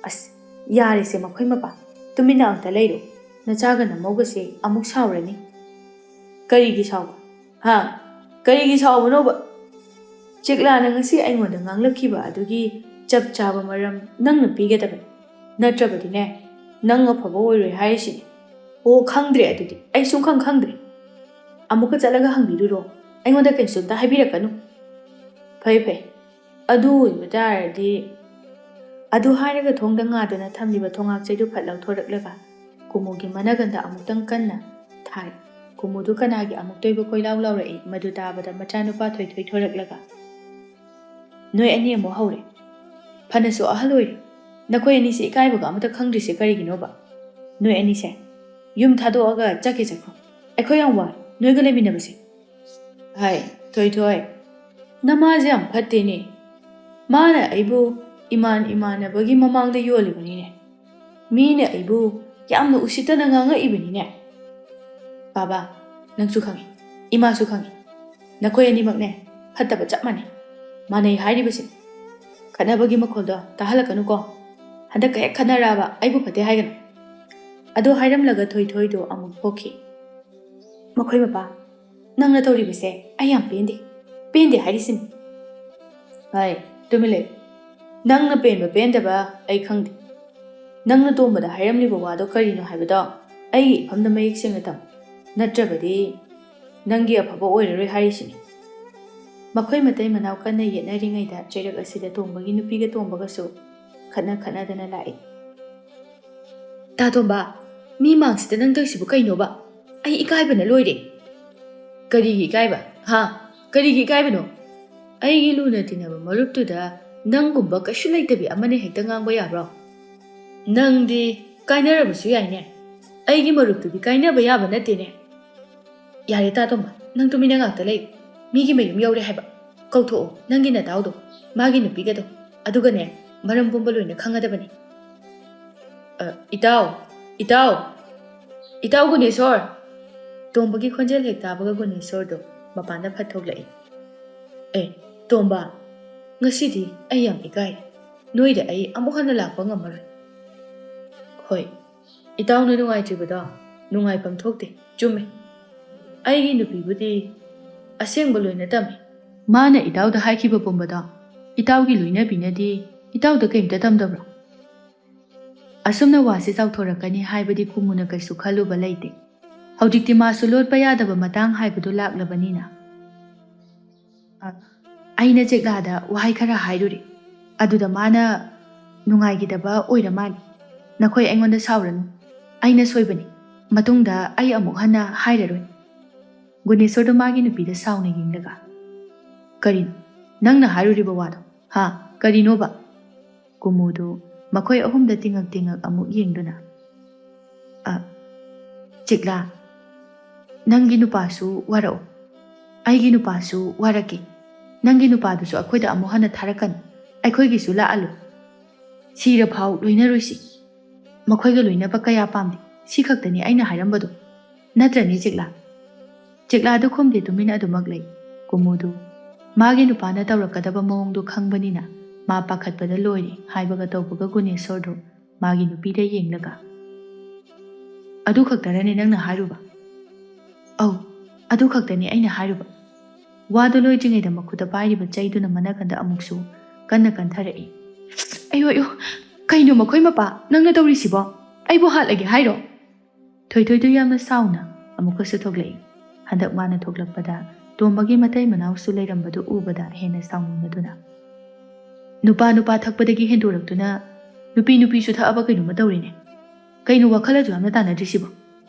"ꯑꯁ, ꯌꯥꯔꯦꯁꯦ ꯃꯈꯣꯏ ꯃꯄꯥ, ꯇꯨꯃꯤꯟꯅ ꯑꯝꯇ ꯂꯩꯔꯣ꯫ ꯅꯆꯥꯒ ꯅꯃꯧꯒꯁꯦ ꯑꯃꯨꯛ ꯁꯥꯎꯔꯅꯤ꯫" "ꯀꯔꯤꯒꯤ ꯁꯥꯎꯕ? ꯍꯥ? ꯀꯔꯤꯒꯤ ꯁꯥꯎꯕꯅꯣꯕ? ꯆꯦꯛꯂꯥꯅ ꯉꯁꯤ ꯑꯩꯉꯣꯟꯗ ꯉꯥꯡꯂꯛꯈꯤꯕ ꯑꯗꯨꯒꯤ ꯆꯞ ꯆꯥꯕ ꯃꯔꯝ ꯅꯪꯅ ꯄꯤꯒꯗꯕꯅꯤ꯫ ꯅꯠꯇ꯭ꯔꯕꯗꯤꯅꯦ, ꯅꯪ ꯑꯐꯕ ꯑꯣꯏꯔꯣꯏ ꯍꯥꯏꯔꯤꯁꯤꯅꯤ꯫" "ꯑꯣ, ꯈꯪꯗ꯭ꯔꯦ ꯑꯗꯨꯗꯤ꯫ ꯑꯩ ꯁꯨꯡꯈꯪ ꯈꯪꯗ꯭ꯔꯦ꯫ ꯑꯃꯨꯛꯀ ꯆꯠꯂꯒ ꯍꯪꯕꯤꯔꯨꯔꯣ꯫ ꯑꯩꯉꯣꯟꯗ ꯀꯩꯁꯨꯝꯇ ꯍꯥꯏꯕꯤꯔꯛꯀꯅꯨ꯫" "ꯐꯩ, ꯐꯩ꯫ ꯑꯗꯨ ꯑꯣꯏꯕ ꯇꯥꯔꯗꯤ꯫ ꯑꯗꯨ ꯍꯥꯏꯔꯒ ꯊꯣꯡꯗ ꯉꯥꯗꯨꯅ ꯊꯝꯂꯤꯕ ꯊꯣꯉꯥꯛꯆꯩꯗꯨ ꯐꯠ ꯂꯧꯊꯣꯔꯛꯂꯒ ꯀꯨꯃꯨꯒꯤ ꯃꯅꯥꯒꯟꯗ ꯑꯃꯨꯛꯇꯪ ꯀꯟꯅ ꯊꯥꯏ꯫ ꯀꯨꯃꯨꯗꯨ ꯀꯅꯥꯒꯤ ꯑꯃꯨꯛꯇꯣꯏꯕ ꯀꯣꯏꯂꯥꯎ ꯂꯥꯎꯔꯛꯏ꯫ ꯃꯗꯨ ꯇꯥꯕꯗ ꯃꯆꯥꯅꯨꯄꯥ ꯊꯣꯏꯊꯣꯏ ꯊꯣꯔꯛꯂꯒ, "ꯅꯣꯏ ꯑꯅꯤ ꯑꯃꯨꯛ ꯍꯧꯔꯦ꯫ ꯐꯅꯁꯨ ꯑꯍꯜ ꯑꯣꯏꯔꯦ꯫ ꯅꯈꯣꯏ ꯑꯅꯤꯁꯤ ꯏꯀꯥꯏꯕꯒ ꯑꯃꯇ ꯈꯪꯗ꯭ꯔꯤꯁꯦ ꯀꯔꯤꯒꯤꯅꯣꯕ? ꯅꯣꯏ ꯑꯅꯤꯁꯦ ꯌꯨꯝ ꯊꯥꯗꯣꯛꯑꯒ ꯆꯠꯀꯦ ꯆꯠꯈ꯭ꯔꯣ꯫ ꯑꯩꯈꯣꯏ ꯌꯥꯝ ꯋꯥꯏ ꯅꯣꯏꯒ ꯂꯩꯃꯤꯟꯅꯕꯁꯦ꯫" "ꯍꯥꯏ, ꯊꯣꯏꯊꯣꯏ, ꯅꯃꯥꯁꯦ ꯌꯥꯝ ꯐꯠꯇꯦꯅꯦ꯫ ꯃꯥꯅ ꯑꯩꯕꯨ ꯏꯃꯥꯟ ꯏꯃꯥꯟꯅꯕꯒꯤ ꯃꯃꯥꯡꯗ ꯌꯣꯜꯂꯤꯕꯅꯤꯅꯦ꯫ ꯃꯤꯅ ꯑꯩꯕꯨ ꯌꯥꯝꯅ ꯎꯁꯤꯠꯇꯅ ꯉꯥꯡꯉꯛꯏꯕꯅꯤꯅꯦ꯫" "ꯕꯥꯕꯥ, ꯅꯪꯁꯨ ꯈꯪꯉꯤ, ꯏꯃꯥꯁꯨ ꯈꯪꯉꯤ꯫ ꯅꯈꯣꯏ ꯑꯅꯤꯃꯛꯅꯦ, ꯐꯠꯇꯕ ꯆꯞ ꯃꯥꯟꯅꯩ꯫ ꯃꯥꯟꯅꯩ ꯍꯥꯏꯔꯤꯕꯁꯦ꯫ ꯈꯠꯅꯕꯒꯤ ꯃꯈꯣꯜꯗꯣ ꯇꯥꯍꯜꯂꯛꯀꯅꯨꯀꯣ꯫ ꯍꯟꯗꯛꯀ ꯍꯦꯛ ꯈꯠꯅꯔꯛꯑꯕ ꯑꯩꯕꯨ ꯐꯠꯇꯦ ꯍꯥꯏꯒꯅꯨ꯫" ꯑꯗꯨ ꯍꯥꯏꯔꯝꯂꯒ ꯊꯣꯏꯊꯣꯏꯗꯣ ꯑꯃꯨꯛ ꯊꯣꯛꯈꯤ꯫ "ꯃꯈꯣꯏ ꯃꯄꯥ, ꯅꯪꯅ ꯇꯧꯔꯤꯕꯁꯦ ꯑꯩ ꯌꯥꯝ ꯄꯦꯟꯗꯦ꯫ ꯄꯦꯟꯗꯦ ꯍꯥꯏꯔꯤꯁꯤꯅꯤ꯫" "ꯍꯥꯏ, ꯇꯨꯃꯤꯟ ꯂꯩꯌꯨ꯫ ꯅꯪꯅ ꯄꯦꯟꯕ ꯄꯦꯟꯗꯕ ꯑꯩ ꯈꯪꯗꯦ꯫ ꯅꯪꯅ ꯇꯣꯝꯕꯗ ꯍꯥꯏꯔꯝꯂꯤꯕ ꯋꯥꯗꯣ ꯀꯔꯤꯅꯣ ꯍꯥꯏꯕꯗꯣ ꯑꯩꯒꯤ ꯏꯐꯝꯗ ꯃꯌꯦꯛ ꯁꯦꯡꯅ ꯇꯝꯃꯨ꯫ ꯅꯠꯇ꯭ꯔꯕꯗꯤ ꯅꯪꯒꯤ ꯑꯐꯕ ꯑꯣꯏꯔꯔꯣꯏ ꯍꯥꯏꯔꯤꯁꯤꯅꯤ꯫" ꯃꯈꯣꯏ ꯃꯇꯩ ꯃꯅꯥꯎ ꯀꯟꯅ ꯌꯦꯠꯅꯔꯤꯉꯩꯗ ꯆꯩꯔꯛ ꯑꯁꯤꯗ ꯇꯣꯝꯕꯒꯤ ꯅꯨꯄꯤꯒ ꯇꯣꯝꯕꯒꯁꯨ ꯈꯠꯅ ꯈꯠꯅꯗꯅ ꯂꯥꯛꯏ꯫ "ꯇꯥ ꯇꯣꯝꯕ, ꯃꯤ ꯃꯥꯡꯁꯤꯗ ꯅꯪ ꯇꯧꯔꯤꯁꯤꯕꯨ ꯀꯩꯅꯣꯕ? ꯑꯩ ꯏꯀꯥꯏꯕꯅ ꯂꯣꯏꯔꯦ꯫" "ꯀꯔꯤꯒꯤ ꯏꯀꯥꯏꯕ? ꯍꯥ? ꯀꯔꯤꯒꯤ ꯏꯀꯥꯏꯕꯅꯣ? ꯑꯩꯒꯤ ꯂꯨꯅ ꯇꯤꯟꯅꯕ ꯃꯔꯨꯞꯇꯨꯗ ꯅꯪꯒꯨꯝꯕ ꯀꯩꯁꯨ ꯂꯩꯇꯕꯤ ꯑꯃꯅ ꯍꯦꯛꯇ ꯉꯥꯡꯕ ꯌꯥꯕ꯭ꯔꯣ? ꯅꯪꯗꯤ ꯀꯥꯏꯅꯔꯕꯁꯨ ꯌꯥꯏꯅꯦ꯫ ꯑꯩꯒꯤ ꯃꯔꯨꯞꯇꯨꯗꯤ ꯀꯥꯏꯅꯕ ꯌꯥꯕ ꯅꯠꯇꯦꯅꯦ꯫" "ꯌꯥꯔꯦ ꯇꯥ ꯇꯣꯝꯕ, ꯅꯪ ꯇꯨꯃꯤꯟꯅ ꯉꯥꯛꯇ ꯂꯩ꯫ ꯃꯤꯒꯤ ꯃꯌꯨꯝ ꯌꯧꯔꯦ ꯍꯥꯏꯕ꯫ ꯀꯧꯊꯣꯛꯑꯣ ꯅꯪꯒꯤ ꯅꯇꯥꯎꯗꯣ, ꯃꯥꯒꯤ ꯅꯨꯄꯤꯒꯗꯣ꯫ ꯑꯗꯨꯒꯅꯦ, ꯃꯔꯝ ꯄꯨꯝꯕ ꯂꯣꯏꯅ ꯈꯪꯒꯗꯕꯅꯤ꯫" "ꯑ, ꯏꯇꯥꯎ, ꯏꯇꯥꯎ, ꯏꯇꯥꯎ ꯒꯨꯅꯦꯁꯣꯔ!" ꯇꯣꯝꯕꯒꯤ ꯈꯣꯟꯖꯦꯜ ꯍꯦꯛ ꯇꯥꯕꯒ ꯒꯨꯅꯦꯁꯣꯔꯗꯣ ꯃꯄꯥꯟꯗ ꯐꯠ ꯊꯣꯛꯂꯛꯏ꯫ "ꯑꯦ, ꯇꯣꯝꯕ, ꯉꯁꯤꯗꯤ ꯑꯩ ꯌꯥꯝ ꯏꯀꯥꯏ꯫ ꯅꯣꯏꯗ ꯑꯩ ꯑꯃꯨꯛ ꯍꯟꯅ ꯂꯥꯛꯄ ꯉꯝꯃꯔꯣꯏ꯫" "ꯍꯣꯏ, ꯏꯇꯥꯎꯅ ꯅꯨꯡꯉꯥꯏꯇ꯭ꯔꯤꯕꯗꯣ ꯅꯨꯡꯉꯥꯏꯐꯝ ꯊꯣꯛꯇꯦ꯫ ꯆꯨꯝꯃꯦ꯫ ꯑꯩꯒꯤ ꯅꯨꯄꯤꯕꯨꯗꯤ ꯑꯁꯦꯡꯕ ꯂꯣꯏꯅ ꯇꯝꯃꯤ꯫ ꯃꯥꯅ ꯏꯇꯥꯎꯗ ꯍꯥꯏꯈꯤꯕ ꯄꯨꯝꯕꯗꯣ ꯏꯇꯥꯎꯒꯤ ꯂꯣꯏꯅꯕꯤꯅꯗꯤ ꯏꯇꯥꯎꯗ ꯀꯩꯝꯇ ꯇꯝꯗꯕ꯭ꯔꯣ?" ꯑꯁꯨꯝꯅ ꯋꯥꯁꯤ ꯆꯥꯎꯊꯣꯔꯛꯀꯅꯤ ꯍꯥꯏꯕꯗꯤ ꯀꯨꯃꯨꯅ ꯀꯩꯁꯨ ꯈꯜꯂꯨꯕ ꯂꯩꯇꯦ꯫ ꯍꯧꯖꯤꯛꯇꯤ ꯃꯥꯁꯨ ꯂꯣꯠꯄ ꯌꯥꯗꯕ ꯃꯇꯥꯡ ꯍꯥꯏꯕꯗꯨ ꯂꯥꯛꯂꯕꯅꯤꯅ꯫ "ꯑ, ꯑꯩꯅ ꯆꯦꯛꯂꯥꯗ ꯋꯥꯍꯩ ꯈꯔ ꯍꯥꯏꯔꯨꯔꯦ꯫ ꯑꯗꯨꯗ ꯃꯥꯅ ꯅꯨꯡꯉꯥꯏꯈꯤꯗꯕ ꯑꯣꯏꯔ ꯃꯥꯜꯂꯦ꯫ ꯅꯈꯣꯏ ꯑꯩꯉꯣꯟꯗ ꯁꯥꯎꯔꯅꯨ꯫ ꯑꯩꯅ ꯁꯣꯏꯕꯅꯤ꯫ ꯃꯇꯨꯡꯗ ꯑꯩ ꯑꯃꯨꯛ ꯍꯟꯅ ꯍꯥꯏꯔꯔꯣꯏ꯫ ꯒꯨꯅꯦꯁꯣꯔꯗꯣ ꯃꯥꯒꯤ ꯅꯨꯄꯤꯗ ꯁꯥꯎꯅ ꯌꯦꯡꯂꯒ, "ꯀꯔꯤꯅꯣ ꯅꯪꯅ ꯍꯥꯏꯔꯨꯔꯤꯕ ꯋꯥꯗꯣ? ꯍꯥ? ꯀꯔꯤꯅꯣꯕ?" ꯀꯨꯃꯨꯗꯨ ꯃꯈꯣꯏ ꯑꯍꯨꯝꯗ ꯇꯤꯉꯛ ꯇꯤꯉꯛ ꯑꯃꯨꯛ ꯌꯦꯡꯗꯨꯅ, "ꯑ, ꯆꯤꯛꯂꯥ, ꯅꯪꯒꯤ ꯅꯨꯄꯥꯁꯨ ꯋꯥꯔꯛꯎ, ꯑꯩꯒꯤ ꯅꯨꯄꯥꯁꯨ ꯋꯥꯔꯛꯀꯦ꯫ ꯅꯪꯒꯤ ꯅꯨꯄꯥꯗꯨꯁꯨ ꯑꯩꯈꯣꯏꯗ ꯑꯃꯨꯛ ꯍꯟꯅ ꯊꯥꯔꯛꯀꯅꯨ, ꯑꯩꯈꯣꯏꯒꯤꯁꯨ ꯂꯥꯛꯍꯜꯂꯨ꯫ ꯁꯤꯔꯐꯥꯎ ꯂꯣꯏꯅꯔꯣꯏꯁꯤ꯫ ꯃꯈꯣꯏꯒ ꯂꯣꯏꯅꯕ ꯀꯌꯥ ꯄꯥꯝꯗꯦ꯫ ꯁꯤ ꯈꯛꯇꯅꯤ ꯑꯩꯅ ꯍꯥꯏꯔꯝꯕꯗꯣ꯫ ꯅꯠꯇ꯭ꯔꯅꯦ, ꯆꯤꯛꯂꯥ?" ꯆꯤꯛꯂꯥꯗꯨ ꯈꯨꯝꯗꯦ, ꯇꯨꯃꯤꯟ ꯑꯗꯨꯃꯛ ꯂꯩ꯫ ꯀꯨꯃꯨꯗꯨ ꯃꯥꯒꯤ ꯅꯨꯄꯥꯅ ꯇꯧꯔꯛꯀꯗꯕ ꯃꯑꯣꯡꯗꯨ ꯈꯪꯕꯅꯤꯅ ꯃꯥ ꯄꯥꯈꯠꯄꯗ ꯂꯣꯏꯔꯦ ꯍꯥꯏꯕꯒ ꯇꯧꯕꯒ ꯒꯨꯅꯦꯁꯣꯔꯗꯨ ꯃꯥꯒꯤ ꯅꯨꯄꯤꯗ ꯌꯦꯡꯂꯒ, "ꯑꯗꯨ ꯈꯛꯇꯔꯅꯦ ꯅꯪꯅ ꯍꯥꯏꯔꯨꯕ?" "ꯑꯧ, ꯑꯗꯨ ꯈꯛꯇꯅꯦ ꯑꯩꯅ ꯍꯥꯏꯔꯨꯕ꯫" ꯋꯥꯗꯨ ꯂꯣꯏꯗ꯭ꯔꯤꯉꯩꯗ ꯃꯈꯨꯠꯇ ꯄꯥꯏꯔꯤꯕ ꯆꯩꯗꯨꯅ ꯃꯅꯥꯀꯟꯗ ꯑꯃꯨꯛꯁꯨ ꯀꯟꯅ ꯀꯟꯊꯔꯛꯏ꯫ "ꯑꯌꯣ, ꯑꯌꯣ, ꯀꯩꯅꯣ ꯃꯈꯣꯏ ꯃꯄꯥ, ꯅꯪꯅ ꯇꯧꯔꯤꯁꯤꯕꯣ? ꯑꯩꯕꯨ ꯍꯥꯠꯂꯒꯦ ꯍꯥꯏꯔꯣ?" ꯊꯣꯏꯊꯣꯏꯗꯨ ꯌꯥꯝꯅ ꯁꯥꯎꯅ ꯑꯃꯨꯛꯀꯁꯨ ꯊꯣꯛꯂꯛꯏ꯫ ꯍꯟꯗꯛ ꯃꯥꯅ ꯊꯣꯛꯂꯛꯄꯗ ꯇꯣꯝꯕꯒꯤ ꯃꯇꯩ ꯃꯅꯥꯎꯁꯨ ꯂꯩꯔꯝꯕꯗꯨ ꯎꯕꯗ ꯍꯦꯟꯅ ꯁꯥꯎꯅꯤꯡꯂꯗꯨꯅ, "ꯅꯨꯄꯥ ꯅꯨꯄꯥ ꯊꯛꯄꯗꯒꯤ ꯍꯦꯟꯗꯣꯔꯛꯇꯨꯅ ꯅꯨꯄꯤ ꯅꯨꯄꯤꯁꯨ ꯊꯛꯑꯕ ꯀꯩꯅꯣꯝꯃ ꯇꯧꯔꯦꯅꯦ꯫ ꯀꯩꯅꯣ ꯋꯥꯈꯜ ꯑꯗꯨ ꯌꯥꯝꯅ ꯇꯥꯟꯅꯗ꯭ꯔꯤꯁꯤꯕꯣ?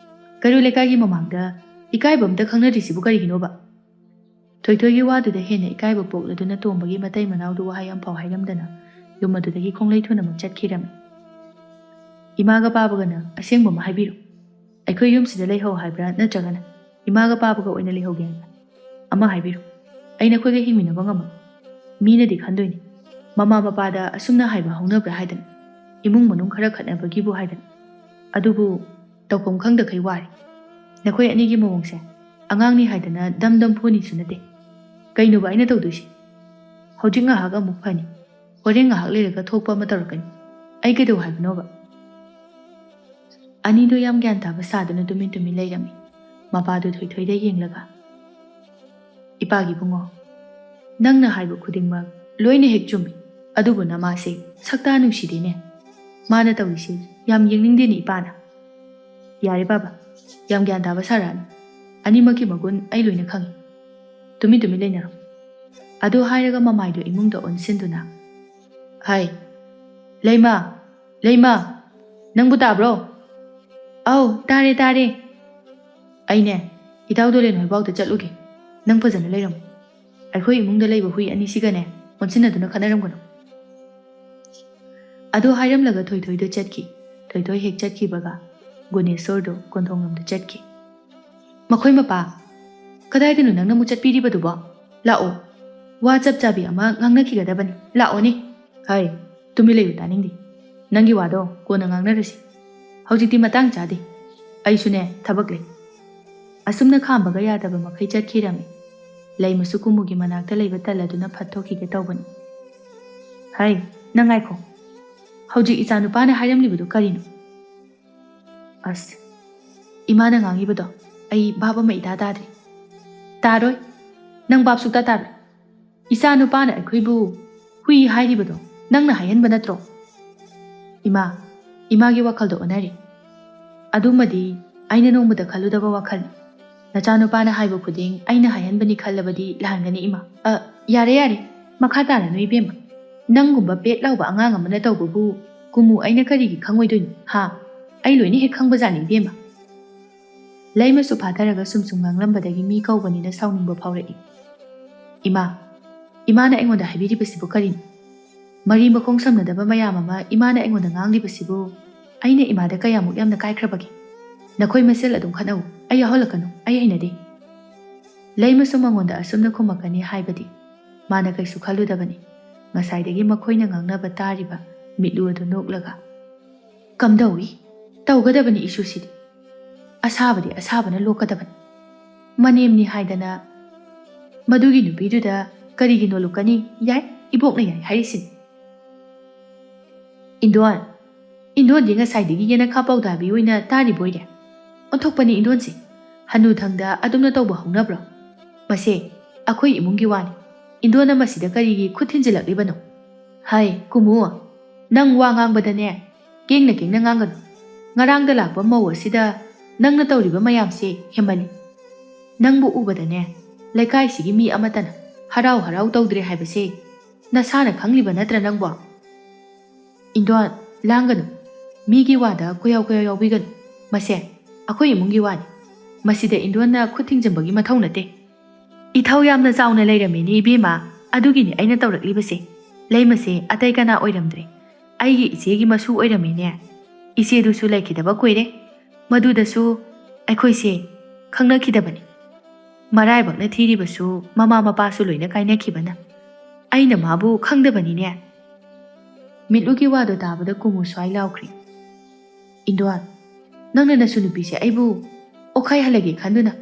ꯀꯩꯔꯣꯏ ꯂꯩꯀꯥꯏꯒꯤ ꯃꯃꯥꯡꯗ ꯏꯀꯥꯏꯕ ꯑꯝꯇ ꯈꯪꯅꯗ꯭ꯔꯤꯁꯤꯕꯨ ꯀꯔꯤꯒꯤꯅꯣꯕ?" ꯊꯣꯏꯊꯣꯏꯒꯤ ꯋꯥꯗꯨꯗ ꯍꯦꯟꯅ ꯏꯀꯥꯏꯕ ꯄꯣꯛꯂꯗꯨꯅ ꯇꯣꯝꯕꯒꯤ ꯃꯇꯩ ꯃꯅꯥꯎꯗꯨ ꯋꯥꯍꯩ ꯑꯝꯐꯥꯎ ꯍꯥꯏꯔꯝꯗꯅ ꯌꯨꯝ ꯑꯗꯨꯗꯒꯤ ꯈꯣꯡꯂꯩ ꯊꯨꯅꯃꯛ ꯆꯠꯈꯤꯔꯝꯃꯤ꯫ "ꯏꯃꯥꯒ ꯄꯥꯕꯒꯅ ꯑꯁꯦꯡꯕ ꯑꯃ ꯍꯥꯏꯕꯤꯔꯣ꯫ ꯑꯩꯈꯣꯏ ꯌꯨꯝꯁꯤꯗ ꯂꯩꯍꯧ ꯍꯥꯏꯕ꯭ꯔꯥ, ꯅꯠꯇ꯭ꯔꯒꯅ ꯏꯃꯥꯒ ꯄꯥꯕꯒ ꯑꯣꯏꯅ ꯂꯩꯍꯧꯒꯦ ꯍꯥꯏꯕ꯭ꯔꯥ? ꯑꯃ ꯍꯥꯏꯕꯤꯔꯣ꯫ ꯑꯩ ꯅꯈꯣꯏꯒ ꯍꯤꯡꯃꯤꯟꯅꯕ ꯉꯝꯃꯣꯏ꯫ ꯃꯤꯅꯗꯤ ꯈꯟꯗꯣꯏꯅꯤ, ꯃꯃꯥ ꯃꯄꯥꯗ ꯑꯁꯨꯝꯅ ꯍꯥꯏꯕ ꯍꯧꯅꯕ꯭ꯔꯥ ꯍꯥꯏꯗꯅ꯫ ꯏꯃꯨꯡ ꯃꯅꯨꯡ ꯈꯔ ꯈꯠꯅꯕꯒꯤꯕꯨ ꯍꯥꯏꯗꯅ꯫ ꯑꯗꯨꯕꯨ ꯇꯧꯐꯝ ꯈꯪꯗꯈꯩ ꯋꯥꯔꯦ꯫ ꯅꯈꯣꯏ ꯑꯅꯤꯒꯤ ꯃꯑꯣꯡꯁꯦ ꯑꯉꯥꯡꯅꯤ ꯍꯥꯏꯗꯅ ꯗꯝ ꯗꯝ ꯐꯨꯅꯤꯁꯨ ꯅꯠꯇꯦ꯫ ꯀꯩꯅꯣꯕ ꯑꯩꯅ ꯇꯧꯗꯣꯏꯁꯦ? ꯍꯧꯖꯤꯛ ꯉꯥꯏꯍꯥꯛ ꯑꯃꯨꯛ ꯐꯅꯤ, ꯍꯣꯔꯦꯟ ꯉꯥꯏꯍꯥꯛ ꯂꯩꯔꯒ ꯊꯣꯛꯄ ꯑꯃ ꯇꯧꯔꯛꯀꯅꯤ꯫ ꯑꯩ ꯀꯩꯗꯧ ꯍꯥꯏꯕꯅꯣꯕ?" ꯑꯅꯤꯗꯣ ꯌꯥꯝ ꯒ꯭ꯌꯥꯟ ꯇꯥꯕ ꯁꯥꯗꯨꯅ ꯇꯨꯃꯤꯟ ꯇꯨꯃꯤꯟ ꯂꯩꯔꯝꯃꯤ꯫ ꯃꯄꯥꯗꯨ ꯊꯣꯏꯊꯣꯏꯗ ꯌꯦꯡꯂꯒ, "ꯏꯄꯥꯒꯤ ꯏꯕꯨꯡꯉꯣ, ꯅꯪꯅ ꯍꯥꯏꯕ ꯈꯨꯗꯤꯡꯃꯛ ꯂꯣꯏꯅ ꯍꯦꯛ ꯆꯨꯝꯃꯤ, ꯑꯗꯨꯕꯨ ꯅꯃꯥꯁꯦ ꯁꯛꯇꯥ ꯅꯨꯡꯁꯤꯗꯦꯅꯦ꯫ ꯃꯥꯅ ꯇꯧꯔꯤꯁꯦ ꯌꯥꯝ ꯌꯦꯡꯅꯤꯡꯗꯦꯅꯦ ꯏꯄꯥꯅ꯫" "ꯌꯥꯔꯦ ꯕꯥꯕꯥ, ꯌꯥꯝ ꯒ꯭ꯌꯥꯟ ꯇꯥꯕ ꯁꯥꯔꯛꯑꯅꯨ꯫ ꯑꯅꯤꯃꯛꯀꯤ ꯃꯒꯨꯟ ꯑꯩ ꯂꯣꯏꯅ ꯈꯪꯉꯤ꯫ ꯇꯨꯃꯤꯟ ꯇꯨꯃꯤꯟ ꯂꯩꯅꯔꯣ꯫" ꯑꯗꯨ ꯍꯥꯏꯔꯒ ꯃꯃꯥꯏꯗꯨ ꯏꯃꯨꯡꯗ ꯑꯣꯟꯁꯤꯟꯗꯨꯅ, "ꯍꯥꯏ, ꯂꯩꯃ, ꯂꯩꯃ, ꯅꯪꯕꯨ ꯇꯥꯕ꯭ꯔꯣ? ꯑꯧ, ꯇꯥꯔꯦ, ꯇꯥꯔꯦ꯫ ꯑꯩꯅꯦ, ꯏꯇꯥꯎ ꯗꯣꯂꯦꯟ ꯍꯣꯏ ꯐꯥꯎꯗ ꯆꯠꯂꯨꯒꯦ꯫ ꯅꯪ ꯐꯖꯅ ꯂꯩꯔꯝꯃꯨ꯫ ꯑꯩꯈꯣꯏ ꯏꯃꯨꯡꯗ ꯂꯩꯕ ꯍꯨꯏ ꯑꯅꯤꯁꯤꯒꯅꯦ, ꯑꯣꯟꯁꯤꯟꯅꯗꯨꯅ ꯈꯠꯅꯔꯝꯒꯅꯨ꯫" ꯑꯗꯨ ꯍꯥꯏꯔꯝꯂꯒ ꯊꯣꯏꯊꯣꯏꯗꯨ ꯆꯠꯈꯤ꯫ ꯊꯣꯏꯊꯣꯏ ꯍꯦꯛ ꯆꯠꯈꯤꯕꯒ ꯒꯨꯅꯦꯁꯣꯔꯗꯨ ꯀꯣꯟꯊꯣꯡꯂꯣꯝꯗ ꯆꯠꯈꯤ꯫ "ꯃꯈꯣꯏ ꯃꯄꯥ, ꯀꯗꯥꯏꯗꯅꯣ ꯅꯪꯅ ꯑꯃꯨꯛ ꯆꯠꯄꯤꯔꯤꯕꯗꯨꯕꯣ? ꯂꯥꯛꯑꯣ, ꯋꯥ ꯆꯞ ꯆꯥꯕꯤ ꯑꯃ ꯉꯥꯡꯅꯈꯤꯒꯗꯕꯅꯤ꯫ ꯂꯥꯛꯑꯣꯅꯦ꯫" "ꯍꯩ, ꯇꯨꯃꯤꯟ ꯂꯩꯌꯨ, ꯇꯥꯅꯤꯡꯗꯦ꯫ ꯅꯪꯒꯤ ꯋꯥꯗꯣ ꯀꯣꯟꯅ ꯉꯥꯡꯅꯔꯁꯤ꯫ ꯍꯧꯖꯤꯛꯇꯤ ꯃꯇꯥꯡ ꯆꯥꯗꯦ꯫ ꯑꯩꯁꯨꯅꯦ, ꯊꯕꯛ ꯂꯩ꯫" ꯑꯁꯨꯝꯅ ꯈꯥꯝꯕꯒ ꯌꯥꯗꯕ ꯃꯈꯩ ꯆꯠꯈꯤꯔꯝꯃꯤ꯫ ꯂꯩꯃꯁꯨ ꯀꯨꯃꯨꯒꯤ ꯃꯅꯥꯛꯇ ꯂꯩꯕ ꯇꯜꯂꯗꯨꯅ ꯐꯠ ꯊꯣꯛꯈꯤꯒꯦ ꯇꯧꯕꯅꯤ꯫ "ꯍꯩ, ꯅꯪ ꯉꯥꯏꯈꯣ꯫ ꯍꯧꯖꯤꯛ ꯏꯆꯥ ꯅꯨꯄꯥꯅ ꯍꯥꯏꯔꯝꯂꯤꯕꯗꯨ ꯀꯔꯤꯅꯣ?" "ꯑꯁ, ꯏꯃꯥꯅ ꯉꯥꯡꯉꯤꯕꯗꯣ ꯑꯩ ꯚꯥꯞ ꯑꯃ ꯏꯇꯥ ꯇꯥꯗꯦ꯫" "ꯇꯥꯔꯣꯏ, ꯅꯪ ꯚꯥꯞ ꯁꯨꯛꯇꯥ ꯇꯥꯔꯣꯏ꯫ ꯏꯆꯥ ꯅꯨꯄꯥꯅ ꯑꯩꯈꯣꯏꯕꯨ ꯍꯨꯏ ꯍꯥꯏꯔꯤꯕꯗꯣ ꯅꯪꯅ ꯍꯥꯏꯍꯟꯕ ꯅꯠꯇ꯭ꯔꯣ?" "ꯏꯃꯥ, ꯏꯃꯥꯒꯤ ꯋꯥꯈꯜꯗꯣ ꯑꯣꯟꯅꯔꯦ꯫ ꯑꯗꯨꯃꯗꯤ ꯑꯩꯅ ꯅꯣꯡꯃꯗ ꯈꯜꯂꯨꯗꯕ ꯋꯥꯈꯜꯅꯤ꯫ ꯅꯆꯥꯅꯨꯄꯥꯅ ꯍꯥꯏꯕ ꯈꯨꯗꯤꯡ ꯑꯩꯅ ꯍꯥꯏꯍꯟꯕꯅꯤ ꯈꯜꯂꯕꯗꯤ ꯂꯥꯟꯒꯅꯤ ꯏꯃꯥ꯫" "ꯑ, ꯌꯥꯔꯦ, ꯌꯥꯔꯦ, ꯃꯈꯥ ꯇꯥꯔꯅꯨ ꯏꯕꯦꯝꯃ꯫ ꯅꯪꯒꯨꯝꯕ ꯄꯦꯠ ꯂꯥꯎꯕ ꯑꯉꯥꯡ ꯑꯃꯅ ꯇꯧꯕꯕꯨ ꯀꯨꯃꯨ ꯑꯩꯅ ꯀꯔꯤꯒꯤ ꯈꯪꯉꯣꯏꯗꯣꯏꯅꯣ, ꯍꯥ? ꯑꯩ ꯂꯣꯏꯅ ꯍꯦꯛ ꯈꯪꯕꯖꯥꯠꯅꯤ ꯏꯕꯦꯝꯃ꯫" ꯂꯩꯃꯁꯨ ꯐꯥꯊꯔꯒ ꯁꯨꯝ ꯁꯨꯝ ꯉꯥꯡꯂꯝꯕꯗꯒꯤ ꯃꯤ ꯀꯧꯕꯅꯤꯅ ꯁꯥꯎꯅꯤꯡꯕ ꯐꯥꯎꯔꯛꯏ꯫ "ꯏꯃꯥ, ꯏꯃꯥꯅ ꯑꯩꯉꯣꯟꯗ ꯍꯥꯏꯕꯤꯔꯤꯕꯁꯤꯕꯨ ꯀꯔꯤꯅꯣ? ꯃꯔꯤ ꯃꯈꯣꯡ ꯁꯝꯅꯗꯕ ꯃꯌꯥꯝ ꯑꯃ ꯏꯃꯥꯅ ꯑꯩꯉꯣꯟꯗ ꯉꯥꯡꯂꯤꯕꯁꯤꯕꯨ ꯑꯩꯅ ꯏꯃꯥꯗ ꯀꯌꯥꯃꯨꯛ ꯌꯥꯝꯅ ꯀꯥꯏꯈ꯭ꯔꯕꯒꯦ? ꯅꯈꯣꯏ ꯃꯁꯦꯜ ꯑꯗꯨꯝ ꯈꯠꯅꯧ, ꯑꯩ ꯌꯥꯎꯍꯜꯂꯛꯀꯅꯨ, ꯑꯩ ꯍꯩꯅꯗꯦ꯫" ꯂꯩꯃꯁꯨ ꯃꯉꯣꯟꯗ ꯑꯁꯨꯝꯅ ꯈꯨꯝꯃꯛꯀꯅꯤ ꯍꯥꯏꯕꯗꯤ ꯃꯥꯅ ꯀꯩꯁꯨ ꯈꯜꯂꯨꯗꯕꯅꯤ꯫ ꯉꯁꯥꯏꯗꯒꯤ ꯃꯈꯣꯏꯅ ꯉꯥꯡꯅꯕ ꯇꯥꯔꯤꯕ ꯃꯤꯠꯂꯨ ꯑꯗꯨ ꯅꯣꯛꯂꯒ, "ꯀꯝꯗꯧꯏ? ꯇꯧꯒꯗꯕꯅꯤ ꯏꯁꯨꯁꯤꯗꯤ꯫ ꯑꯁꯥꯕꯗꯤ ꯑꯁꯥꯕꯅ ꯂꯣꯛꯀꯗꯕꯅꯤ꯫ ꯃꯅꯦꯝꯅꯤ ꯍꯥꯏꯗꯅ ꯃꯗꯨꯒꯤ ꯅꯨꯄꯤꯗꯨꯗ ꯀꯔꯤꯒꯤ ꯅꯣꯂꯨꯛꯀꯅꯤ? ꯌꯥꯏ, ꯏꯕꯣꯛꯅ ꯌꯥꯏ ꯍꯥꯏꯔꯤꯁꯤꯅꯤ꯫" "ꯏꯟꯗꯣꯟ, ꯏꯟꯗꯣꯟꯗꯤ ꯉꯁꯥꯏꯗꯒꯤ ꯌꯦꯅꯈꯥ ꯄꯥꯎꯗꯥꯕꯤ ꯑꯣꯏꯅ ꯇꯥꯔꯤꯕꯣꯏꯔꯦ꯫ ꯑꯣꯟꯊꯣꯛꯄꯅꯤ ꯏꯟꯗꯣꯟꯁꯦ꯫ ꯍꯅꯨꯊꯪꯗ ꯑꯗꯨꯝꯅ ꯇꯧꯕ ꯍꯧꯅꯕ꯭ꯔꯣ? ꯃꯁꯦ ꯑꯩꯈꯣꯏ ꯏꯃꯨꯡꯒꯤ ꯋꯥꯅꯤ꯫ ꯏꯟꯗꯣꯟꯅ ꯃꯁꯤꯗ ꯀꯔꯤꯒꯤ ꯈꯨꯠ ꯊꯤꯟꯖꯤꯜꯂꯛꯂꯤꯕꯅꯣ? ꯍꯥꯏ, ꯀꯨꯃꯨ, ꯅꯪ ꯋꯥ ꯉꯥꯡꯕꯗꯅꯦ, ꯀꯦꯡꯅ ꯀꯦꯡꯅ ꯉꯥꯡꯒꯅꯨ꯫ ꯉꯔꯥꯡꯗ ꯂꯥꯛꯄ ꯃꯧ ꯑꯁꯤꯗ ꯅꯪꯅ ꯇꯧꯔꯤꯕ ꯃꯌꯥꯝꯁꯦ ꯍꯦꯟꯃꯜꯂꯤ꯫ ꯅꯪꯕꯨ ꯎꯕꯗꯅꯦ, ꯂꯩꯀꯥꯏꯁꯤꯒꯤ ꯃꯤ ꯑꯃꯠꯇꯅ ꯍꯔꯥꯎ ꯍꯔꯥꯎ ꯇꯧꯗ꯭ꯔꯦ ꯍꯥꯏꯕꯁꯦ ꯅꯁꯥꯅ ꯈꯪꯂꯤꯕ ꯅꯠꯇ꯭ꯔ ꯅꯪꯕꯣ? ꯏꯟꯗꯣꯟ, ꯂꯥꯡꯒꯅꯨ꯫ ꯃꯤꯒꯤ ꯋꯥꯗ ꯀꯣꯏꯌꯥꯎ ꯀꯣꯏꯌꯥꯎ ꯌꯥꯎꯕꯤꯒꯅꯨ꯫ ꯃꯁꯦ ꯑꯩꯈꯣꯏ ꯏꯃꯨꯡꯒꯤ ꯋꯥꯅꯤ꯫ ꯃꯁꯤꯗ ꯏꯟꯗꯣꯟꯅ ꯈꯨꯠ ꯊꯤꯡꯖꯤꯟꯕꯒꯤ ꯃꯊꯧ ꯅꯠꯇꯦ꯫ ꯏꯊꯧ ꯌꯥꯝꯅ ꯆꯥꯎꯅ ꯂꯩꯔꯝꯃꯤꯅꯦ ꯏꯕꯦꯝꯃ, ꯑꯗꯨꯒꯤꯅꯤ ꯑꯩꯅ ꯇꯧꯔꯛꯂꯤꯕꯁꯦ꯫ ꯂꯩꯃꯁꯦ ꯑꯇꯩ ꯀꯅꯥ ꯑꯣꯏꯔꯝꯗ꯭ꯔꯦ, ꯑꯩꯒꯤ ꯏꯆꯦꯒꯤ ꯃꯁꯨ ꯑꯣꯏꯔꯝꯃꯤꯅꯦ꯫ ꯏꯆꯦꯗꯨꯁꯨ ꯂꯩꯈꯤꯗꯕ ꯀꯨꯏꯔꯦ꯫ ꯃꯗꯨꯗꯁꯨ ꯑꯩꯈꯣꯏꯁꯦ ꯈꯪꯅꯈꯤꯗꯕꯅꯤ꯫ ꯃꯔꯥꯏꯕꯛꯅ ꯊꯤꯔꯤꯕꯁꯨ ꯃꯃꯥ ꯃꯄꯥꯁꯨ ꯂꯣꯏꯅ ꯀꯥꯏꯅꯈꯤꯕꯅ꯫ ꯑꯩꯅ ꯃꯥꯕꯨ ꯈꯪꯗꯕꯅꯤꯅꯦ꯫ ꯃꯤꯠꯂꯨꯒꯤ ꯋꯥꯗꯣ ꯇꯥꯕꯗ ꯀꯨꯃꯨ ꯁ꯭ꯋꯥꯏ ꯂꯥꯎꯈ꯭ꯔꯦ꯫ ꯏꯟꯗꯣꯟ, ꯅꯪꯅ ꯅꯁꯨ ꯅꯨꯄꯤꯁꯦ ꯑꯩꯕꯨ ꯑꯣꯈꯥꯏꯍꯜꯂꯒꯦ ꯈꯟꯗꯨꯅ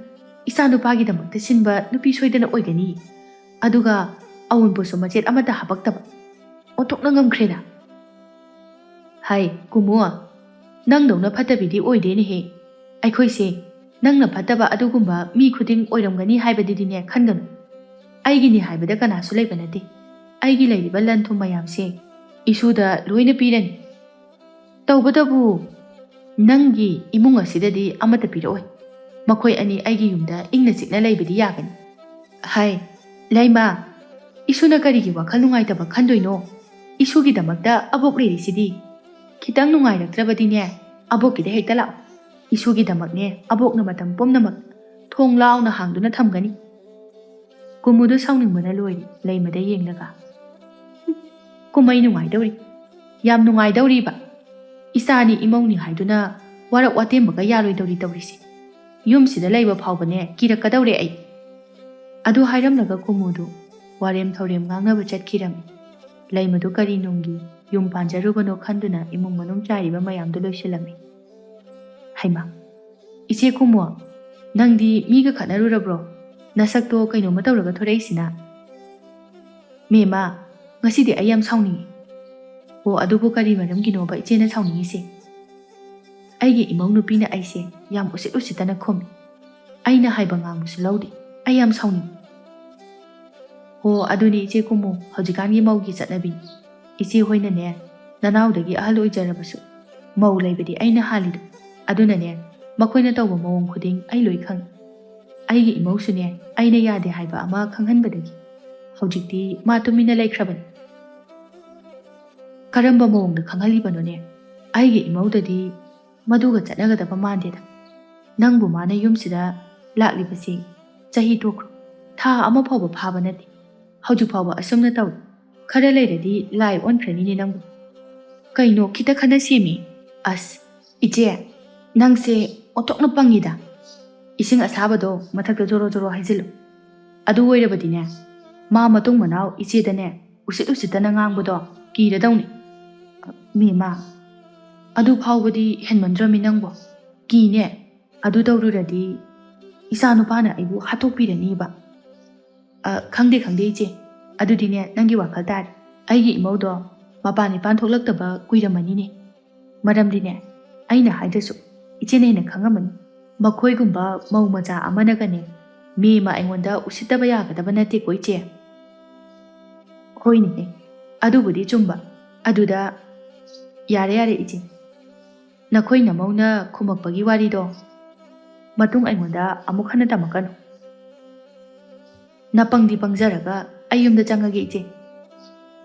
ꯏꯆꯥ ꯅꯨꯄꯥꯒꯤꯗꯃꯛꯇ ꯁꯤꯟꯕ ꯅꯨꯄꯤ ꯁꯣꯏꯗꯅ ꯑꯣꯏꯒꯅꯤ꯫ ꯑꯗꯨꯒ ꯑꯋꯨꯟꯄꯣꯠꯁꯨ ꯃꯆꯦꯠ ꯑꯃꯠꯇ ꯍꯥꯄꯛꯇꯕ꯫ ꯑꯣꯟꯊꯣꯛꯅ ꯉꯝꯈ꯭ꯔꯦꯅ꯫ ꯍꯥꯏ, ꯀꯨꯃꯨ, ꯅꯪꯗꯧꯅ ꯐꯠꯇꯕꯤꯗꯤ ꯑꯣꯏꯗꯦꯅꯦꯍꯦ꯫ ꯑꯩꯈꯣꯏꯁꯦ ꯅꯪꯅ ꯐꯠꯇꯕ ꯑꯗꯨꯒꯨꯝꯕ ꯃꯤ ꯈꯨꯗꯤꯡ ꯑꯣꯏꯔꯝꯒꯅꯤ ꯍꯥꯏꯕꯗꯨꯗꯤꯅꯦ ꯈꯟꯒꯅꯨ꯫ ꯑꯩꯒꯤꯅꯤ ꯍꯥꯏꯕꯗ ꯀꯅꯥꯁꯨ ꯂꯩꯕ ꯅꯠꯇꯦ꯫ ꯑꯩꯒꯤ ꯂꯩꯔꯤꯕ ꯂꯟ ꯊꯨꯝ ꯃꯌꯥꯝꯁꯦ ꯏꯁꯨꯗ ꯂꯣꯏꯅ ꯄꯤꯔꯅꯤ꯫ ꯇꯧꯕꯇꯕꯨ ꯅꯪꯒꯤ ꯏꯃꯨꯡ ꯑꯁꯤꯗꯗꯤ ꯑꯃꯠꯇ ꯄꯤꯔꯛꯑꯣꯏ꯫ ꯃꯈꯣꯏ ꯑꯅꯤ ꯑꯩꯒꯤ ꯌꯨꯝꯗ ꯏꯪꯅ ꯆꯤꯛꯅ ꯂꯩꯕꯗꯤ ꯌꯥꯒꯅꯤ꯫ ꯍꯥꯏ, ꯂꯩꯃ, ꯏꯁꯨꯅ ꯀꯔꯤꯒꯤ ꯋꯥꯈꯜ ꯅꯨꯡꯉꯥꯏꯇꯕ ꯈꯟꯗꯣꯏꯅꯣ? ꯏꯁꯨꯒꯤꯗꯃꯛꯇ ꯑꯕꯣꯛ ꯂꯩꯔꯤꯁꯤꯗꯤ꯫ ꯈꯤꯇꯪ ꯅꯨꯡꯉꯥꯏꯔꯛꯇ꯭ꯔꯕꯗꯤꯅꯦ, ꯑꯕꯣꯛꯀꯤꯗ ꯍꯦꯛꯇ ꯂꯥꯛꯑꯣ꯫ ꯏꯁꯨꯒꯤꯗꯃꯛꯅꯦ ꯑꯕꯣꯛꯅ ꯃꯇꯝ ꯄꯨꯝꯅꯃꯛ ꯊꯣꯡ ꯂꯥꯎꯅ ꯍꯥꯡꯗꯨꯅ ꯊꯝꯒꯅꯤ꯫ ꯀꯨꯃꯨꯗꯨ ꯁꯥꯎꯅꯤꯡꯕꯅ ꯂꯣꯏꯔꯦ, ꯂꯩꯃꯗ ꯌꯦꯡꯂꯒ꯫ "ꯍꯨꯝ, ꯀꯨꯝꯍꯩ ꯅꯨꯡꯉꯥꯏꯗꯧꯔꯤ꯫ ꯌꯥꯝ ꯅꯨꯡꯉꯥꯏꯗꯧꯔꯤꯕ꯫ ꯏꯆꯥꯅꯤ ꯏꯃꯧꯅꯤ ꯍꯥꯏꯗꯨꯅ ꯋꯥꯔꯛ ꯋꯥꯇꯦꯝꯕꯒ ꯌꯥꯔꯣꯏꯗꯧꯔꯤ ꯇꯧꯔꯤꯁꯦ꯫ ꯌꯨꯝꯁꯤꯗ ꯂꯩꯕ ꯐꯥꯎꯕꯅꯦ ꯀꯤꯔꯛꯀꯗꯧꯔꯦ ꯑꯩ꯫" ꯑꯗꯨ ꯍꯥꯏꯔꯝꯂꯒ ꯀꯨꯃꯨꯗꯨ ꯋꯥꯔꯦꯝ ꯊꯧꯔꯦꯝ ꯉꯥꯡꯅꯕ ꯆꯠꯈꯤꯔꯝꯃꯤ꯫ ꯂꯩꯃꯗꯨ ꯀꯔꯤ ꯅꯨꯡꯒꯤ ꯌꯨꯝ ꯄꯥꯟꯖꯔꯨꯕꯅꯣ ꯈꯟꯗꯨꯅ ꯏꯃꯨꯡ ꯃꯅꯨꯡ ꯆꯥꯏꯔꯤꯕ ꯃꯌꯥꯝꯗꯨ ꯂꯣꯏꯁꯤꯜꯂꯝꯃꯤ꯫ ꯍꯩꯃꯥ, ꯏꯆꯦ ꯀꯨꯃꯨ, ꯅꯪꯗꯤ ꯃꯤꯒ ꯈꯠꯅꯔꯨꯔꯕ꯭ꯔꯣ? ꯅꯁꯛꯇꯣ ꯀꯩꯅꯣꯝꯃ ꯇꯧꯔꯒ ꯊꯣꯔꯛꯏꯁꯤꯅ? ꯃꯦꯃꯥ, ꯉꯁꯤꯗꯤ ꯑꯩ ꯌꯥꯝ ꯁꯥꯎꯅꯤꯡꯉꯤ꯫ ꯑꯣ, ꯑꯗꯨꯕꯨ ꯀꯔꯤ ꯃꯔꯝꯒꯤꯅꯣꯕ ꯏꯆꯦꯅ ꯁꯥꯎꯅꯤꯡꯉꯤꯁꯦ? ꯑꯩꯒꯤ ꯏꯃꯧ ꯅꯨꯄꯤꯅ ꯑꯩꯁꯦ ꯌꯥꯝ ꯎꯁꯤꯠ ꯎꯁꯤꯠꯇꯅ ꯈꯨꯝꯃꯤ꯫ ꯑꯩꯅ ꯍꯥꯏꯕ ꯉꯥꯡꯕꯁꯨ ꯂꯧꯗꯦ꯫ ꯑꯩ ꯌꯥꯝ ꯁꯥꯎꯅꯤꯡꯉꯤ꯫ ꯍꯣ, ꯑꯗꯨꯅꯤ ꯏꯆꯦ ꯀꯨꯃꯨ, ꯍꯧꯖꯤꯛꯀꯥꯟꯒꯤ ꯃꯧꯒꯤ ꯆꯠꯅꯕꯤ꯫ ꯏꯆꯦ ꯍꯣꯏꯅꯅꯦ, ꯅꯅꯥꯎꯗꯒꯤ ꯑꯍꯜ ꯑꯣꯏꯖꯔꯕꯁꯨ ꯃꯧ ꯂꯩꯕꯗꯤ ꯑꯩꯅ ꯍꯥꯜꯂꯤꯗꯣ꯫ ꯑꯗꯨꯅꯅꯦ, ꯃꯈꯣꯏꯅ ꯇꯧꯕ ꯃꯑꯣꯡ ꯈꯨꯗꯤꯡ ꯑꯩ ꯂꯣꯏ ꯈꯪꯉꯤ꯫ ꯑꯩꯒꯤ ꯏꯃꯧꯁꯨꯅꯦ, ꯑꯩꯅ ꯌꯥꯗꯦ ꯍꯥꯏꯕ ꯑꯃ ꯈꯪꯍꯟꯕꯗꯒꯤ ꯍꯧꯖꯤꯛꯇꯤ ꯃꯥ ꯇꯨꯃꯤꯟꯅ ꯂꯩꯈ꯭ꯔꯕꯅꯤ꯫ ꯀꯔꯝꯕ ꯃꯑꯣꯡꯗ ꯈꯪꯍꯜꯂꯤꯕꯅꯣꯅꯦ? ꯑꯩꯒꯤ ꯏꯃꯧꯗꯗꯤ ꯃꯗꯨꯒ ꯆꯠꯅꯒꯗꯕ ꯃꯥꯟꯗꯦꯗ꯫ ꯅꯪꯕꯨ ꯃꯥꯅ ꯌꯨꯝꯁꯤꯗ ꯂꯥꯛꯂꯤꯕꯁꯤ ꯆꯍꯤ ꯇꯣꯛꯈ꯭ꯔꯣ, ꯊꯥ ꯑꯃ ꯐꯥꯎꯕ ꯐꯥꯕ ꯅꯠꯇꯦ꯫ ꯍꯧꯖꯤꯛ ꯐꯥꯎꯕ ꯑꯁꯨꯝꯅ ꯇꯧꯔꯤ꯫ ꯈꯔ ꯂꯩꯔꯗꯤ ꯂꯥꯏ ꯑꯣꯟꯈ꯭ꯔꯅꯤꯅꯦ ꯅꯪꯕꯨ꯫ ꯀꯩꯅꯣ, ꯈꯤꯇ ꯈꯟꯅ ꯁꯦꯝꯃꯤ꯫ ꯑꯁ, ꯏꯆꯦ, ꯅꯪꯁꯦ ꯑꯣꯟꯊꯣꯛꯅ ꯄꯪꯉꯤꯗ꯫ ꯏꯁꯤꯡ ꯑꯁꯥꯕꯗꯣ ꯃꯊꯛꯇ ꯖꯣꯔꯣ ꯖꯣꯔꯣ ꯍꯩꯖꯤꯜꯂꯨ꯫ ꯑꯗꯨ ꯑꯣꯏꯔꯕꯗꯤꯅꯦ, ꯃꯥ ꯃꯇꯨꯡ ꯃꯅꯥꯎ ꯏꯆꯦꯗꯅꯦ ꯎꯁꯤꯠ ꯎꯁꯤꯠꯇꯅ ꯉꯥꯡꯕꯗꯣ ꯀꯤꯔꯗꯧꯅꯤ꯫ ꯃꯦꯃꯥ, ꯑꯗꯨ ꯐꯥꯎꯕꯗꯤ ꯍꯦꯟꯃꯟꯗ꯭ꯔꯃꯤ ꯅꯪꯕꯣ꯫ ꯀꯤꯅꯦ, ꯑꯗꯨ ꯇꯧꯔꯨꯔꯗꯤ ꯏꯆꯥ ꯅꯨꯄꯥꯅ ꯑꯩꯕꯨ ꯍꯥꯠꯇꯣꯛꯄꯤꯔꯅꯤꯕ꯫ ꯑ, ꯈꯪꯗꯦ, ꯈꯪꯗꯦ, ꯏꯆꯦ꯫ ꯑꯗꯨꯗꯤꯅꯦ, ꯅꯪꯒꯤ ꯋꯥꯈꯜ ꯇꯥꯔꯦ꯫ ꯑꯩꯒꯤ ꯏꯃꯧꯗꯣ ꯃꯄꯥꯟ ꯏꯄꯥꯟ ꯊꯣꯛꯂꯛꯇꯕ ꯀꯨꯏꯔꯝꯃꯅꯤꯅꯦ꯫ ꯃꯔꯝꯗꯤꯅꯦ, ꯑꯩꯅ ꯍꯥꯏꯗ꯭ꯔꯁꯨ ꯏꯆꯦꯅ ꯍꯦꯟꯅ ꯈꯪꯉꯝꯃꯅꯤ꯫ ꯃꯈꯣꯏꯒꯨꯝꯕ ꯃꯧ ꯃꯆꯥ ꯑꯃꯅꯒꯅꯦ, ꯃꯦꯃꯥ ꯑꯩꯉꯣꯟꯗ ꯎꯁꯤꯠꯇꯕ ꯌꯥꯒꯗꯕ ꯅꯠꯇꯦꯀꯣ, ꯏꯆꯦ꯫ ꯍꯣꯏꯅꯦꯍꯦ, ꯑꯗꯨꯕꯨꯗꯤ ꯆꯨꯝꯕ꯫ ꯑꯗꯨꯗ, ꯌꯥꯔꯦ, ꯌꯥꯔꯦ, ꯏꯆꯦ꯫ ꯅꯈꯣꯏ ꯅꯃꯧꯅ ꯈꯨꯝꯃꯛꯄꯒꯤ ꯋꯥꯔꯤꯗꯣ ꯃꯇꯨꯡ ꯑꯩꯉꯣꯟꯗ ꯑꯃꯨꯛ ꯍꯟꯅ ꯇꯝꯃꯛꯀꯅꯨ꯫ ꯅꯄꯪꯗꯤ ꯄꯪꯖꯔꯒ ꯑꯩ ꯌꯨꯝꯗ ꯆꯪꯉꯒꯦ, ꯏꯆꯦ꯫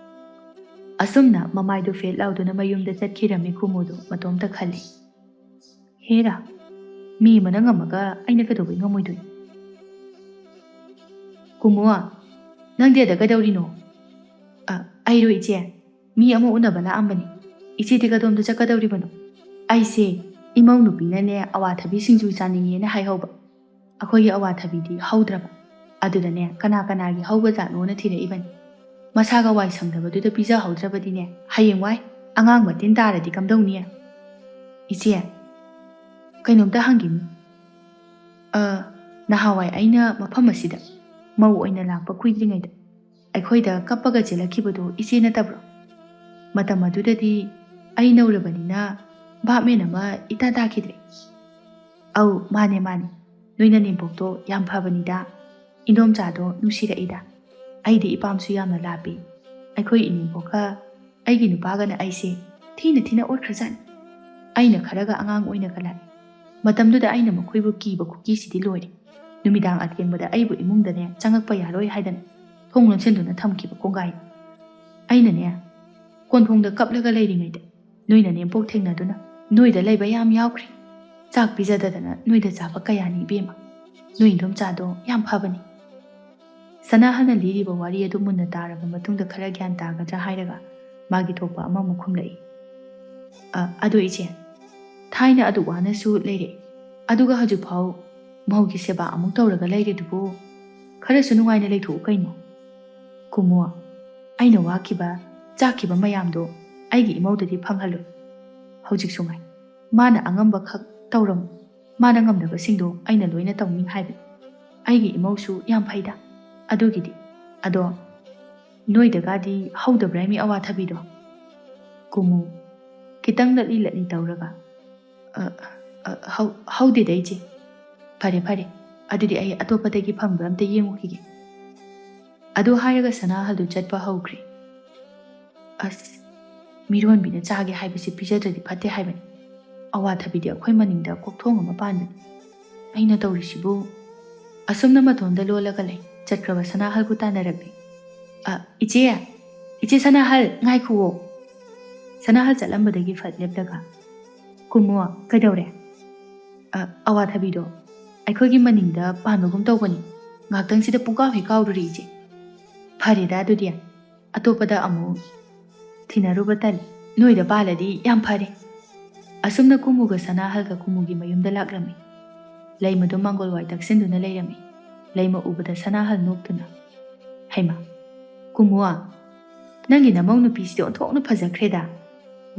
ꯑꯁꯨꯝꯅ ꯃꯃꯥꯏꯗꯨ ꯐꯦꯠ ꯂꯥꯎꯗꯨꯅ ꯃꯌꯨꯝꯗ ꯆꯠꯈꯤꯔꯝꯃꯤ ꯀꯨꯃꯨꯗꯨ ꯃꯇꯣꯝꯇ ꯈꯜꯂꯤ꯫ ꯍꯦꯔꯥ, ꯃꯤ ꯑꯃꯅ ꯉꯝꯃꯒ ꯑꯩꯅ ꯀꯩꯗꯧꯕꯩ ꯉꯝꯃꯣꯏꯗꯣꯏꯅꯣ? ꯀꯨꯃꯨ, ꯅꯪꯗꯤ ꯑꯗ ꯀꯩꯗꯧꯔꯤꯅꯣ? ꯑ, ꯑꯩꯔꯣ ꯏꯆꯦ? ꯃꯤ ꯑꯃ ꯎꯅꯕ ꯂꯥꯛꯑꯝꯕꯅꯤ꯫ ꯏꯆꯦꯗꯤ ꯀꯗꯣꯝꯗ ꯆꯠꯀꯗꯧꯔꯤꯕꯅꯣ? ꯑꯩꯁꯦ ꯏꯃꯧ ꯅꯨꯄꯤꯅꯅꯦ ꯑꯋꯥꯊꯕꯤ ꯁꯤꯡꯖꯨ ꯆꯥꯅꯤꯡꯉꯦꯅ ꯍꯥꯏꯍꯧꯕ꯫ ꯑꯩꯈꯣꯏꯒꯤ ꯑꯋꯥꯊꯕꯤꯗꯤ ꯍꯧꯗ꯭ꯔꯕ꯫ ꯑꯗꯨꯗꯅꯦ ꯀꯅꯥ ꯀꯅꯥꯒꯤ ꯍꯧꯕ ꯖꯥꯠꯅꯣꯅ ꯊꯤꯔꯛꯏꯕꯅꯤ꯫ ꯃꯁꯥꯒ ꯋꯥꯏ ꯁꯪꯗꯕꯗꯨꯗ ꯄꯤꯖꯍꯧꯗ꯭ꯔꯕꯗꯤꯅꯦ ꯍꯌꯦꯡꯋꯥꯏ ꯑꯉꯥꯡ ꯃꯇꯤꯟ ꯇꯥꯔꯗꯤ ꯀꯝꯗꯧꯅꯤ? ꯏꯆꯦ, ꯀꯩꯅꯣꯝꯇ ꯍꯪꯒꯦꯅꯦ꯫ ꯑ, ꯅꯍꯥꯟꯋꯥꯏ ꯑꯩꯅ ꯃꯐꯝ ꯑꯁꯤꯗ ꯃꯧ ꯑꯣꯏꯅ ꯂꯥꯛꯄ ꯀꯨꯏꯗ꯭ꯔꯤꯉꯩꯗ ꯑꯩꯈꯣꯏꯗ ꯀꯞꯄꯒ ꯆꯦꯜꯂꯛꯈꯤꯕꯗꯣ ꯏꯆꯦ ꯅꯠꯇꯕ꯭ꯔꯣ? ꯃꯇꯝ ꯑꯗꯨꯗꯗꯤ ꯑꯩ ꯅꯧꯔꯕꯅꯤꯅ ꯚꯥꯞ ꯃꯦꯟ ꯑꯃ ꯏꯇꯥ ꯇꯥꯈꯤꯗ꯭ꯔꯦ꯫ ꯑꯧ, ꯃꯥꯅꯦ, ꯃꯥꯅꯦ꯫ ꯅꯣꯏ ꯅꯅꯦꯝꯄꯣꯛꯇꯣ ꯌꯥꯝ ꯐꯕꯅꯤꯗ꯫ ꯏꯟꯗꯣꯝꯆꯥꯗꯣ ꯅꯨꯡꯁꯤꯔꯛꯏꯗ꯫ ꯑꯩꯗꯤ ꯏꯄꯥꯝꯁꯨ ꯌꯥꯝꯅ ꯂꯥꯞꯄꯤ꯫ ꯑꯩꯈꯣꯏ ꯏꯅꯦꯝꯄꯣꯛꯀ ꯑꯩꯒꯤ ꯅꯨꯄꯥꯒꯅ ꯑꯩꯁꯦ ꯊꯤꯅ ꯊꯤꯅ ꯑꯣꯠꯈ꯭ꯔꯖꯥꯠꯅꯤ꯫ ꯑꯩꯅ ꯈꯔꯒ ꯑꯉꯥꯡ ꯑꯣꯏꯅꯒ ꯂꯥꯛꯏ꯫ ꯃꯇꯝꯗꯨꯗ ꯑꯩꯅ ꯃꯈꯣꯏꯕꯨ ꯀꯤꯕ ꯈꯨꯀꯤꯁꯤꯗꯤ ꯂꯣꯏꯔꯦ꯫ ꯅꯨꯃꯤꯗꯥꯡ ꯑꯊꯦꯡꯕꯗ ꯑꯩꯕꯨ ꯏꯃꯨꯡꯗꯅꯦ ꯆꯪꯉꯛꯄ ꯌꯥꯔꯣꯏ ꯍꯥꯏꯗꯅ ꯊꯣꯡ ꯂꯣꯟꯁꯤꯟꯗꯨꯅ ꯊꯝꯈꯤꯕ ꯀꯣꯡꯒꯥꯏ꯫ ꯑꯩꯅꯅꯦ, ꯀꯣꯟꯊꯣꯡꯗ ꯀꯞꯂꯒ ꯂꯩꯔꯤꯉꯩꯗ ꯅꯣꯏ ꯅꯅꯦꯝꯄꯣꯛ ꯊꯦꯡꯅꯗꯨꯅ ꯅꯣꯏꯗ ꯂꯩꯕ ꯌꯥꯝ ꯌꯥꯎꯈ꯭ꯔꯦ꯫ ꯆꯥꯛ ꯄꯤꯖꯗꯗꯅ ꯅꯣꯏꯗ ꯆꯥꯕ ꯀꯌꯥꯅꯤ ꯏꯕꯦꯝꯃ꯫ ꯅꯣꯏ ꯏꯟꯗꯣꯝꯆꯥꯗꯣ ꯌꯥꯝ ꯐꯕꯅꯤ꯫ ꯁꯅꯥꯍꯜꯅ ꯂꯤꯔꯤꯕ ꯋꯥꯔꯤ ꯑꯗꯨ ꯃꯨꯟꯅ ꯇꯥꯔꯕ ꯃꯇꯨꯡꯗ ꯈꯔ ꯒ꯭ꯌꯥꯟ ꯇꯥꯒꯗ꯭ꯔꯥ ꯍꯥꯏꯔꯒ ꯃꯥꯒꯤ ꯊꯣꯛꯄ ꯑꯃꯃꯨꯛ ꯈꯨꯝꯂꯛꯏ꯫ "ꯑ, ꯑꯗꯣ ꯏꯆꯦ, ꯊꯥꯏꯅ ꯑꯗꯨꯛ ꯋꯥꯅꯁꯨ ꯂꯩꯔꯛꯏ, ꯑꯗꯨꯒ ꯍꯧꯖꯤꯛꯐꯥꯎ ꯃꯧꯒꯤ ꯁꯦꯕꯥ ꯑꯃꯨꯛ ꯇꯧꯔꯒ ꯂꯩꯔꯤꯗꯨꯕꯨ ꯈꯔꯁꯨ ꯅꯨꯡꯉꯥꯏꯅ ꯂꯩꯊꯣꯛꯎ ꯀꯩꯅꯣ꯫ ꯀꯨꯝꯃꯣ, ꯑꯩꯅ ꯋꯥꯈꯤꯕ, ꯆꯥꯛꯈꯤꯕ ꯃꯌꯥꯝꯗꯣ ꯑꯩꯒꯤ ꯏꯃꯧꯗꯗꯤ ꯐꯪꯍꯜꯂꯨ꯫ ꯍꯧꯖꯤꯛꯁꯨ ꯉꯥꯏ, ꯃꯥꯅ ꯑꯉꯝꯕ ꯈꯛ ꯇꯧꯔꯝꯃꯨ꯫ ꯃꯥꯅ ꯉꯝꯗꯕꯁꯤꯡꯗꯣ ꯑꯩꯅ ꯂꯣꯏꯅ ꯇꯧꯅꯤ ꯍꯥꯏꯕꯅꯤ꯫ ꯑꯩꯒꯤ ꯏꯃꯧꯁꯨ ꯌꯥꯝ ꯐꯩꯗ ꯑꯗꯨꯒꯤꯗꯤ꯫ ꯑꯗꯣ ꯅꯣꯏꯗꯒꯗꯤ ꯍꯧꯗꯕ꯭ꯔꯥ ꯃꯤ ꯑꯋꯥꯊꯕꯤꯗꯣ?" ꯀꯨꯝꯃꯨ ꯈꯤꯇꯪ ꯂꯠꯂꯤ ꯂꯠꯂꯤ ꯇꯧꯔꯒ, "ꯑ, ꯑ, ꯍꯧ-, ꯍꯧꯗꯦꯗ ꯏꯆꯦ꯫ ꯐꯔꯦ, ꯐꯔꯦ, ꯑꯗꯨꯗꯤ ꯑꯩ ꯑꯇꯣꯞꯄꯗꯒꯤ ꯐꯪꯕ꯭ꯔꯥ ꯑꯝꯇ ꯌꯦꯡꯉꯨꯈꯤꯒꯦ"꯫ ꯑꯗꯨ ꯍꯥꯏꯔꯒ ꯁꯅꯥꯍꯜꯗꯨ ꯆꯠꯄ ꯍꯧꯈ꯭ꯔꯦ꯫ "ꯑꯁ, ꯃꯤꯔꯣꯟꯕꯤꯅ ꯆꯥꯒꯦ ꯍꯥꯏꯕꯁꯤ ꯄꯤꯖꯗ꯭ꯔꯗꯤ ꯐꯠꯇꯦ ꯍꯥꯏꯕꯅꯤ꯫ ꯑꯋꯥꯊꯕꯤꯗꯤ ꯑꯩꯈꯣꯏ ꯃꯅꯤꯡꯗ ꯀꯣꯛꯊꯣꯡ ꯑꯃ ꯄꯥꯟꯕꯅꯤ꯫ ꯑꯩꯅ ꯇꯧꯔꯤꯁꯤꯕꯨ"꯫ ꯑꯁꯨꯝꯅ ꯃꯇꯣꯟꯗ ꯂꯣꯜꯂꯒ ꯂꯩ꯫ ꯆꯠꯈ꯭ꯔꯕ ꯁꯅꯥꯍꯜꯕꯨ ꯇꯥꯟꯅꯔꯛꯂꯤ꯫ "ꯑ, ꯏꯆꯦ! ꯏꯆꯦ ꯁꯅꯥꯍꯜ, ꯉꯥꯏꯈꯨꯑꯣ!" ꯁꯅꯥꯍꯜ ꯆꯠꯂꯝꯕꯗꯒꯤ ꯐꯠ ꯂꯦꯞꯂꯒ, "ꯀꯨꯝꯃꯣ, ꯀꯩꯗꯧꯔꯦ?" "ꯑ, ꯑꯋꯥꯊꯕꯤꯗꯣ ꯑꯩꯈꯣꯏꯒꯤ ꯃꯅꯤꯡꯗ ꯄꯥꯟꯕꯒꯨꯝ ꯇꯧꯕꯅꯤ꯫ ꯉꯥꯏꯍꯥꯛꯇꯪꯁꯤꯗ ꯄꯨꯡꯀꯥꯎ ꯍꯦꯛ ꯀꯥꯎꯔꯨꯔꯦ ꯏꯆꯦ꯫ ꯐꯔꯦꯗ ꯑꯗꯨꯗꯤ, ꯑꯇꯣꯞꯄꯗ ꯑꯃꯨꯛ ꯊꯤꯅꯔꯨꯕ ꯇꯜꯂꯤ꯫ ꯅꯣꯏꯗ ꯄꯥꯜꯂꯗꯤ ꯌꯥꯝ ꯐꯔꯦ"꯫ ꯑꯁꯨꯝꯅ ꯀꯨꯝꯃꯨꯒ ꯁꯅꯥꯍꯜꯒ ꯀꯨꯝꯃꯨꯒꯤ ꯃꯌꯨꯝꯗ ꯂꯥꯛꯂꯝꯃꯤ꯫ ꯂꯩꯃꯗꯨ ꯃꯥꯡꯒꯣꯜ ꯋꯥꯏ ꯇꯛꯁꯤꯟꯗꯨꯅ ꯂꯩꯔꯝꯃꯤ꯫ ꯂꯩꯃ ꯎꯕꯗ ꯁꯅꯥꯍꯜ ꯅꯣꯛꯇꯨꯅ, "ꯍꯩꯃꯥ, ꯀꯨꯝꯃꯨ, ꯅꯪꯒꯤ ꯅꯃꯧ ꯅꯨꯄꯤꯁꯤꯗꯤ ꯑꯣꯟꯊꯣꯛꯅ ꯐꯖꯈ꯭ꯔꯦꯗ꯫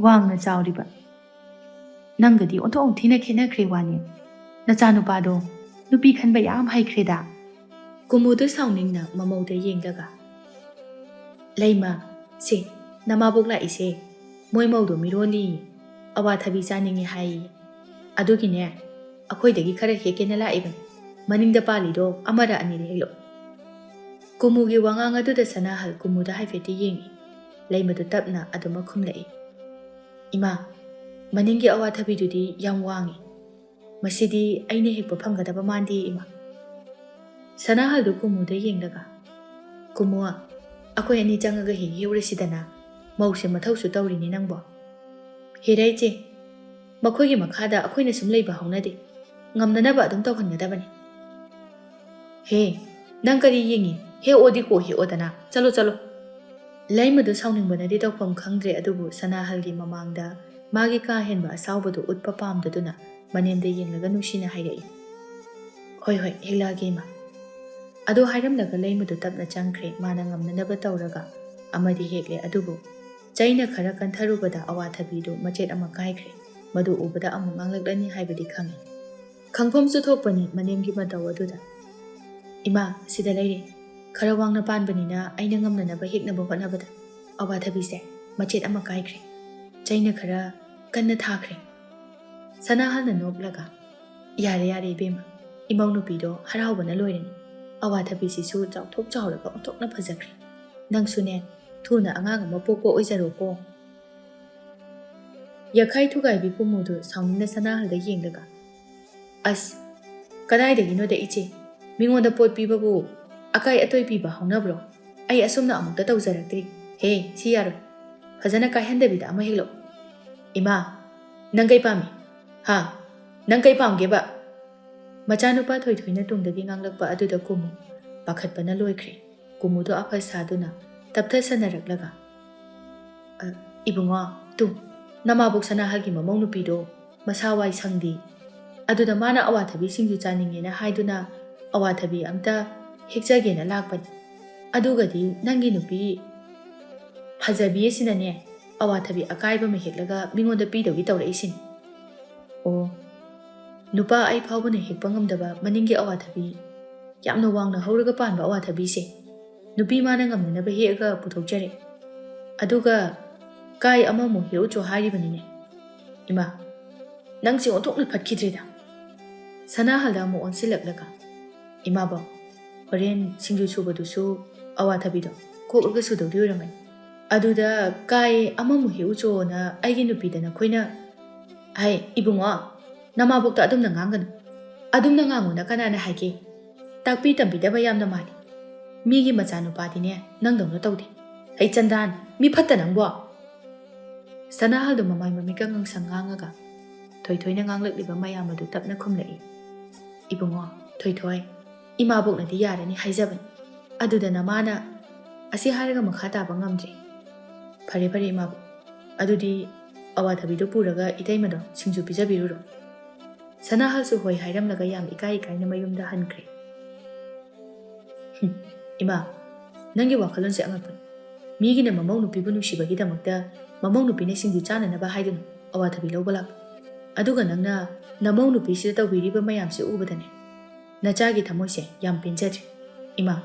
ꯋꯥꯡꯅ ꯆꯥꯎꯔꯤꯕ꯫ ꯅꯪꯒꯗꯤ ꯑꯣꯟꯊꯣꯛ ꯊꯤꯅ ꯈꯦꯠꯅꯈ꯭ꯔꯦ ꯋꯥꯅꯤ꯫ ꯅꯆꯥꯅꯨꯄꯥꯗꯣ ꯅꯨꯄꯤ ꯈꯟꯕ ꯌꯥꯝ ꯍꯩꯈ꯭ꯔꯦꯗ"꯫ ꯀꯨꯃꯨꯗꯨ ꯁꯥꯎꯅꯤꯡꯅ ꯃꯃꯧꯗ ꯌꯦꯡꯂꯒ, "ꯂꯩꯃ, ꯁꯦ, ꯅꯃꯥꯕꯣꯛ ꯂꯥꯛꯏꯁꯦ꯫ ꯃꯣꯏ ꯃꯧꯗꯣ ꯃꯤꯔꯣꯜꯂꯤ꯫ ꯑꯋꯥꯊꯕꯤ ꯆꯥꯅꯤꯡꯉꯤ ꯍꯥꯏ꯫ ꯑꯗꯨꯒꯤꯅꯦ, ꯑꯩꯈꯣꯏꯗꯒꯤ ꯈꯔ ꯍꯦꯛꯀꯦꯅ ꯂꯥꯛꯏꯕꯅꯤ꯫ ꯃꯅꯤꯡꯗ ꯄꯥꯜꯂꯤꯗꯣ ꯑꯃꯔ ꯑꯅꯤꯔ ꯍꯦꯛꯂꯛꯑꯣ"꯫ ꯀꯨꯃꯨꯒꯤ ꯋꯥꯉꯥꯡ ꯑꯗꯨꯗ ꯁꯅꯥꯍꯜ ꯀꯨꯃꯨꯗ ꯍꯥꯏꯐꯦꯠꯇꯤ ꯌꯦꯡꯉꯤ꯫ ꯂꯩꯃꯗꯨ ꯇꯞꯅ ꯑꯗꯨꯃꯛ ꯈꯨꯝꯂꯛꯏ, "ꯏꯃꯥ, ꯃꯅꯤꯡꯒꯤ ꯑꯋꯥꯊꯕꯤꯗꯨꯗꯤ ꯌꯥꯝ ꯋꯥꯡꯉꯤ꯫ ꯃꯁꯤꯗꯤ ꯑꯩꯅ ꯍꯦꯛꯄ ꯐꯪꯒꯗꯕ ꯃꯥꯟꯗꯦ, ꯏꯃꯥ"꯫ ꯁꯅꯥꯍꯜꯗꯨ ꯀꯨꯃꯨꯗ ꯌꯦꯡꯂꯒ, "ꯀꯨꯝꯃꯣ, ꯑꯩꯈꯣꯏ ꯑꯅꯤ ꯆꯪꯉꯒ ꯍꯦꯛ ꯍꯦꯛꯎꯔꯁꯤꯗꯅ꯫ ꯃꯧꯁꯦ ꯃꯊꯧꯁꯨ ꯇꯧꯔꯤꯅꯤ ꯅꯪꯕꯣ꯫" "ꯍꯦꯔꯥ ꯏꯆꯦ, ꯃꯈꯣꯏꯒꯤ ꯃꯈꯥꯗ ꯑꯩꯈꯣꯏꯅ ꯁꯨꯝ ꯂꯩꯕ ꯍꯧꯅꯗꯦ꯫ ꯉꯝꯅꯅꯕ ꯑꯗꯨꯝ ꯇꯧꯍꯟꯒꯗꯕꯅꯤ꯫" "ꯍꯦ, ꯅꯪ ꯀꯔꯤ ꯌꯦꯡꯉꯤ? ꯍꯦꯛꯑꯣꯗꯤ ꯀꯣ ꯍꯦꯛꯑꯣꯗꯅ꯫ ꯆꯠꯂꯣ, ꯆꯠꯂꯣ꯫" ꯂꯩꯃꯗꯨ ꯁꯥꯎꯅꯤꯡꯕꯅꯗꯤ ꯇꯧꯐꯝ ꯈꯪꯗ꯭ꯔꯦ, ꯑꯗꯨꯕꯨ ꯁꯅꯥꯍꯜꯒꯤ ꯃꯃꯥꯡꯗ ꯃꯥꯒꯤ ꯀꯥ ꯍꯦꯟꯕ ꯑꯁꯥꯎꯕꯗꯨ ꯎꯠꯄ ꯄꯥꯝꯗꯗꯨꯅ ꯃꯅꯦꯝꯗ ꯌꯦꯡꯂꯒ ꯅꯨꯡꯁꯤꯅ ꯍꯥꯏꯔꯛꯏ, "ꯍꯣꯏ, ꯍꯣꯏ, ꯍꯦꯛꯂꯛꯑꯒꯦ, ꯏꯃꯥ꯫" ꯑꯗꯨ ꯍꯥꯏꯔꯝꯂꯒ ꯂꯩꯃꯗꯨ ꯇꯞꯅ ꯆꯪꯈ꯭ꯔꯦ꯫ ꯃꯥꯅ ꯉꯝꯅꯅꯕ ꯇꯧꯔꯒ ꯑꯃꯗꯤ ꯍꯦꯛꯂꯦ, ꯑꯗꯨꯕꯨ ꯆꯩꯅ ꯈꯔ ꯀꯟꯊꯔꯨꯕꯗ ꯑꯋꯥꯊꯕꯤꯗꯨ ꯃꯆꯦꯠ ꯑꯃ ꯀꯥꯏꯈ꯭ꯔꯦ꯫ ꯃꯗꯨ ꯎꯕꯗ ꯑꯃꯨꯛ ꯉꯥꯡꯂꯛꯂꯅꯤ ꯍꯥꯏꯕꯗꯤ ꯈꯪꯏ꯫ ꯈꯪꯐꯝꯁꯨ ꯊꯣꯛꯄꯅꯤ ꯃꯅꯦꯝꯒꯤ ꯃꯇꯧ ꯑꯗꯨꯗ꯫ "ꯏꯃꯥ, ꯁꯤꯗ ꯂꯩꯔꯦ꯫ ꯈꯔ ꯋꯥꯡꯅ ꯄꯥꯟꯕꯅꯤꯅ ꯑꯩꯅ ꯉꯝꯅꯅꯕ ꯍꯦꯛꯅꯕ ꯍꯣꯠꯅꯕꯗ ꯑꯋꯥꯊꯕꯤꯁꯦ ꯃꯆꯦꯠ ꯑꯃ ꯀꯥꯏꯈ꯭ꯔꯦ꯫ ꯆꯩꯅ ꯈꯔ ꯀꯟꯅ ꯊꯥꯈ꯭ꯔꯦ꯫" ꯁꯅꯥꯍꯜꯅ ꯅꯣꯛꯂꯒ, "ꯌꯥꯔꯦ, ꯌꯥꯔꯦ ꯏꯕꯦꯝꯃ, ꯏꯃꯧ ꯅꯨꯄꯤꯗꯣ ꯍꯔꯥꯎꯕꯅ ꯂꯣꯏꯔꯅꯤ꯫ ꯑꯋꯥꯊꯕꯤꯁꯤꯁꯨ ꯆꯥꯎꯊꯣꯛ ꯆꯥꯎꯔꯒ ꯑꯣꯟꯊꯣꯛꯅ ꯐꯖꯈ꯭ꯔꯦ꯫ ꯅꯪꯁꯨꯅꯦ, ꯊꯨꯅ ꯑꯉꯥꯡ ꯑꯃ ꯄꯣꯛꯄ ꯑꯣꯏꯖꯔꯣꯀꯣ꯫" ꯌꯥꯈꯥꯏ ꯊꯨꯒꯥꯏꯕꯤ ꯀꯨꯝꯃꯨꯗꯨ ꯁꯥꯎꯅꯤꯡꯅ ꯁꯅꯥꯍꯜꯗ ꯌꯦꯡꯂꯒ, "ꯑꯁ, ꯀꯗꯥꯏꯗꯒꯤꯅꯣꯗ ꯏꯆꯦ, ꯃꯤꯉꯣꯟꯗ ꯄꯣꯠ ꯄꯤꯕꯕꯨ ꯑꯀꯥꯏ ꯑꯇꯣꯏ ꯄꯤꯕ ꯍꯧꯅꯕ꯭ꯔꯣ? ꯑꯩ ꯑꯁꯨꯝꯅ ꯑꯃꯨꯛꯇ ꯇꯧꯖꯔꯛꯇ꯭ꯔꯤ꯫ ꯍꯦ, ꯁꯤ ꯌꯥꯔꯣꯏ꯫ ꯐꯖꯅ ꯀꯥꯏꯍꯟꯗꯕꯤꯗ ꯑꯃ ꯍꯦꯛꯂꯛꯎ꯫" "ꯏꯃꯥ, ꯅꯪ ꯀꯩ ꯄꯥꯝꯃꯤ? ꯍꯥ? ꯅꯪ ꯀꯩ ꯄꯥꯝꯒꯦꯕ?" ꯃꯆꯥꯅꯨꯄꯥ ꯊꯣꯏꯊꯣꯏꯅ ꯇꯨꯡꯗꯒꯤ ꯉꯥꯡꯂꯛꯄ ꯑꯗꯨꯗ ꯀꯨꯝꯃꯨ ꯄꯥꯈꯠꯄꯅ ꯂꯣꯏꯈ꯭ꯔꯦ꯫ ꯀꯨꯝꯃꯨꯗꯣ ꯑꯐ ꯁꯥꯗꯨꯅ ꯇꯞꯊ ꯁꯥꯟꯅꯔꯛꯂꯒ, "ꯑ, ꯏꯕꯨꯡꯉꯣ, ꯇꯨ, ꯅꯃꯥꯕꯣꯛ ꯁꯅꯥꯍꯜꯒꯤ ꯃꯃꯧ ꯅꯨꯄꯤꯗꯣ ꯃꯁꯥ ꯋꯥꯏ ꯁꯪꯗꯦ꯫ ꯑꯗꯨꯗ ꯃꯥꯅ ꯑꯋꯥꯊꯕꯤ ꯁꯤꯡꯖꯨ ꯆꯥꯅꯤꯡꯉꯦꯅ ꯍꯥꯏꯗꯨꯅ ꯑꯋꯥꯊꯕꯤ ꯑꯝꯇ ꯍꯦꯛꯆꯒꯦꯅ ꯂꯥꯛꯄꯅꯤ꯫ ꯑꯗꯨꯒꯗꯤ ꯅꯪꯒꯤ ꯅꯨꯄꯤ ꯐꯖꯕꯤ ꯑꯁꯤꯅꯅꯦ, ꯑꯋꯥꯊꯕꯤ ꯑꯀꯥꯏꯕ ꯑꯃ ꯍꯦꯛꯂꯒ ꯃꯤꯉꯣꯟꯗ ꯄꯤꯗꯧꯒꯤ ꯇꯧꯔꯛꯏꯁꯤꯅꯤ꯫" "ꯑꯣ, ꯅꯨꯄꯥ ꯑꯩ ꯐꯥꯎꯕꯅ ꯍꯦꯛꯄ ꯉꯝꯗꯕ ꯃꯅꯤꯡꯒꯤ ꯑꯋꯥꯊꯕꯤ, ꯌꯥꯝꯅ ꯋꯥꯡꯅ ꯍꯧꯔꯒ ꯄꯥꯟꯕ ꯑꯋꯥꯊꯕꯤꯁꯦ ꯅꯨꯄꯤ ꯃꯥꯅ ꯉꯝꯅꯅꯕ ꯍꯦꯛꯑꯒ ꯄꯨꯊꯣꯛꯆꯔꯦ꯫ ꯑꯗꯨꯒ ꯀꯥꯏ ꯑꯃꯃꯨꯛ ꯍꯦꯛꯎꯆꯣ ꯍꯥꯏꯔꯤꯕꯅꯤꯅꯦ꯫ ꯏꯃꯥ, ꯅꯪꯁꯦ ꯑꯣꯟꯊꯣꯛꯅ ꯐꯠꯈꯤꯗ꯭ꯔꯦꯗ꯫" ꯁꯅꯥꯍꯜꯗ ꯑꯃꯨꯛ ꯑꯣꯟꯁꯤꯜꯂꯛꯂꯒ, "ꯏꯃꯥꯕꯣꯛ, ꯍꯣꯔꯦꯟ ꯁꯤꯡꯖꯨ ꯁꯨꯕꯗꯨꯁꯨ ꯑꯋꯥꯊꯕꯤꯗꯣ ꯈꯣꯛꯂꯒ ꯁꯨꯗꯧꯗꯤ ꯑꯣꯏꯔꯝꯒꯅꯤ꯫ ꯑꯗꯨꯗ ꯀꯥꯏ ꯑꯃꯃꯨꯛ ꯍꯦꯛꯎꯆꯣꯅ ꯑꯩꯒꯤ ꯅꯨꯄꯤꯗ ꯅꯈꯣꯏꯅ..." "ꯍꯥꯏ, ꯏꯕꯨꯡꯉꯣ, ꯅꯃꯥꯕꯣꯛꯇ ꯑꯗꯨꯝꯅ ꯉꯥꯡꯒꯅꯨ꯫ ꯑꯗꯨꯝꯅ ꯉꯥꯡꯉꯨꯅ ꯀꯅꯥꯅ ꯍꯥꯏꯒꯦ? ꯇꯥꯛꯄꯤ ꯇꯝꯕꯤꯗꯕ ꯌꯥꯝꯅ ꯃꯥꯜꯂꯤ꯫ ꯃꯤꯒꯤ ꯃꯆꯥꯅꯨꯄꯥꯗꯤꯅꯦ ꯅꯪꯗꯧꯅ ꯇꯧꯗꯦ꯫ ꯍꯩ ꯆꯟꯗꯥꯟ, ꯃꯤ ꯐꯠꯇ ꯅꯪꯕꯣ!" ꯁꯅꯥꯍꯜꯗꯣ ꯃꯃꯥꯏ ꯃꯃꯤꯠꯀ ꯉꯥꯡꯁꯪ ꯉꯥꯡꯉꯒ ꯊꯣꯏꯊꯣꯏꯅ ꯉꯥꯡꯂꯛꯂꯤꯕ ꯃꯌꯥꯝ ꯑꯗꯨ ꯇꯞꯅ ꯈꯨꯝꯂꯛꯏ꯫ "ꯏꯕꯨꯡꯉꯣ, ꯊꯣꯏꯊꯣꯏ, ꯏꯃꯥꯕꯣꯛꯅꯗꯤ ꯌꯥꯔꯅꯤ ꯍꯥꯏꯖꯕꯅꯤ꯫ ꯑꯗꯨꯗ ꯅꯃꯥꯅ..." ꯑꯁꯤ ꯍꯥꯏꯔꯒ ꯃꯈꯥ ꯇꯥꯕ ꯉꯝꯗ꯭ꯔꯦ꯫ "ꯐꯔꯦ ꯐꯔꯦ ꯏꯃꯥꯕꯣꯛ, ꯑꯗꯨꯗꯤ ꯑꯋꯥꯊꯕꯤꯗꯨ ꯄꯨꯔꯒ ꯏꯇꯩꯃꯗꯣ ꯁꯤꯡꯖꯨ ꯄꯤꯖꯕꯤꯔꯨꯔꯣ꯫" ꯁꯅꯥꯍꯜꯁꯨ ꯍꯣꯏ ꯍꯥꯏꯔꯝꯂꯒ ꯌꯥꯝ ꯏꯀꯥꯏ ꯏꯀꯥꯏꯅ ꯃꯌꯨꯝꯗ ꯍꯟꯈ꯭ꯔꯦ꯫ "ꯍꯨꯝ, ꯏꯃꯥ, ꯅꯪꯒꯤ ꯋꯥꯈꯜꯂꯣꯟꯁꯦ ꯑꯉꯛꯄꯅꯤ꯫ ꯃꯤꯒꯤꯅ ꯃꯃꯧ ꯅꯨꯄꯤꯕꯨ ꯅꯨꯡꯁꯤꯕꯒꯤꯗꯃꯛꯇ ꯃꯃꯧ ꯅꯨꯄꯤꯅ ꯁꯤꯡꯖꯨ ꯆꯥꯅꯅꯕ ꯍꯥꯏꯗꯨꯅ ꯑꯋꯥꯊꯕꯤ ꯂꯧꯕ ꯂꯥꯛꯄ, ꯑꯗꯨꯒ ꯅꯪꯅ ꯅꯃꯧ ꯅꯨꯄꯤꯁꯤꯗ ꯇꯧꯕꯤꯔꯤꯕ ꯃꯌꯥꯝꯁꯦ ꯎꯕꯗꯅꯦ, ꯅꯆꯥꯒꯤ ꯊꯃꯣꯏꯁꯦ ꯌꯥꯝ ꯄꯦꯟꯖꯗ꯭ꯔꯦ꯫ ꯏꯃꯥ,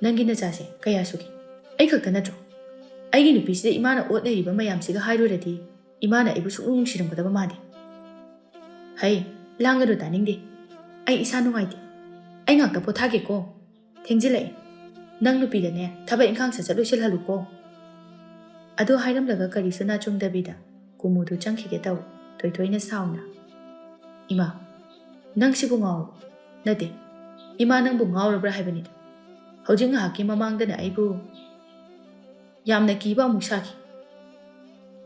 ꯅꯪꯒꯤ ꯅꯆꯥꯁꯦ ꯀꯌꯥ ꯁꯨꯒꯦ? ꯑꯩ ꯈꯛꯇ ꯅꯠꯇ꯭ꯔꯣ? ꯑꯩꯒꯤ ꯅꯨꯄꯤꯁꯤꯗ ꯏꯃꯥꯅ ꯑꯣꯠꯅꯔꯤꯕ ꯃꯌꯥꯝꯁꯤꯒ ꯍꯥꯏꯔꯨꯔꯗꯤ ꯏꯃꯥꯅ ꯑꯩꯕꯨ ꯁꯨꯛꯅꯨꯡ ꯅꯨꯡꯁꯤꯔꯝꯒꯗꯕ ꯃꯥꯟꯗꯦ꯫" "ꯍꯩ, ꯂꯥꯡꯒꯅꯨ, ꯇꯥꯅꯤꯡꯗꯦ꯫ ꯑꯩ ꯏꯁꯥ ꯅꯨꯡꯉꯥꯏꯇꯦ꯫ ꯑꯩ ꯉꯥꯛꯇ ꯄꯣꯊꯥꯒꯦꯀꯣ꯫ ꯊꯦꯡꯖꯤꯜꯂꯛꯑꯦ꯫ ꯅꯪ ꯅꯨꯄꯤꯗꯅꯦ ꯊꯕꯛ ꯏꯪꯈꯥꯡ ꯁꯠ ꯁꯠ ꯂꯣꯏꯁꯤꯜꯍꯜꯂꯨꯀꯣ꯫" ꯑꯗꯨ ꯍꯥꯏꯔꯝꯂꯒ ꯀꯔꯤꯁꯨ ꯅꯥꯆꯨꯡꯗꯕꯤꯗ ꯀꯨꯃꯨꯗꯨ ꯆꯪꯈꯤꯒꯦ ꯇꯧꯏ꯫ ꯊꯣꯏꯊꯣꯏꯅ ꯁꯥꯎꯅ, "ꯏꯃꯥ, ꯅꯪ ꯁꯤꯕꯨ ꯉꯥꯎꯔꯕꯣ? ꯅꯠꯇꯦ, ꯏꯃꯥ ꯅꯪꯕꯨ ꯉꯥꯎꯔꯕ꯭ꯔꯥ ꯍꯥꯏꯕꯅꯤꯗ꯫ ꯍꯧꯖꯤꯛ ꯉꯥꯏꯍꯥꯛꯀꯤ ꯃꯃꯥꯡꯗꯅ ꯑꯩꯕꯨ ꯌꯥꯝꯅ ꯀꯤꯕ ꯑꯃꯨꯛ ꯁꯥꯈꯤ꯫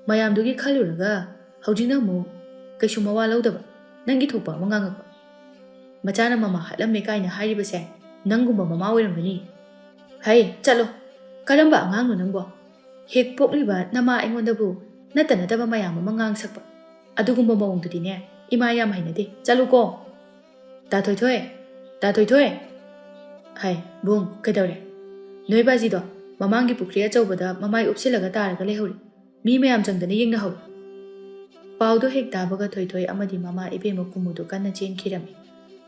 ꯃꯌꯥꯝꯗꯨꯒꯤ ꯈꯜꯂꯨꯔꯒ ꯍꯧꯖꯤꯛꯅ ꯑꯃꯨꯛ ꯀꯩꯁꯨ ꯃꯋꯥ ꯂꯧꯗꯕ, ꯅꯪꯒꯤ ꯊꯣꯛꯄ ꯑꯃ ꯉꯥꯡꯉꯛꯄ꯫ ꯃꯆꯥꯅ ꯃꯃꯥ ꯍꯥꯠꯂꯝꯃꯦ ꯀꯥꯏꯅ ꯍꯥꯏꯔꯤꯕꯁꯦ ꯅꯪꯒꯨꯝꯕ ꯃꯃꯥ ꯑꯣꯏꯔꯝꯒꯅꯤ꯫ ꯍꯩ, ꯆꯠꯂꯣ꯫ ꯀꯔꯝꯕ ꯑꯉꯥꯡꯅꯣ ꯅꯪꯕꯣ? ꯍꯦꯛ ꯄꯣꯛꯂꯤꯕ ꯅꯃꯥ ꯑꯩꯉꯣꯟꯗꯕꯨ ꯅꯠꯇ ꯅꯠꯇꯕ ꯃꯌꯥꯝ ꯑꯃ ꯉꯥꯡ ꯁꯛꯄ꯫ ꯑꯗꯨꯒꯨꯝꯕ ꯃꯑꯣꯡꯗꯨꯗꯤꯅꯦ, ꯏꯃꯥ ꯌꯥꯝ ꯍꯩꯅꯗꯦ꯫ ꯆꯠꯂꯨꯀꯣ꯫" "ꯇꯥ ꯊꯣꯏꯊꯣꯏ! ꯇꯥ ꯊꯣꯏꯊꯣꯏ!" "ꯍꯥꯏ, ꯕꯨꯡ, ꯀꯩꯗꯧꯔꯦ?" "ꯅꯣꯏ ꯕꯥꯖꯤꯗꯣ ꯃꯃꯥꯡꯒꯤ ꯄꯨꯈ꯭ꯔꯤ ꯑꯆꯧꯕꯗ ꯃꯃꯥꯏ ꯎꯞꯁꯤꯜꯂꯒ ꯇꯥꯔꯒ ꯂꯩꯍꯧꯔꯤ꯫ ꯃꯤ ꯃꯌꯥꯝ ꯆꯪꯗꯅ ꯌꯦꯡꯅꯍꯧꯔꯤ꯫" ꯄꯥꯎꯗꯣ ꯍꯦꯛ ꯇꯥꯕꯒ ꯊꯣꯏꯊꯣꯏ ꯑꯃꯗꯤ ꯃꯃꯥ ꯏꯕꯦꯝꯃ ꯀꯨꯃꯨꯗꯨ ꯀꯟꯅ ꯆꯦꯟꯈꯤꯔꯝꯃꯤ꯫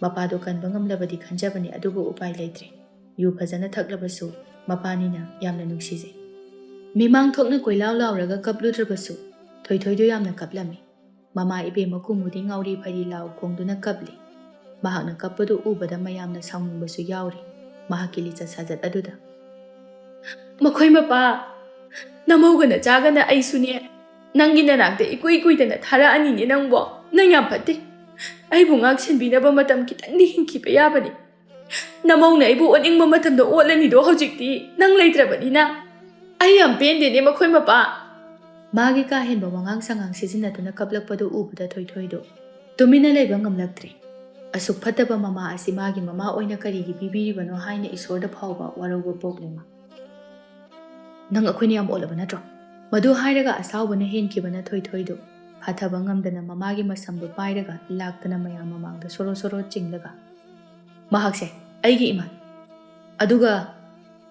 ꯃꯄꯥꯗꯣ ꯀꯟꯕ ꯉꯝꯂꯕꯗꯤ ꯈꯟꯖꯕꯅꯤ, ꯑꯗꯨꯕꯨ ꯎꯄꯥꯏ ꯂꯩꯇ꯭ꯔꯦ꯫ ꯌꯨ ꯐꯖꯅ ꯊꯛꯂꯕꯁꯨ ꯃꯄꯥꯅꯤꯅ ꯌꯥꯝꯅ ꯅꯨꯡꯁꯤꯖꯩ꯫ ꯃꯤꯃꯥꯡ ꯊꯣꯛꯅ ꯀꯣꯏꯂꯥꯎ ꯂꯥꯎꯔꯒ ꯀꯞꯂꯨꯗ꯭ꯔꯕꯁꯨ ꯊꯣꯏꯊꯣꯏꯗꯣ ꯌꯥꯝꯅ ꯀꯞꯂꯝꯃꯤ꯫ ꯃꯃꯥ ꯏꯕꯦꯝꯃ ꯀꯨꯃꯨꯗꯤ ꯉꯥꯎꯔꯤ ꯐꯩꯔꯤ ꯂꯥꯎ ꯈꯣꯡꯗꯨꯅ ꯀꯞꯂꯤ꯫ ꯃꯍꯥꯛꯅ ꯀꯞꯄꯗꯨ ꯎꯕꯗ ꯃꯌꯥꯝꯅ ꯁꯥꯎꯅꯤꯡꯕꯁꯨ ꯌꯥꯎꯔꯤ꯫ ꯃꯍꯥꯛꯀꯤ ꯂꯤꯆꯠ ꯁꯥꯖꯠ ꯑꯗꯨꯗ, "ꯃꯈꯣꯏ ꯃꯄꯥ, ꯅꯃꯧꯒ ꯅꯆꯥꯒꯅ ꯑꯩꯁꯨꯅꯦ, ꯅꯪꯒꯤ ꯅꯅꯥꯛꯇ ꯏꯀꯨꯏ ꯀꯨꯏꯗꯅ ꯊꯥꯔꯛꯑꯅꯤꯅꯦ ꯅꯪꯕꯣ꯫ ꯅꯪ ꯌꯥꯝ ꯐꯠꯇꯦ꯫ ꯑꯩꯕꯨ ꯉꯥꯛ ꯁꯦꯟꯕꯤꯅꯕ ꯃꯇꯝ ꯈꯤꯇꯪꯗꯤ ꯍꯤꯡꯈꯤꯕ ꯌꯥꯕꯅꯤ꯫ ꯅꯃꯧꯅ ꯑꯩꯕꯨ ꯑꯣꯠꯅꯤꯡꯕ ꯃꯇꯝꯗ ꯑꯣꯠꯂꯅꯤꯗꯣ ꯍꯧꯖꯤꯛꯇꯤ ꯅꯪ ꯂꯩꯇ꯭ꯔꯕꯅꯤꯅ꯫ ꯑꯩ ꯌꯥꯝ ꯄꯦꯟꯗꯦꯅꯦ ꯃꯈꯣꯏ ꯃꯄꯥ꯫ ꯃꯥꯒꯤ ꯀꯥ ꯍꯦꯟꯕ ꯋꯥꯉꯥꯡ ꯁꯉꯥꯡ ꯁꯤꯖꯤꯟꯅꯗꯨꯅ ꯀꯞꯂꯛꯄꯗꯨ ꯎꯕꯗ ꯊꯣꯏꯊꯣꯏꯗꯨ ꯇꯨꯃꯤꯟꯅ ꯂꯩꯕ ꯉꯝꯂꯛꯇ꯭ꯔꯦ꯫ ꯑꯁꯨꯛ ꯐꯠꯇꯕ ꯃꯃꯥ ꯑꯁꯤ ꯃꯥꯒꯤ ꯃꯃꯥ ꯑꯣꯏꯅ ꯀꯔꯤꯒꯤ ꯄꯤꯕꯤꯔꯤꯕꯅꯣ ꯍꯥꯏꯅ ꯏꯁꯣꯔꯗ ꯐꯥꯎꯕ ꯋꯥꯔꯧꯕ ꯄꯣꯛꯂꯦ ꯃꯥ꯫ "ꯅꯪ ꯑꯩꯈꯣꯏꯅ ꯌꯥꯝ ꯑꯣꯠꯂꯕ ꯅꯠꯇ꯭ꯔꯣ?" ꯃꯗꯨ ꯍꯥꯏꯔꯒ ꯑꯁꯥꯎꯕꯅ ꯍꯦꯟꯈꯤꯕꯅ ꯊꯣꯏꯊꯣꯏꯗꯨ ꯐꯥꯊꯕ ꯉꯝꯗꯅ ꯃꯃꯥꯒꯤ ꯃꯁꯝꯗꯨ ꯄꯥꯏꯔꯒ ꯂꯥꯛꯇꯅ ꯃꯌꯥꯝ ꯃꯃꯥꯡꯗ ꯁꯣꯔꯣ ꯁꯣꯔꯣ ꯆꯤꯡꯂꯒ, "ꯃꯍꯥꯛꯁꯦ ꯑꯩꯒꯤ ꯏꯃꯥꯅꯤ, ꯑꯗꯨꯒ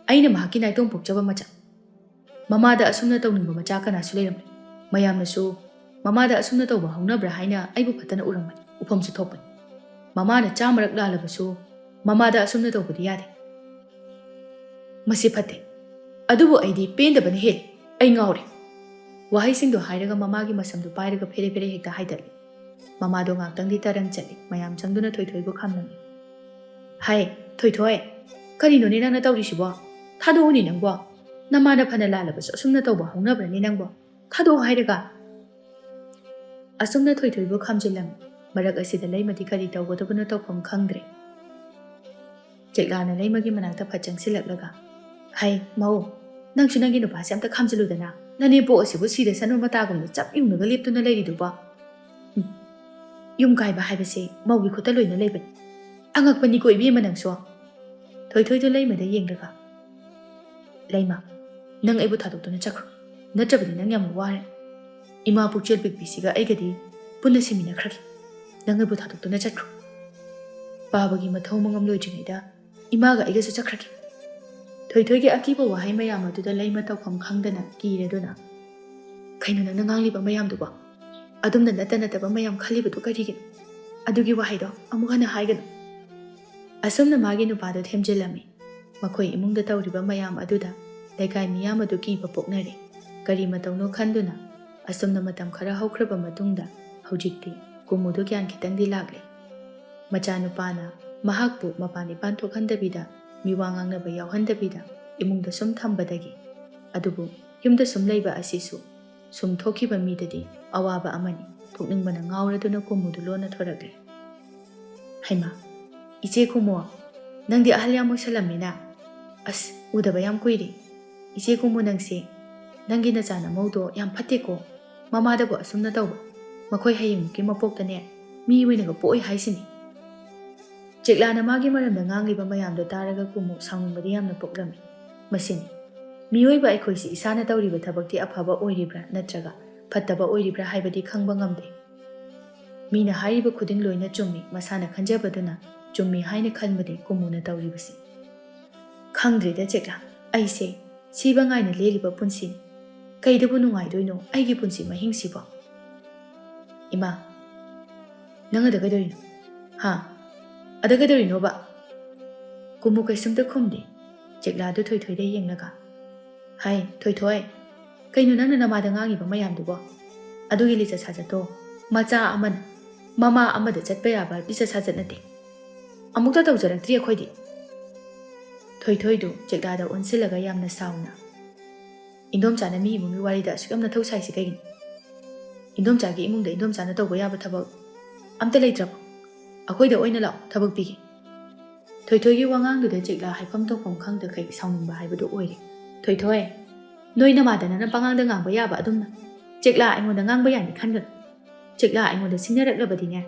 ꯑꯩꯅ ꯃꯍꯥꯛꯀꯤ ꯅꯥꯏꯇꯣꯝ ꯄꯣꯛꯆꯕ ꯃꯆꯥ꯫ ꯃꯃꯥꯗ ꯑꯁꯨꯝꯅ ꯇꯧꯅꯤꯡꯕ ꯃꯆꯥ ꯀꯅꯥꯁꯨ ꯂꯩꯔꯝꯂꯣꯏ꯫ ꯃꯌꯥꯝꯅꯁꯨ ꯃꯃꯥꯗ ꯑꯁꯨꯝꯅ ꯇꯧꯕ ꯍꯧꯅꯕ꯭ꯔꯥ ꯍꯥꯏꯅ ꯑꯩꯕꯨ ꯐꯠꯇꯅ ꯎꯔꯝꯒꯅꯤ, ꯎꯐꯝꯁꯨ ꯊꯣꯛꯄꯅꯤ꯫ ꯃꯃꯥꯅ ꯆꯥꯝꯃꯔꯛ ꯂꯥꯜꯂꯕꯁꯨ ꯃꯃꯥꯗ ꯑꯁꯨꯝꯅ ꯇꯧꯕꯗꯤ ꯌꯥꯗꯦ꯫ ꯃꯁꯤ ꯐꯠꯇꯦ, ꯑꯗꯨꯕꯨ ꯑꯩꯗꯤ ꯄꯦꯟꯗꯕꯅ ꯍꯦꯜꯂꯤ꯫ ꯑꯩ ꯉꯥꯎꯔꯦ꯫" ꯋꯥꯍꯩꯁꯤꯡꯗꯣ ꯍꯥꯏꯔꯒ ꯃꯃꯥꯒꯤ ꯃꯁꯝꯗꯨ ꯄꯥꯏꯔꯒ ꯐꯦꯔꯦ ꯐꯦꯔꯦ ꯍꯦꯛꯇ ꯍꯥꯏꯗꯠꯂꯤ꯫ ꯃꯃꯥꯗꯣ ꯉꯥꯛꯇꯪꯗꯤ ꯇꯔꯪ ꯆꯠꯂꯤ꯫ ꯃꯌꯥꯝ ꯆꯪꯗꯨꯅ ꯊꯣꯏꯊꯣꯏꯕꯨ ꯈꯥꯝꯂꯝꯃꯤ꯫ "ꯍꯥꯏ, ꯊꯣꯏꯊꯣꯏ, ꯀꯔꯤꯅꯣꯅꯦ ꯅꯪꯅ ꯇꯧꯔꯤꯁꯤꯕꯣ? ꯊꯥꯗꯣꯛꯎꯅꯦ ꯅꯪꯕꯣ꯫ ꯅꯃꯥꯅ ꯐꯅ ꯂꯥꯜꯂꯕꯁꯨ ꯑꯁꯨꯝꯅ ꯇꯧꯕ ꯍꯧꯅꯕ꯭ꯔꯅꯦ ꯅꯪꯕꯣ? ꯊꯥꯗꯣꯛꯑꯣ ꯍꯥꯏꯔꯒ꯫" ꯑꯁꯨꯝꯅ ꯊꯣꯏꯊꯣꯏꯕꯨ ꯈꯥꯝꯖꯤꯜꯂꯝꯃꯤ꯫ ꯃꯔꯛ ꯑꯁꯤꯗ ꯂꯩꯃꯗꯤ ꯀꯔꯤ ꯇꯧꯒꯗꯕꯅꯣ ꯇꯧꯐꯝ ꯈꯪꯗ꯭ꯔꯦ꯫ ꯆꯦꯛꯂꯥꯅ ꯂꯩꯃꯒꯤ ꯃꯅꯥꯛꯇ ꯐꯠ ꯆꯪꯁꯤꯜꯂꯛꯂꯒ, "ꯍꯩ, ꯃꯧ, ꯅꯪꯁꯨ ꯅꯪꯒꯤ ꯅꯨꯄꯥꯁꯦ ꯑꯝꯇ ꯈꯥꯝꯖꯤꯜꯂꯨꯗꯅ꯫ ꯅꯅꯦꯝꯄꯣꯛ ꯑꯁꯤꯕꯨ ꯁꯤꯗ ꯁꯟ ꯃꯇꯥꯒꯨꯝꯅ ꯆꯞ ꯌꯨꯡꯂꯒ ꯂꯦꯞꯇꯨꯅ ꯂꯩꯔꯤꯗꯨꯕꯣ? ꯎꯝ, ꯌꯨꯝ ꯀꯥꯏꯕ ꯍꯥꯏꯕꯁꯦ ꯃꯧꯒꯤ ꯈꯨꯠꯇ ꯂꯣꯏꯅ ꯂꯩꯕꯅꯤ꯫ ꯑꯉꯛꯄꯅꯤꯀꯣ ꯏꯕꯦꯝꯃ ꯅꯪꯁꯨ꯫" ꯊꯣꯏꯊꯣꯏꯗꯨ ꯂꯩꯃꯗ ꯌꯦꯡꯂꯒ, "ꯂꯩꯃ, ꯅꯪ ꯑꯩꯕꯨ ꯊꯥꯗꯣꯛꯇꯨꯅ ꯆꯠꯈ꯭ꯔꯣ꯫ ꯅꯠꯇ꯭ꯔꯕꯗꯤ ꯅꯪ ꯌꯥꯝꯅ ꯋꯥꯔꯦ꯫ ꯏꯃꯥ ꯄꯨꯛꯆꯦꯜ ꯄꯤꯛꯄꯤꯁꯤꯒ ꯑꯩꯒꯗꯤ ꯄꯨꯟꯅ ꯁꯤꯃꯤꯟꯅꯈ꯭ꯔꯒꯦ꯫ ꯅꯪ ꯑꯩꯕꯨ ꯊꯥꯗꯣꯛꯇꯨꯅ ꯆꯠꯈ꯭ꯔꯣ꯫ ꯄꯥꯕꯒꯤ ꯃꯊꯧ ꯃꯉꯝ ꯂꯣꯏꯗ꯭ꯔꯤꯉꯩꯗ ꯏꯃꯥꯒ ꯑꯩꯒꯁꯨ ꯆꯠꯈ꯭ꯔꯒꯦ꯫" ꯊꯣꯏꯊꯣꯏꯒꯤ ꯑꯀꯤꯕ ꯋꯥꯍꯩ ꯃꯌꯥꯝ ꯑꯗꯨꯗ ꯂꯩꯃ ꯇꯧꯐꯝ ꯈꯪꯗꯅ ꯀꯤꯔꯗꯨꯅ, "ꯀꯩꯅꯣ ꯅꯪꯅ ꯉꯥꯡꯂꯤꯕ ꯃꯌꯥꯝꯗꯨꯕꯣ? ꯑꯗꯨꯝꯅ ꯅꯠꯇ ꯅꯠꯇꯕ ꯃꯌꯥꯝ ꯈꯜꯂꯤꯕꯗꯨ ꯀꯔꯤꯒꯤꯅꯣ? ꯑꯗꯨꯒꯤ ꯋꯥꯍꯩꯗꯣ ꯑꯃꯨꯛ ꯍꯟꯅ ꯍꯥꯏꯒꯅꯨ꯫" ꯑꯁꯨꯝꯅ ꯃꯥꯒꯤ ꯅꯨꯄꯥꯗꯨ ꯊꯦꯝꯖꯤꯜꯂꯝꯃꯤ꯫ ꯃꯈꯣꯏ ꯏꯃꯨꯡꯗ ꯇꯧꯔꯤꯕ ꯃꯌꯥꯝ ꯑꯗꯨꯗ ꯂꯩꯀꯥꯏ ꯃꯤꯌꯥꯝ ꯑꯗꯨ ꯀꯤꯕ ꯄꯣꯛꯅꯔꯦ꯫ ꯀꯔꯤ ꯃꯇꯧꯅꯣ ꯈꯟꯗꯨꯅ ꯑꯁꯨꯝꯅ ꯃꯇꯝ ꯈꯔ ꯍꯧꯈ꯭ꯔꯕ ꯃꯇꯨꯡꯗ ꯍꯧꯖꯤꯛꯇꯤ ꯀꯨꯃꯨꯗꯨ ꯒ꯭ꯌꯥꯟ ꯈꯤꯇꯪꯗꯤ ꯂꯥꯛꯂꯦ꯫ ꯃꯆꯥꯅꯨꯄꯥꯅ ꯃꯍꯥꯛꯄꯨ ꯃꯄꯥꯟ ꯏꯄꯥꯟ ꯊꯣꯛꯍꯟꯗꯕꯤꯗ, ꯃꯤꯋꯥ ꯉꯥꯡꯅꯕ ꯌꯥꯎꯍꯟꯗꯕꯤꯗ ꯏꯃꯨꯡꯗ ꯁꯨꯝ ꯊꯝꯕꯗꯒꯤ꯫ ꯑꯗꯨꯕꯨ ꯌꯨꯝꯗ ꯁꯨꯝ ꯂꯩꯕ ꯑꯁꯤꯁꯨ ꯁꯨꯝ ꯊꯣꯛꯈꯤꯕ ꯃꯤꯗꯗꯤ ꯑꯋꯥꯕ ꯑꯃꯅꯤ꯫ ꯊꯣꯛꯅꯤꯡꯕꯅ ꯉꯥꯎꯔꯗꯨꯅ ꯀꯨꯃꯨꯗꯨ ꯂꯣꯟꯅ ꯊꯣꯔꯛꯂꯦ꯫ "ꯍꯩꯃꯥ, ꯏꯆꯦ ꯀꯨꯃꯨ, ꯅꯪꯗꯤ ꯑꯍꯜ ꯌꯥꯝ ꯑꯣꯏꯁꯜꯂꯝꯃꯤꯅ꯫ ꯑꯁ, ꯎꯗꯕ ꯌꯥꯝ ꯀꯨꯏꯔꯦ꯫ ꯏꯆꯦ ꯀꯨꯝꯃꯨ ꯅꯪꯁꯦ꯫ ꯅꯪꯒꯤ ꯅꯆꯥ ꯅꯃꯧꯗꯣ ꯌꯥꯝ ꯐꯠꯇꯦꯀꯣ꯫ ꯃꯃꯥꯗꯕꯨ ꯑꯁꯨꯝꯅ ꯇꯧꯕ꯫ ꯃꯈꯣꯏ ꯍꯌꯦꯡꯃꯨꯛꯀꯤ ꯃꯄꯣꯛꯇꯅꯦ, ꯃꯤ ꯑꯣꯏꯅꯒ ꯄꯣꯛꯑꯣꯏ ꯍꯥꯏꯁꯤꯅꯤ꯫ ꯆꯦꯛꯂꯥꯅ ꯃꯥꯒꯤ ꯃꯔꯝꯗ ꯉꯥꯡꯂꯤꯕ ꯃꯌꯥꯝꯗꯣ ꯇꯥꯔꯒ ꯀꯨꯝꯃꯨ ꯁꯥꯎꯅꯤꯡꯕꯗꯤ ꯌꯥꯝꯅ ꯄꯣꯛꯂꯝꯃꯤ꯫ ꯃꯁꯤꯅꯤ꯫ ꯃꯤꯑꯣꯏꯕ ꯑꯩꯈꯣꯏꯁꯤ ꯏꯁꯥꯅ ꯇꯧꯔꯤꯕ ꯊꯕꯛꯇꯤ ꯑꯐꯕ ꯑꯣꯏꯔꯤꯕ꯭ꯔꯥ ꯅꯠꯇ꯭ꯔꯒ ꯐꯠꯇꯕ ꯑꯣꯏꯔꯤꯕ꯭ꯔꯥ ꯍꯥꯏꯕꯗꯤ ꯈꯪꯕ ꯉꯝꯗꯦ꯫ ꯃꯤꯅ ꯍꯥꯏꯔꯤꯕ ꯈꯨꯗꯤꯡ ꯂꯣꯏꯅ ꯆꯨꯝꯃꯤ, ꯃꯁꯥꯅ ꯈꯟꯖꯕꯗꯨꯅ ꯆꯨꯝꯃꯤ ꯍꯥꯏꯅ ꯈꯟꯕꯅꯤ ꯀꯨꯝꯃꯨꯅ ꯇꯧꯔꯤꯕꯁꯤ꯫ ꯈꯪꯗ꯭ꯔꯦꯗ ꯆꯦꯛꯂꯥ, ꯑꯩꯁꯦ ꯁꯤꯕ ꯉꯥꯏꯅ ꯂꯦꯜꯂꯤꯕ ꯄꯨꯟꯁꯤꯅꯤ꯫ ꯀꯩꯗꯕꯨ ꯅꯨꯡꯉꯥꯏꯗꯣꯏꯅꯣ ꯑꯩꯒꯤ ꯄꯨꯟꯁꯤ ꯃꯍꯤꯡꯁꯤꯕꯣ? ꯏꯃꯥ, ꯅꯪ ꯑꯗ ꯀꯩꯗꯧꯔꯤꯅꯣ? ꯍꯥ? ꯑꯗ ꯀꯩꯗꯧꯔꯤꯅꯣꯕ? ꯀꯨꯝꯃꯨ ꯀꯩꯁꯨꯝꯇ ꯈꯨꯝꯗꯦ꯫ ꯆꯦꯛꯂꯥꯗꯨ ꯊꯣꯏꯊꯣꯏꯗ ꯌꯦꯡꯂꯒ, "ꯍꯥꯏ, ꯊꯣꯏꯊꯣꯏ, ꯀꯩꯅꯣ ꯅꯪꯅ ꯅꯃꯥꯗ ꯉꯥꯡꯉꯤꯕ ꯃꯌꯥꯝꯗꯨꯕꯣ? ꯑꯗꯨꯒꯤ ꯂꯤꯆꯠ ꯁꯥꯖꯠꯇꯣ ꯃꯆꯥ ꯑꯃꯅ ꯃꯃꯥ ꯑꯃꯗ ꯆꯠꯄ ꯌꯥꯕ ꯂꯤꯆꯠ ꯁꯥꯖꯠ ꯅꯠꯇꯦ꯫ ꯑꯃꯨꯛꯇ ꯇꯧꯖꯔꯛꯇ꯭ꯔꯤ ꯑꯩꯈꯣꯏꯗꯤ꯫" ꯊꯣꯏꯊꯣꯏꯗꯨ ꯆꯦꯛꯂꯥꯗ ꯑꯣꯟꯁꯤꯜꯂꯒ ꯌꯥꯝꯅ ꯁꯥꯎꯅ, "ꯏꯟꯗꯣꯝꯆꯥꯅ ꯃꯤ ꯏꯃꯨꯡꯒꯤ ꯋꯥꯔꯤꯗ ꯑꯁꯨꯛ ꯌꯥꯝꯅ ꯊꯧ ꯁꯥꯏꯁꯤ ꯀꯩꯒꯤꯅꯣ? ꯏꯟꯗꯣꯝꯆꯥꯒꯤ ꯏꯃꯨꯡꯗ ꯏꯟꯗꯣꯝꯆꯥꯅ ꯇꯧꯕ ꯌꯥꯕ ꯊꯕꯛ ꯑꯝꯇ ꯂꯩꯇ꯭ꯔꯕꯣ? ꯑꯩꯈꯣꯏꯗ ꯑꯣꯏꯅ ꯂꯥꯛꯑꯣ, ꯊꯕꯛ ꯄꯤꯒꯦ꯫" ꯊꯣꯏꯊꯣꯏꯒꯤ ꯋꯥꯉꯥꯡꯗꯨꯗ ꯆꯦꯛꯂꯥ ꯍꯥꯏꯐꯝ ꯊꯣꯛꯐꯝ ꯈꯪꯗꯈꯩ ꯁꯥꯎꯅꯤꯡꯕ ꯍꯥꯏꯕꯗꯨ ꯑꯣꯏꯔꯦ꯫ "ꯊꯣꯏꯊꯣꯏ, ꯅꯣꯏ ꯅꯃꯥꯗ ꯅꯪꯅ ꯄꯉꯥꯡꯗ ꯉꯥꯡꯕ ꯌꯥꯕ ꯑꯗꯨꯝꯅ ꯆꯦꯛꯂꯥ ꯑꯩꯉꯣꯟꯗ ꯉꯥꯡꯕ ꯌꯥꯅꯤ ꯈꯟꯒꯅꯨ꯫ ꯆꯦꯛꯂꯥ ꯑꯩꯉꯣꯟꯗ ꯁꯤꯡꯅꯔꯛꯂꯕꯗꯤꯅꯦ,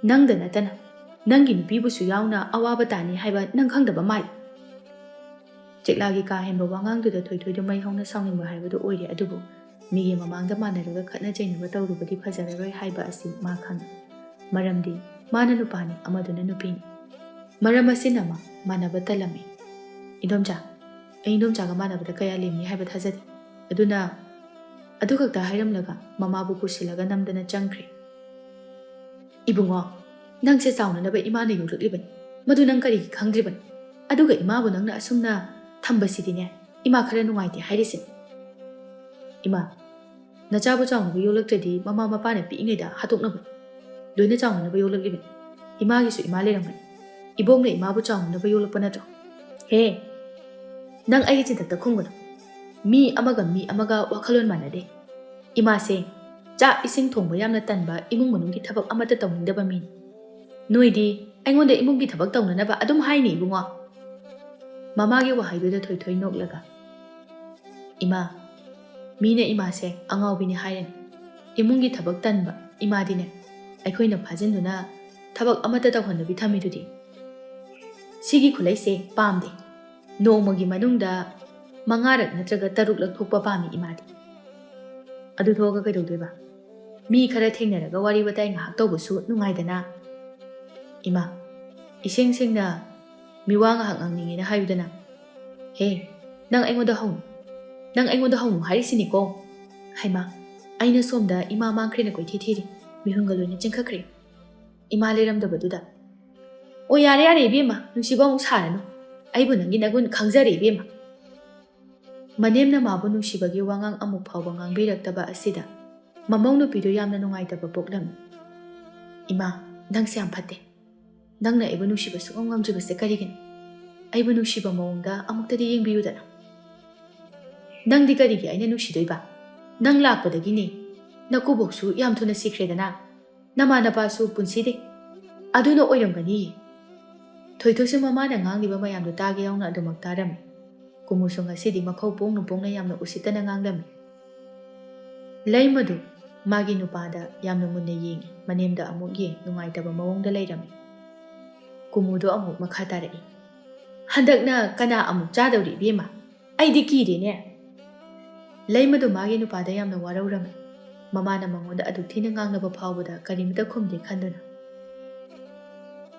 ꯅꯪꯗ ꯅꯠꯇꯅ ꯅꯪꯒꯤ ꯅꯨꯄꯤꯕꯨꯁꯨ ꯌꯥꯎꯅ ꯑꯋꯥꯕ ꯇꯥꯅꯤ ꯍꯥꯏꯕ ꯅꯪ ꯈꯪꯗꯕ ꯃꯥꯜꯂꯤ꯫" ꯆꯦꯛꯂꯥꯒꯤ ꯀꯥ ꯍꯦꯟꯕ ꯋꯥꯉꯥꯡꯗꯨꯗ ꯊꯣꯏꯊꯣꯏꯗꯨ ꯃꯩ ꯍꯧꯅ ꯁꯥꯎꯅꯤꯡꯕ ꯍꯥꯏꯕꯗꯨ ꯑꯣꯏꯔꯦ꯫ ꯑꯗꯨꯕꯨ ꯃꯤꯒꯤ ꯃꯃꯥꯡꯗ ꯃꯥꯟꯅꯔꯒ ꯈꯠꯅ ꯆꯩꯅꯕ ꯇꯧꯔꯨꯕꯗꯤ ꯐꯖꯔꯔꯣꯏ ꯍꯥꯏꯕ ꯑꯁꯤ ꯃꯥ ꯈꯪꯏ꯫ ꯃꯔꯝꯗꯤ ꯃꯥꯅ ꯅꯨꯄꯥꯅꯤ, ꯑꯃꯗꯨꯅ ꯅꯨꯄꯤꯅꯤ꯫ ꯃꯔꯝ ꯑꯁꯤꯅ ꯃꯥ ꯃꯥꯟꯅꯕ ꯇꯜꯂꯝꯃꯤ꯫ "ꯏꯟꯗꯣꯝꯆꯥ, ꯑꯩ ꯏꯟꯗꯣꯝꯆꯥꯒ ꯃꯥꯟꯅꯕꯗ ꯀꯌꯥ ꯂꯦꯝꯃꯤ ꯍꯥꯏꯕ ꯊꯥꯖꯗꯦ꯫ ꯑꯗꯨꯅ," ꯑꯗꯨ ꯈꯛꯇ ꯍꯥꯏꯔꯝꯂꯒ ꯃꯃꯥꯕꯨ ꯄꯨꯁꯤꯜꯂꯒ ꯅꯝꯗꯅ ꯆꯪꯈ꯭ꯔꯦ꯫ "ꯏꯕꯨꯡꯉꯣ, ꯅꯪꯁꯦ ꯆꯥꯎꯅꯅꯕ ꯏꯃꯥꯅ ꯌꯣꯛꯂꯛꯂꯤꯕꯅꯤ꯫ ꯃꯗꯨ ꯅꯪ ꯀꯔꯤꯒꯤ ꯈꯪꯗ꯭ꯔꯤꯕꯅꯣ? ꯑꯗꯨꯒ ꯏꯃꯥꯕꯨ ꯅꯪꯅ ꯑꯁꯨꯝꯅ ꯊꯝꯕꯁꯤꯗꯤꯅꯦ, ꯏꯃꯥ ꯈꯔ ꯅꯨꯡꯉꯥꯏꯇꯦ ꯍꯥꯏꯔꯤꯁꯤꯅꯤ꯫" "ꯏꯃꯥ, ꯅꯆꯥꯕꯨ ꯆꯥꯎꯅꯕ ꯌꯣꯛꯂꯛꯇ꯭ꯔꯗꯤ ꯃꯃꯥ ꯃꯄꯥꯅ ꯄꯤꯛꯏꯉꯩꯗ ꯍꯥꯠꯇꯣꯛꯅꯕ ꯂꯣꯏꯅ ꯆꯥꯎꯅꯅꯕ ꯌꯣꯛꯂꯛꯂꯤꯕꯅꯤ꯫ ꯏꯃꯥꯒꯤꯁꯨ ꯏꯃꯥ ꯂꯩꯔꯝꯒꯅꯤ꯫ ꯏꯕꯣꯛꯅ ꯏꯃꯥꯕꯨ ꯆꯥꯎꯅꯅꯕ ꯌꯣꯛꯂꯛꯄ ꯅꯠꯇ꯭ꯔꯣ? ꯍꯦ, ꯅꯪ ꯑꯩꯒꯤ ꯆꯤꯟꯊꯛꯇ ꯈꯨꯝꯒꯅꯨ꯫ ꯃꯤ ꯑꯃꯒ ꯃꯤ ꯑꯃꯒ ꯋꯥꯈꯜꯂꯣꯟ ꯃꯥꯟꯅꯗꯦ꯫ ꯏꯃꯥꯁꯦ ꯆꯥꯛ ꯏꯁꯤꯡ ꯊꯣꯡꯕ ꯌꯥꯝꯅ ꯇꯟꯕ, ꯏꯃꯨꯡ ꯃꯅꯨꯡꯒꯤ ꯊꯕꯛ ꯑꯃꯠꯇ ꯇꯧꯅꯤꯡꯗꯕ ꯃꯤꯅꯤ꯫ ꯅꯣꯏꯗꯤ ꯑꯩꯉꯣꯟꯗ ꯏꯃꯨꯡꯒꯤ ꯊꯕꯛ ꯇꯧꯅꯅꯕ ꯑꯗꯨꯝ ꯍꯥꯏꯅꯤ, ꯏꯕꯨꯡꯉꯣ꯫ ꯃꯃꯥꯒꯤ ꯋꯥꯍꯩꯗꯨꯗ ꯊꯣꯏꯊꯣꯏ ꯅꯣꯛꯂꯒ, "ꯏꯃꯥ, ꯃꯤꯅ ꯏꯃꯥꯁꯦ ꯑꯉꯥꯎꯕꯤꯅꯤ ꯍꯥꯏꯔꯅꯤ꯫ ꯏꯃꯨꯡꯒꯤ ꯊꯕꯛ ꯇꯟꯕ ꯏꯃꯥꯗꯤꯅꯦ, ꯑꯩꯈꯣꯏꯅ ꯐꯥꯖꯤꯟꯗꯨꯅ ꯊꯕꯛ ꯑꯃꯠꯇ ꯇꯧꯍꯟꯗꯕꯤ ꯊꯝꯃꯤꯗꯨꯗꯤ꯫ ꯁꯤꯒꯤ ꯈꯨꯠꯂꯩꯁꯦ ꯄꯥꯝꯗꯦ꯫ ꯅꯣꯡꯃꯒꯤ ꯃꯅꯨꯡꯗ ꯃꯉꯥꯔꯛ ꯅꯠꯇ꯭ꯔꯒ ꯇꯔꯨꯛꯂꯛ ꯊꯣꯛꯄ ꯄꯥꯝꯃꯤ ꯏꯃꯥꯗꯤ꯫ ꯑꯗꯨ ꯊꯣꯛꯑꯒ ꯀꯩꯗꯧꯗꯣꯏꯕ? ꯃꯤ ꯈꯔ ꯊꯦꯡꯅꯔꯒ ꯋꯥꯔꯤ ꯋꯥꯇꯥꯏ ꯉꯥꯏꯍꯥꯛ ꯇꯧꯕꯁꯨ ꯅꯨꯡꯉꯥꯏꯗꯅ꯫ ꯏꯃꯥ, ꯏꯁꯦꯡ ꯁꯦꯡꯅ ꯃꯤꯋꯥ ꯉꯥꯏꯍꯥꯛ ꯉꯥꯡꯅꯤꯡꯉꯦꯅ ꯍꯥꯏꯌꯨꯗꯅ꯫ ꯍꯦ, ꯅꯪ ꯑꯩꯉꯣꯟꯗ ꯍꯧꯅꯨ꯫ ꯅꯪ ꯑꯩꯉꯣꯟꯗ ꯍꯧꯅꯨ ꯍꯥꯏꯔꯤꯁꯤꯅꯤꯀꯣ꯫ ꯍꯩꯃꯥ, ꯑꯩꯅ ꯁꯣꯝꯗ ꯏꯃꯥ ꯃꯥꯡꯈ꯭ꯔꯦꯅ ꯀꯣꯏꯊꯤ ꯊꯤꯔꯤ꯫ ꯃꯤꯍꯨꯟꯒ ꯂꯣꯏꯅ ꯆꯦꯟꯈꯠꯈ꯭ꯔꯦ꯫ ꯏꯃꯥ ꯂꯩꯔꯝꯗꯕꯗꯨꯗ꯫ ꯑꯣ, ꯌꯥꯔꯦ, ꯌꯥꯔꯦ, ꯏꯕꯦꯝꯃ, ꯅꯨꯡꯁꯤꯕ ꯑꯃꯨꯛ ꯁꯥꯔꯅꯨ꯫ ꯑꯩꯕꯨ ꯅꯪꯒꯤ ꯅꯒꯨꯟ ꯈꯪꯖꯔꯦ, ꯏꯕꯦꯝꯃ꯫ ꯃꯅꯦꯝꯅ ꯃꯥꯕꯨ ꯅꯨꯡꯁꯤꯕꯒꯤ ꯋꯥꯉꯥꯡ ꯑꯃꯨꯛ ꯐꯥꯎꯕ ꯉꯥꯡꯕꯤꯔꯛꯇꯕ ꯑꯁꯤꯗ ꯃꯃꯧ ꯅꯨꯄꯤꯗꯨ ꯌꯥꯝꯅ ꯅꯨꯡꯉꯥꯏꯇꯕ ꯄꯣꯛꯂꯝꯃꯤ꯫ "ꯏꯃꯥ, ꯅꯪꯁꯦ ꯌꯥꯝ ꯐꯠꯇꯦ꯫ ꯅꯪꯅ ꯑꯩꯕꯨ ꯅꯨꯡꯁꯤꯕ ꯁꯨꯡꯉꯝ ꯉꯝꯗ꯭ꯔꯤꯕꯁꯦ ꯀꯔꯤꯒꯤꯅꯣ? ꯑꯩꯕꯨ ꯅꯨꯡꯁꯤꯕ ꯃꯑꯣꯡꯗ ꯑꯃꯨꯛꯇꯗꯤ ꯌꯦꯡꯕꯤꯌꯨꯗꯅ꯫ ꯅꯪꯗꯤ ꯀꯔꯤꯒꯤ ꯑꯩꯅ ꯅꯨꯡꯁꯤꯗꯣꯏꯕ? ꯅꯪ ꯂꯥꯛꯄꯗꯒꯤꯅꯦ ꯅꯀꯨꯕꯣꯛꯁꯨ ꯌꯥꯝ ꯊꯨꯅ ꯁꯤꯈ꯭ꯔꯦꯗꯅ꯫ ꯅꯃꯥ ꯅꯄꯥꯁꯨ ꯄꯨꯟꯁꯤꯗꯦ꯫ ꯑꯗꯨꯅ ꯑꯣꯏꯔꯝꯒꯅꯤ꯫" ꯊꯣꯏꯊꯣꯏꯁꯨ ꯃꯃꯥꯅ ꯉꯥꯡꯂꯤꯕ ꯃꯌꯥꯝꯗꯨ ꯇꯥꯒꯦ ꯌꯥꯎꯅ ꯑꯗꯨꯃꯛ ꯇꯥꯔꯝꯃꯤ꯫ ꯀꯨꯃꯨꯁꯨ ꯉꯁꯤꯗꯤ ꯃꯈꯧ ꯄꯣꯡꯅ ꯄꯣꯡꯅ ꯌꯥꯝꯅ ꯎꯁꯤꯠꯇꯅ ꯉꯥꯡꯂꯝꯃꯤ꯫ ꯂꯩꯃꯗꯨ ꯃꯥꯒꯤ ꯅꯨꯄꯥꯗ ꯌꯥꯝꯅ ꯃꯨꯟꯅ ꯌꯦꯡꯉꯤ, ꯃꯅꯦꯝꯗ ꯑꯃꯨꯛ ꯌꯦꯡ, ꯅꯨꯡꯉꯥꯏꯇꯕ ꯃꯑꯣꯡꯗ ꯂꯩꯔꯝꯃꯤ꯫ ꯀꯨꯃꯨꯗꯣ ꯑꯃꯨꯛ ꯃꯈꯥ ꯇꯥꯔꯛꯏ꯫ "ꯍꯟꯗꯛꯅ ꯀꯅꯥ ꯑꯃꯨꯛ ꯆꯥꯗꯧꯔꯤ, ꯏꯕꯦꯝꯃ? ꯑꯩꯗꯤ ꯀꯤꯔꯦꯅꯦ꯫" ꯂꯩꯃꯗꯨ ꯃꯥꯒꯤ ꯅꯨꯄꯥꯗ ꯌꯥꯝꯅ ꯋꯥꯔꯧꯔꯝꯃꯤ꯫ ꯃꯃꯥꯅ ꯃꯉꯣꯟꯗ ꯑꯗꯨꯛ ꯊꯤꯅ ꯉꯥꯡꯅꯕ ꯐꯥꯎꯕꯗ ꯀꯔꯤꯃꯇ ꯈꯨꯝꯗꯦ ꯈꯟꯗꯨꯅ꯫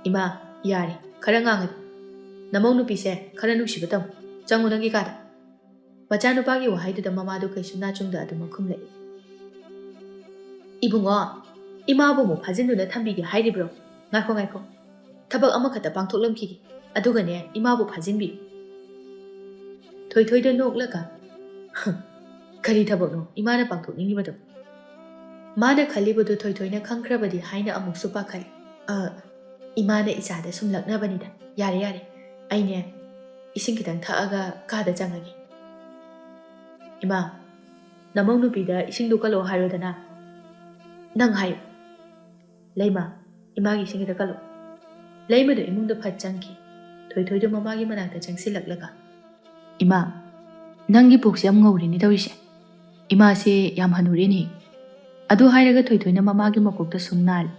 "ꯏꯃꯥ, ꯌꯥꯔꯦ, ꯈꯔ ꯉꯥꯡꯉꯗꯤ꯫ ꯅꯃꯧ ꯅꯨꯄꯤꯁꯦ ꯈꯔ ꯅꯨꯡꯁꯤꯕ ꯇꯝꯃꯨ꯫ ꯆꯪꯉꯨ ꯅꯪꯒꯤ ꯀꯥꯗ꯫" ꯃꯆꯥꯅꯨꯄꯥꯒꯤ ꯋꯥꯍꯩꯗꯨꯗ ꯃꯃꯥꯗꯨ ꯀꯩꯁꯨ ꯅꯥꯆꯨꯡꯗ ꯑꯗꯨꯃꯛ ꯈꯨꯝꯂꯛꯏ꯫ "ꯏꯕꯨꯡꯉꯣ, ꯏꯃꯥꯕꯨ ꯑꯃꯨꯛ ꯐꯥꯖꯤꯟꯗꯨꯅ ꯊꯝꯕꯤꯒꯦ ꯍꯥꯏꯔꯤꯕ꯭ꯔꯣ? ꯉꯥꯏꯈꯣ, ꯉꯥꯏꯈꯣ꯫ ꯊꯕꯛ ꯑꯃꯈꯛꯇ ꯄꯥꯡꯊꯣꯛꯂꯝꯈꯤꯒꯦ꯫ ꯑꯗꯨꯒꯅꯦ, ꯏꯃꯥꯕꯨ ꯐꯥꯖꯤꯟꯕꯤꯌꯨ꯫" ꯊꯣꯏꯊꯣꯏꯗ ꯅꯣꯛꯂꯒ, "ꯀꯔꯤ ꯊꯕꯛꯅꯣ ꯏꯃꯥꯅ ꯄꯥꯡꯊꯣꯛꯅꯤꯡꯉꯤꯕꯗꯣ?" ꯃꯥꯅ ꯈꯜꯂꯤꯕꯗꯨ ꯊꯣꯏꯊꯣꯏꯅ ꯈꯪꯈ꯭ꯔꯕꯗꯤ ꯍꯥꯏꯅ ꯑꯃꯨꯛꯁꯨ ꯄꯥꯈꯠꯂꯤ꯫ "ꯑ, ꯏꯃꯥꯅ ꯏꯆꯥꯗ ꯁꯨꯝ ꯂꯛꯅꯕꯅꯤꯗ꯫ ꯌꯥꯔꯦ, ꯌꯥꯔꯦ꯫ ꯑꯩꯅꯦ, ꯏꯁꯤꯡ ꯈꯤꯇꯪ ꯊꯛꯑꯒ ꯀꯥꯗ ꯆꯪꯉꯒꯦ꯫" "ꯏꯃꯥ, ꯅꯃꯧ ꯅꯨꯄꯤꯗ ꯏꯁꯤꯡꯗꯨ ꯀꯜꯂꯛꯑꯣ ꯍꯥꯏꯔꯣꯗꯅ꯫ ꯅꯪ ꯍꯥꯏꯌꯨ꯫" "ꯂꯩꯃ, ꯏꯃꯥꯒꯤ ꯏꯁꯤꯡ ꯈꯤꯇ ꯀꯜꯂꯛꯑꯣ꯫" ꯂꯩꯃꯗꯨ ꯏꯃꯨꯡꯗ ꯐꯠ ꯆꯪꯈꯤ꯫ ꯊꯣꯏꯊꯣꯏꯗꯨ ꯃꯃꯥꯒꯤ ꯃꯅꯥꯛꯇ ꯆꯪꯁꯤꯜꯂꯛꯂꯒ, "ꯏꯃꯥ, ꯅꯪꯒꯤ ꯄꯨꯛꯁꯦ ꯌꯥꯝ ꯉꯧꯔꯦꯅꯦ ꯇꯧꯔꯤꯁꯦ꯫ ꯏꯃꯥꯁꯦ ꯌꯥꯝ ꯍꯅꯨꯔꯦꯅꯦ꯫" ꯑꯗꯨ ꯍꯥꯏꯔꯒ ꯊꯣꯏꯊꯣꯏꯅ ꯃꯃꯥꯒꯤ ꯃꯀꯣꯛꯇ ꯁꯨꯝ ꯅꯥꯜꯂꯤ꯫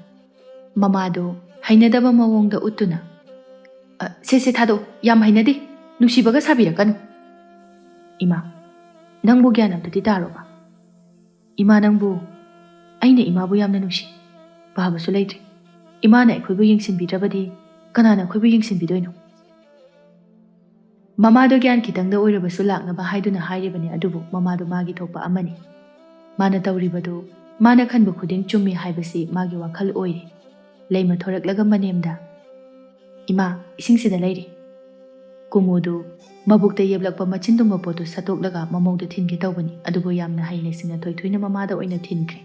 ꯃꯃꯥꯗꯣ ꯍꯩꯅꯗꯕ ꯃꯑꯣꯡꯗ ꯎꯠꯇꯨꯅ, "ꯑ, ꯁꯦ, ꯁꯦ, ꯊꯥꯗꯣꯛꯑꯣ, ꯌꯥꯝ ꯍꯩꯅꯗꯦ, ꯅꯨꯡꯁꯤꯕꯒ ꯁꯥꯕꯤꯔꯛꯀꯅꯨ꯫" "ꯏꯃꯥ, ꯅꯪꯕꯨ ꯒ꯭ꯌꯥꯟ ꯑꯝꯇꯗꯤ ꯇꯥꯔꯣꯕ꯫ ꯏꯃꯥ, ꯅꯪꯕꯨ, ꯑꯩꯅ ꯏꯃꯥꯕꯨ ꯌꯥꯝꯅ ꯅꯨꯡꯁꯤ, ꯄꯥꯕꯁꯨ ꯂꯩꯇ꯭ꯔꯦ꯫ ꯏꯃꯥꯅ ꯑꯩꯈꯣꯏꯕꯨ ꯌꯦꯡꯁꯤꯟꯕꯤꯗ꯭ꯔꯕꯗꯤ ꯀꯅꯥꯅ ꯑꯩꯈꯣꯏꯕꯨ ꯌꯦꯡꯁꯤꯟꯕꯤꯗꯣꯏꯅꯣ?" ꯃꯃꯥꯗꯣ ꯒ꯭ꯌꯥꯟ ꯈꯤꯇꯪꯗ ꯑꯣꯏꯔꯕꯁꯨ ꯂꯥꯛꯅꯕ ꯍꯥꯏꯗꯨꯅ ꯍꯥꯏꯔꯤꯕꯅꯤ, ꯑꯗꯨꯕꯨ ꯃꯃꯥꯗꯣ ꯃꯥꯒꯤ ꯊꯣꯛꯄ ꯑꯃꯅꯤ꯫ ꯃꯥꯅ ꯇꯧꯔꯤꯕꯗꯨ ꯃꯥꯅ ꯈꯟꯕ ꯈꯨꯗꯤꯡ ꯆꯨꯝꯃꯤ ꯍꯥꯏꯕꯁꯤ ꯃꯥꯒꯤ ꯋꯥꯈꯜ ꯑꯣꯏꯔꯤ꯫ ꯂꯩꯃ ꯊꯣꯔꯛꯂꯒ ꯃꯅꯦꯝꯗ, "ꯏꯃꯥ, ꯏꯁꯤꯡꯁꯤꯗ ꯂꯩꯔꯤ꯫" ꯀꯨꯃꯨꯗꯨ ꯃꯕꯨꯛꯇ ꯌꯦꯞꯂꯛꯄ ꯃꯆꯤꯟ ꯇꯨꯝꯕ ꯄꯣꯠꯇꯨ ꯁꯠꯇꯣꯛꯂꯒ ꯃꯃꯧꯗ ꯊꯤꯟꯒꯦ ꯇꯧꯕꯅꯤ, ꯑꯗꯨꯕꯨ ꯌꯥꯝꯅ ꯍꯩꯅ ꯁꯤꯡꯅ ꯊꯣꯏꯊꯣꯏꯅ ꯃꯃꯥꯗ ꯑꯣꯏꯅ ꯊꯤꯟꯈ꯭ꯔꯦ꯫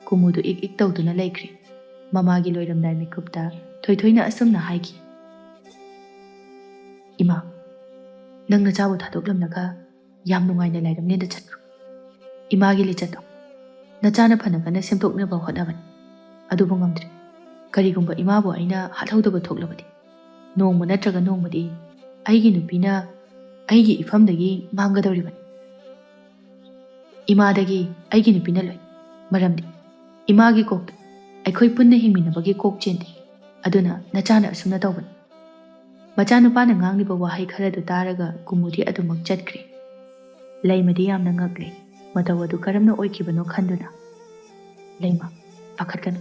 ꯀꯨꯃꯨꯗꯨ ꯏꯛ ꯏꯛ ꯇꯧꯗꯨꯅ ꯂꯩꯈ꯭ꯔꯦ꯫ ꯃꯃꯥꯒꯤ ꯂꯣꯏꯔꯝꯗꯥꯏ ꯃꯤꯀꯨꯞꯇ ꯊꯣꯏꯊꯣꯏꯅ ꯑꯁꯨꯝꯅ ꯍꯥꯏꯈꯤ, "ꯏꯃꯥ, ꯅꯪ ꯅꯆꯥꯕꯨ ꯊꯥꯗꯣꯛꯂꯝꯂꯒ ꯌꯥꯝ ꯅꯨꯡꯉꯥꯏꯅ ꯂꯩꯔꯝꯂꯦꯅ ꯆꯠꯈ꯭ꯔꯣ꯫ ꯏꯃꯥꯒꯤ ꯂꯤꯆꯠꯇꯣ ꯅꯆꯥꯅ ꯐꯅ ꯀꯟꯅ ꯁꯦꯝꯗꯣꯛꯅꯕ ꯍꯣꯠꯅꯕꯅꯤ, ꯑꯗꯨꯕꯨ ꯉꯝꯗ꯭ꯔꯦ꯫ ꯀꯔꯤꯒꯨꯝꯕ ꯏꯃꯥꯕꯨ ꯑꯩꯅ ꯍꯥꯠꯍꯧꯗꯕ ꯊꯣꯛꯂꯕꯗꯤ, ꯅꯣꯡꯃ ꯅꯠꯇ꯭ꯔꯒ ꯅꯣꯡꯃꯗꯤ ꯑꯩꯒꯤ ꯅꯨꯄꯤꯅ ꯑꯩꯒꯤ ꯏꯐꯝꯗꯒꯤ ꯃꯥꯡꯒꯗꯧꯔꯤꯕꯅꯤ꯫ ꯏꯃꯥꯗꯒꯤ ꯑꯩꯒꯤ ꯅꯨꯄꯤꯅ ꯂꯣꯏ꯫ ꯃꯔꯝꯗꯤ ꯏꯃꯥꯒꯤ ꯀꯣꯛꯇ ꯑꯩꯈꯣꯏ ꯄꯨꯟꯅ ꯍꯤꯡꯃꯤꯟꯅꯕꯒꯤ ꯀꯣꯛ ꯆꯦꯟꯗꯦ꯫ ꯑꯗꯨꯅ ꯅꯆꯥꯅ ꯑꯁꯨꯝꯅ ꯇꯧꯕꯅꯤ꯫" ꯃꯆꯥꯅꯨꯄꯥꯅ ꯉꯥꯡꯂꯤꯕ ꯋꯥꯍꯩ ꯈꯔꯗꯨ ꯇꯥꯔꯒ ꯀꯨꯃꯨꯗꯤ ꯑꯗꯨꯃꯛ ꯆꯠꯈ꯭ꯔꯦ꯫ ꯂꯩꯃꯗꯤ ꯌꯥꯝꯅ ꯉꯛꯂꯦ꯫ ꯃꯇꯧ ꯑꯗꯨ ꯀꯔꯝꯅ ꯑꯣꯏꯈꯤꯕꯅꯣ ꯈꯟꯗꯨꯅ, "ꯂꯩꯃ, ꯄꯥꯈꯠꯀꯅꯨ꯫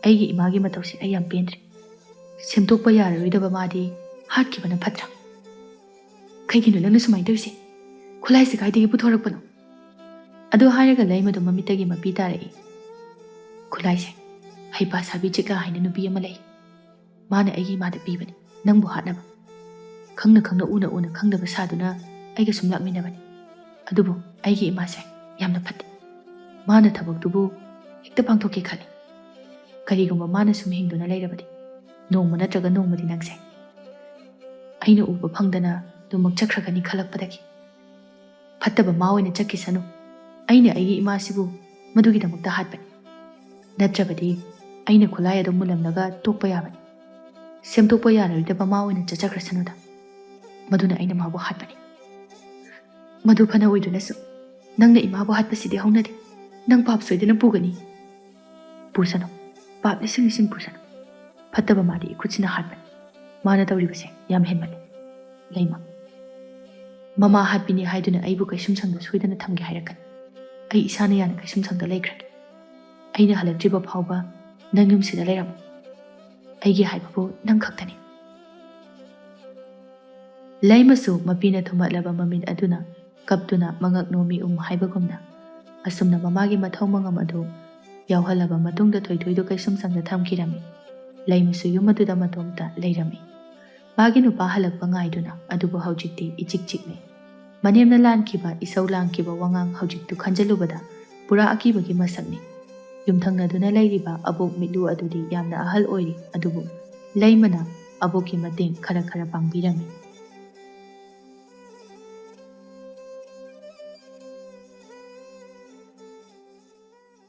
ꯑꯩꯒꯤ ꯏꯃꯥꯒꯤ ꯃꯇꯧꯁꯦ ꯑꯩ ꯌꯥꯝ ꯄꯦꯟꯗ꯭ꯔꯦ꯫ ꯁꯦꯝꯗꯣꯛꯄ ꯌꯥꯔꯔꯣꯏꯗꯕ ꯃꯥꯗꯤ ꯍꯥꯠꯈꯤꯕꯅ ꯐꯠꯇ꯭ꯔꯥ?" "ꯀꯩꯒꯤꯅꯣ ꯅꯪꯅ ꯁꯨꯃꯥꯏꯅ ꯇꯧꯔꯤꯁꯦ? ꯈꯨꯠꯂꯥꯏꯁꯦ ꯀꯥꯏꯗꯒꯤ ꯄꯨꯊꯣꯔꯛꯄꯅꯣ?" ꯑꯗꯨ ꯍꯥꯏꯔꯒ ꯂꯩꯃꯗꯣ ꯃꯃꯤꯠꯇꯒꯤ ꯃꯄꯤ ꯇꯥꯔꯛꯏ꯫ "ꯈꯨꯠꯂꯥꯏꯁꯦ ꯍꯩꯄꯥ ꯁꯥꯕꯤ ꯆꯤꯛꯂꯥ ꯍꯥꯏꯅ ꯅꯨꯄꯤ ꯑꯃ ꯂꯩ꯫ ꯃꯥꯅ ꯑꯩꯒꯤ ꯏꯃꯥꯗ ꯄꯤꯕꯅꯤ, ꯅꯪꯕꯨ ꯍꯥꯠꯅꯕ꯫ ꯈꯪꯅ ꯈꯪꯅ, ꯎꯅ ꯎꯅ ꯈꯪꯗꯕ ꯁꯥꯗꯨꯅ ꯑꯩꯒ ꯁꯨꯝ ꯂꯥꯛꯃꯤꯟꯅꯕꯅꯤ꯫ ꯑꯗꯨꯕꯨ ꯑꯩꯒꯤ ꯏꯃꯥꯁꯦ ꯌꯥꯝꯅ ꯐꯠꯇꯦ꯫ ꯃꯥꯅ ꯊꯕꯛꯇꯨꯕꯨ ꯍꯦꯛꯇ ꯄꯥꯡꯊꯣꯛꯀꯦ ꯈꯜꯂꯤ꯫ ꯀꯔꯤꯒꯨꯝꯕ ꯃꯥꯅ ꯁꯨꯝ ꯍꯤꯡꯗꯨꯅ ꯂꯩꯔꯕꯗꯤ, ꯅꯣꯡꯃ ꯅꯠꯇ꯭ꯔꯒ ꯅꯣꯡꯃꯗꯤ ꯅꯪꯁꯦ ꯑꯩꯅ ꯎꯕ ꯐꯪꯗꯅ ꯑꯗꯨꯃꯛ ꯆꯠꯈ꯭ꯔꯒꯅꯤ ꯈꯜꯂꯛꯄꯗꯒꯤ꯫ ꯐꯠꯇꯕ ꯃꯥ ꯑꯣꯏꯅ ꯆꯠꯈꯤꯁꯅꯨ꯫ ꯑꯩꯅ ꯑꯩꯒꯤ ꯏꯃꯥꯁꯤꯕꯨ ꯃꯗꯨꯒꯤꯗꯃꯛꯇ ꯍꯥꯠꯄꯅꯤ꯫ ꯅꯠꯇ꯭ꯔꯕꯗꯤ ꯑꯩꯅ ꯈꯨꯠꯂꯥꯏ ꯑꯗꯨ ꯃꯨꯜꯂꯝꯂꯒ ꯇꯣꯛꯄ ꯌꯥꯕꯅꯤ꯫" ꯁꯦꯝꯗꯣꯛꯄ ꯌꯥꯔꯣꯏꯗꯕ ꯃꯥ ꯑꯣꯏꯅ ꯆꯠꯆꯈ꯭ꯔꯁꯅꯨꯗ꯫ ꯃꯗꯨꯅ ꯑꯩꯅ ꯃꯥꯕꯨ ꯍꯥꯠꯄꯅꯤ꯫ ꯃꯗꯨ ꯐꯅ ꯑꯣꯏꯗꯨꯅꯁꯨ ꯅꯪꯅ ꯏꯃꯥꯕꯨ ꯍꯥꯠꯄꯁꯤꯗꯤ ꯍꯧꯅꯗꯦ꯫ ꯅꯪ ꯄꯥꯞ ꯁꯣꯏꯗꯅ ꯄꯨꯒꯅꯤ꯫ ꯄꯨꯁꯅꯨ꯫ ꯄꯥꯞ ꯂꯤꯁꯤꯡ ꯂꯤꯁꯤꯡ ꯄꯨꯁꯅꯨ꯫ ꯐꯠꯇꯕ ꯃꯥꯗꯤ ꯏꯈꯨꯠꯁꯤꯅ ꯍꯥꯠꯄꯅꯤ꯫ ꯃꯥꯅ ꯇꯧꯔꯤꯕꯁꯦ ꯌꯥꯝ ꯍꯦꯟꯃꯜꯂꯦ꯫ ꯂꯩꯃ꯫ ꯃꯃꯥ ꯍꯥꯠꯄꯤꯅꯤ ꯍꯥꯏꯗꯨꯅ ꯑꯩꯕꯨ ꯀꯩꯁꯨꯝꯁꯪꯗ ꯁꯣꯏꯗꯅ ꯊꯝꯒꯦ ꯍꯥꯏꯔꯛꯀꯅꯤ꯫ ꯑꯩ ꯏꯁꯥꯅ ꯌꯥꯅ ꯀꯩꯁꯨꯝꯁꯪꯗ ꯂꯩꯈ꯭ꯔꯒꯦ꯫ ꯑꯩꯅ ꯍꯜꯂꯛꯇ꯭ꯔꯤꯕ ꯐꯥꯎꯕ ꯅꯪ ꯌꯨꯝꯁꯤꯗ ꯂꯩꯔꯝꯃꯨ꯫ ꯑꯩꯒꯤ ꯍꯥꯏꯕꯕꯨ ꯅꯪ ꯈꯛꯇꯅꯤ꯫ ꯂꯩꯃꯁꯨ ꯃꯄꯤꯅ ꯊꯨꯝꯍꯠꯂꯕ ꯃꯃꯤꯠ ꯑꯗꯨꯅ ꯀꯞꯇꯨꯅ ꯃꯉꯛ ꯅꯣꯝꯃꯤ ꯎꯝ ꯍꯥꯏꯕꯒꯨꯝꯅ꯫ ꯑꯁꯨꯝꯅ ꯃꯃꯥꯒꯤ ꯃꯊꯧ ꯃꯉꯝ ꯑꯗꯨ ꯌꯥꯎꯍꯜꯂꯕ ꯃꯇꯨꯡꯗ ꯊꯣꯏꯊꯣꯏꯗꯨ ꯀꯩꯁꯨꯝꯁꯪꯗ ꯊꯝꯈꯤꯔꯝꯃꯤ꯫ ꯂꯩꯃꯁꯨ ꯌꯨꯝ ꯑꯗꯨꯗ ꯃꯇꯣꯝꯇ ꯂꯩꯔꯝꯃꯤ꯫ ꯃꯥꯒꯤ ꯅꯨꯄꯥ ꯍꯜꯂꯛꯄ ꯉꯥꯏꯗꯨꯅ꯫ ꯑꯗꯨꯕꯨ ꯍꯧꯖꯤꯛꯇꯤ ꯏꯆꯤꯛ ꯆꯤꯛꯂꯦ꯫ ꯃꯅꯦꯝꯅ ꯂꯥꯟꯈꯤꯕ, ꯏꯁꯧ ꯂꯥꯡꯈꯤꯕ ꯋꯥꯉꯥꯡ ꯍꯧꯖꯤꯛꯇꯨ ꯈꯟꯖꯤꯜꯂꯨꯕꯗ ꯄꯨꯔꯥ ꯑꯀꯤꯕꯒꯤ ꯃꯁꯛꯅꯤ꯫ ꯌꯨꯝꯊꯪꯅꯗꯨꯅ ꯂꯩꯔꯤꯕ ꯑꯕꯣꯛ ꯃꯤꯠꯂꯨ ꯑꯗꯨꯗꯤ ꯌꯥꯝꯅ ꯑꯍꯜ ꯑꯣꯏꯔꯤ, ꯑꯗꯨꯕꯨ ꯂꯩꯃꯅ ꯑꯕꯣꯛꯀꯤ ꯃꯇꯦꯡ ꯈꯔ ꯈꯔ ꯄꯥꯡꯕꯤꯔꯝꯃꯤ꯫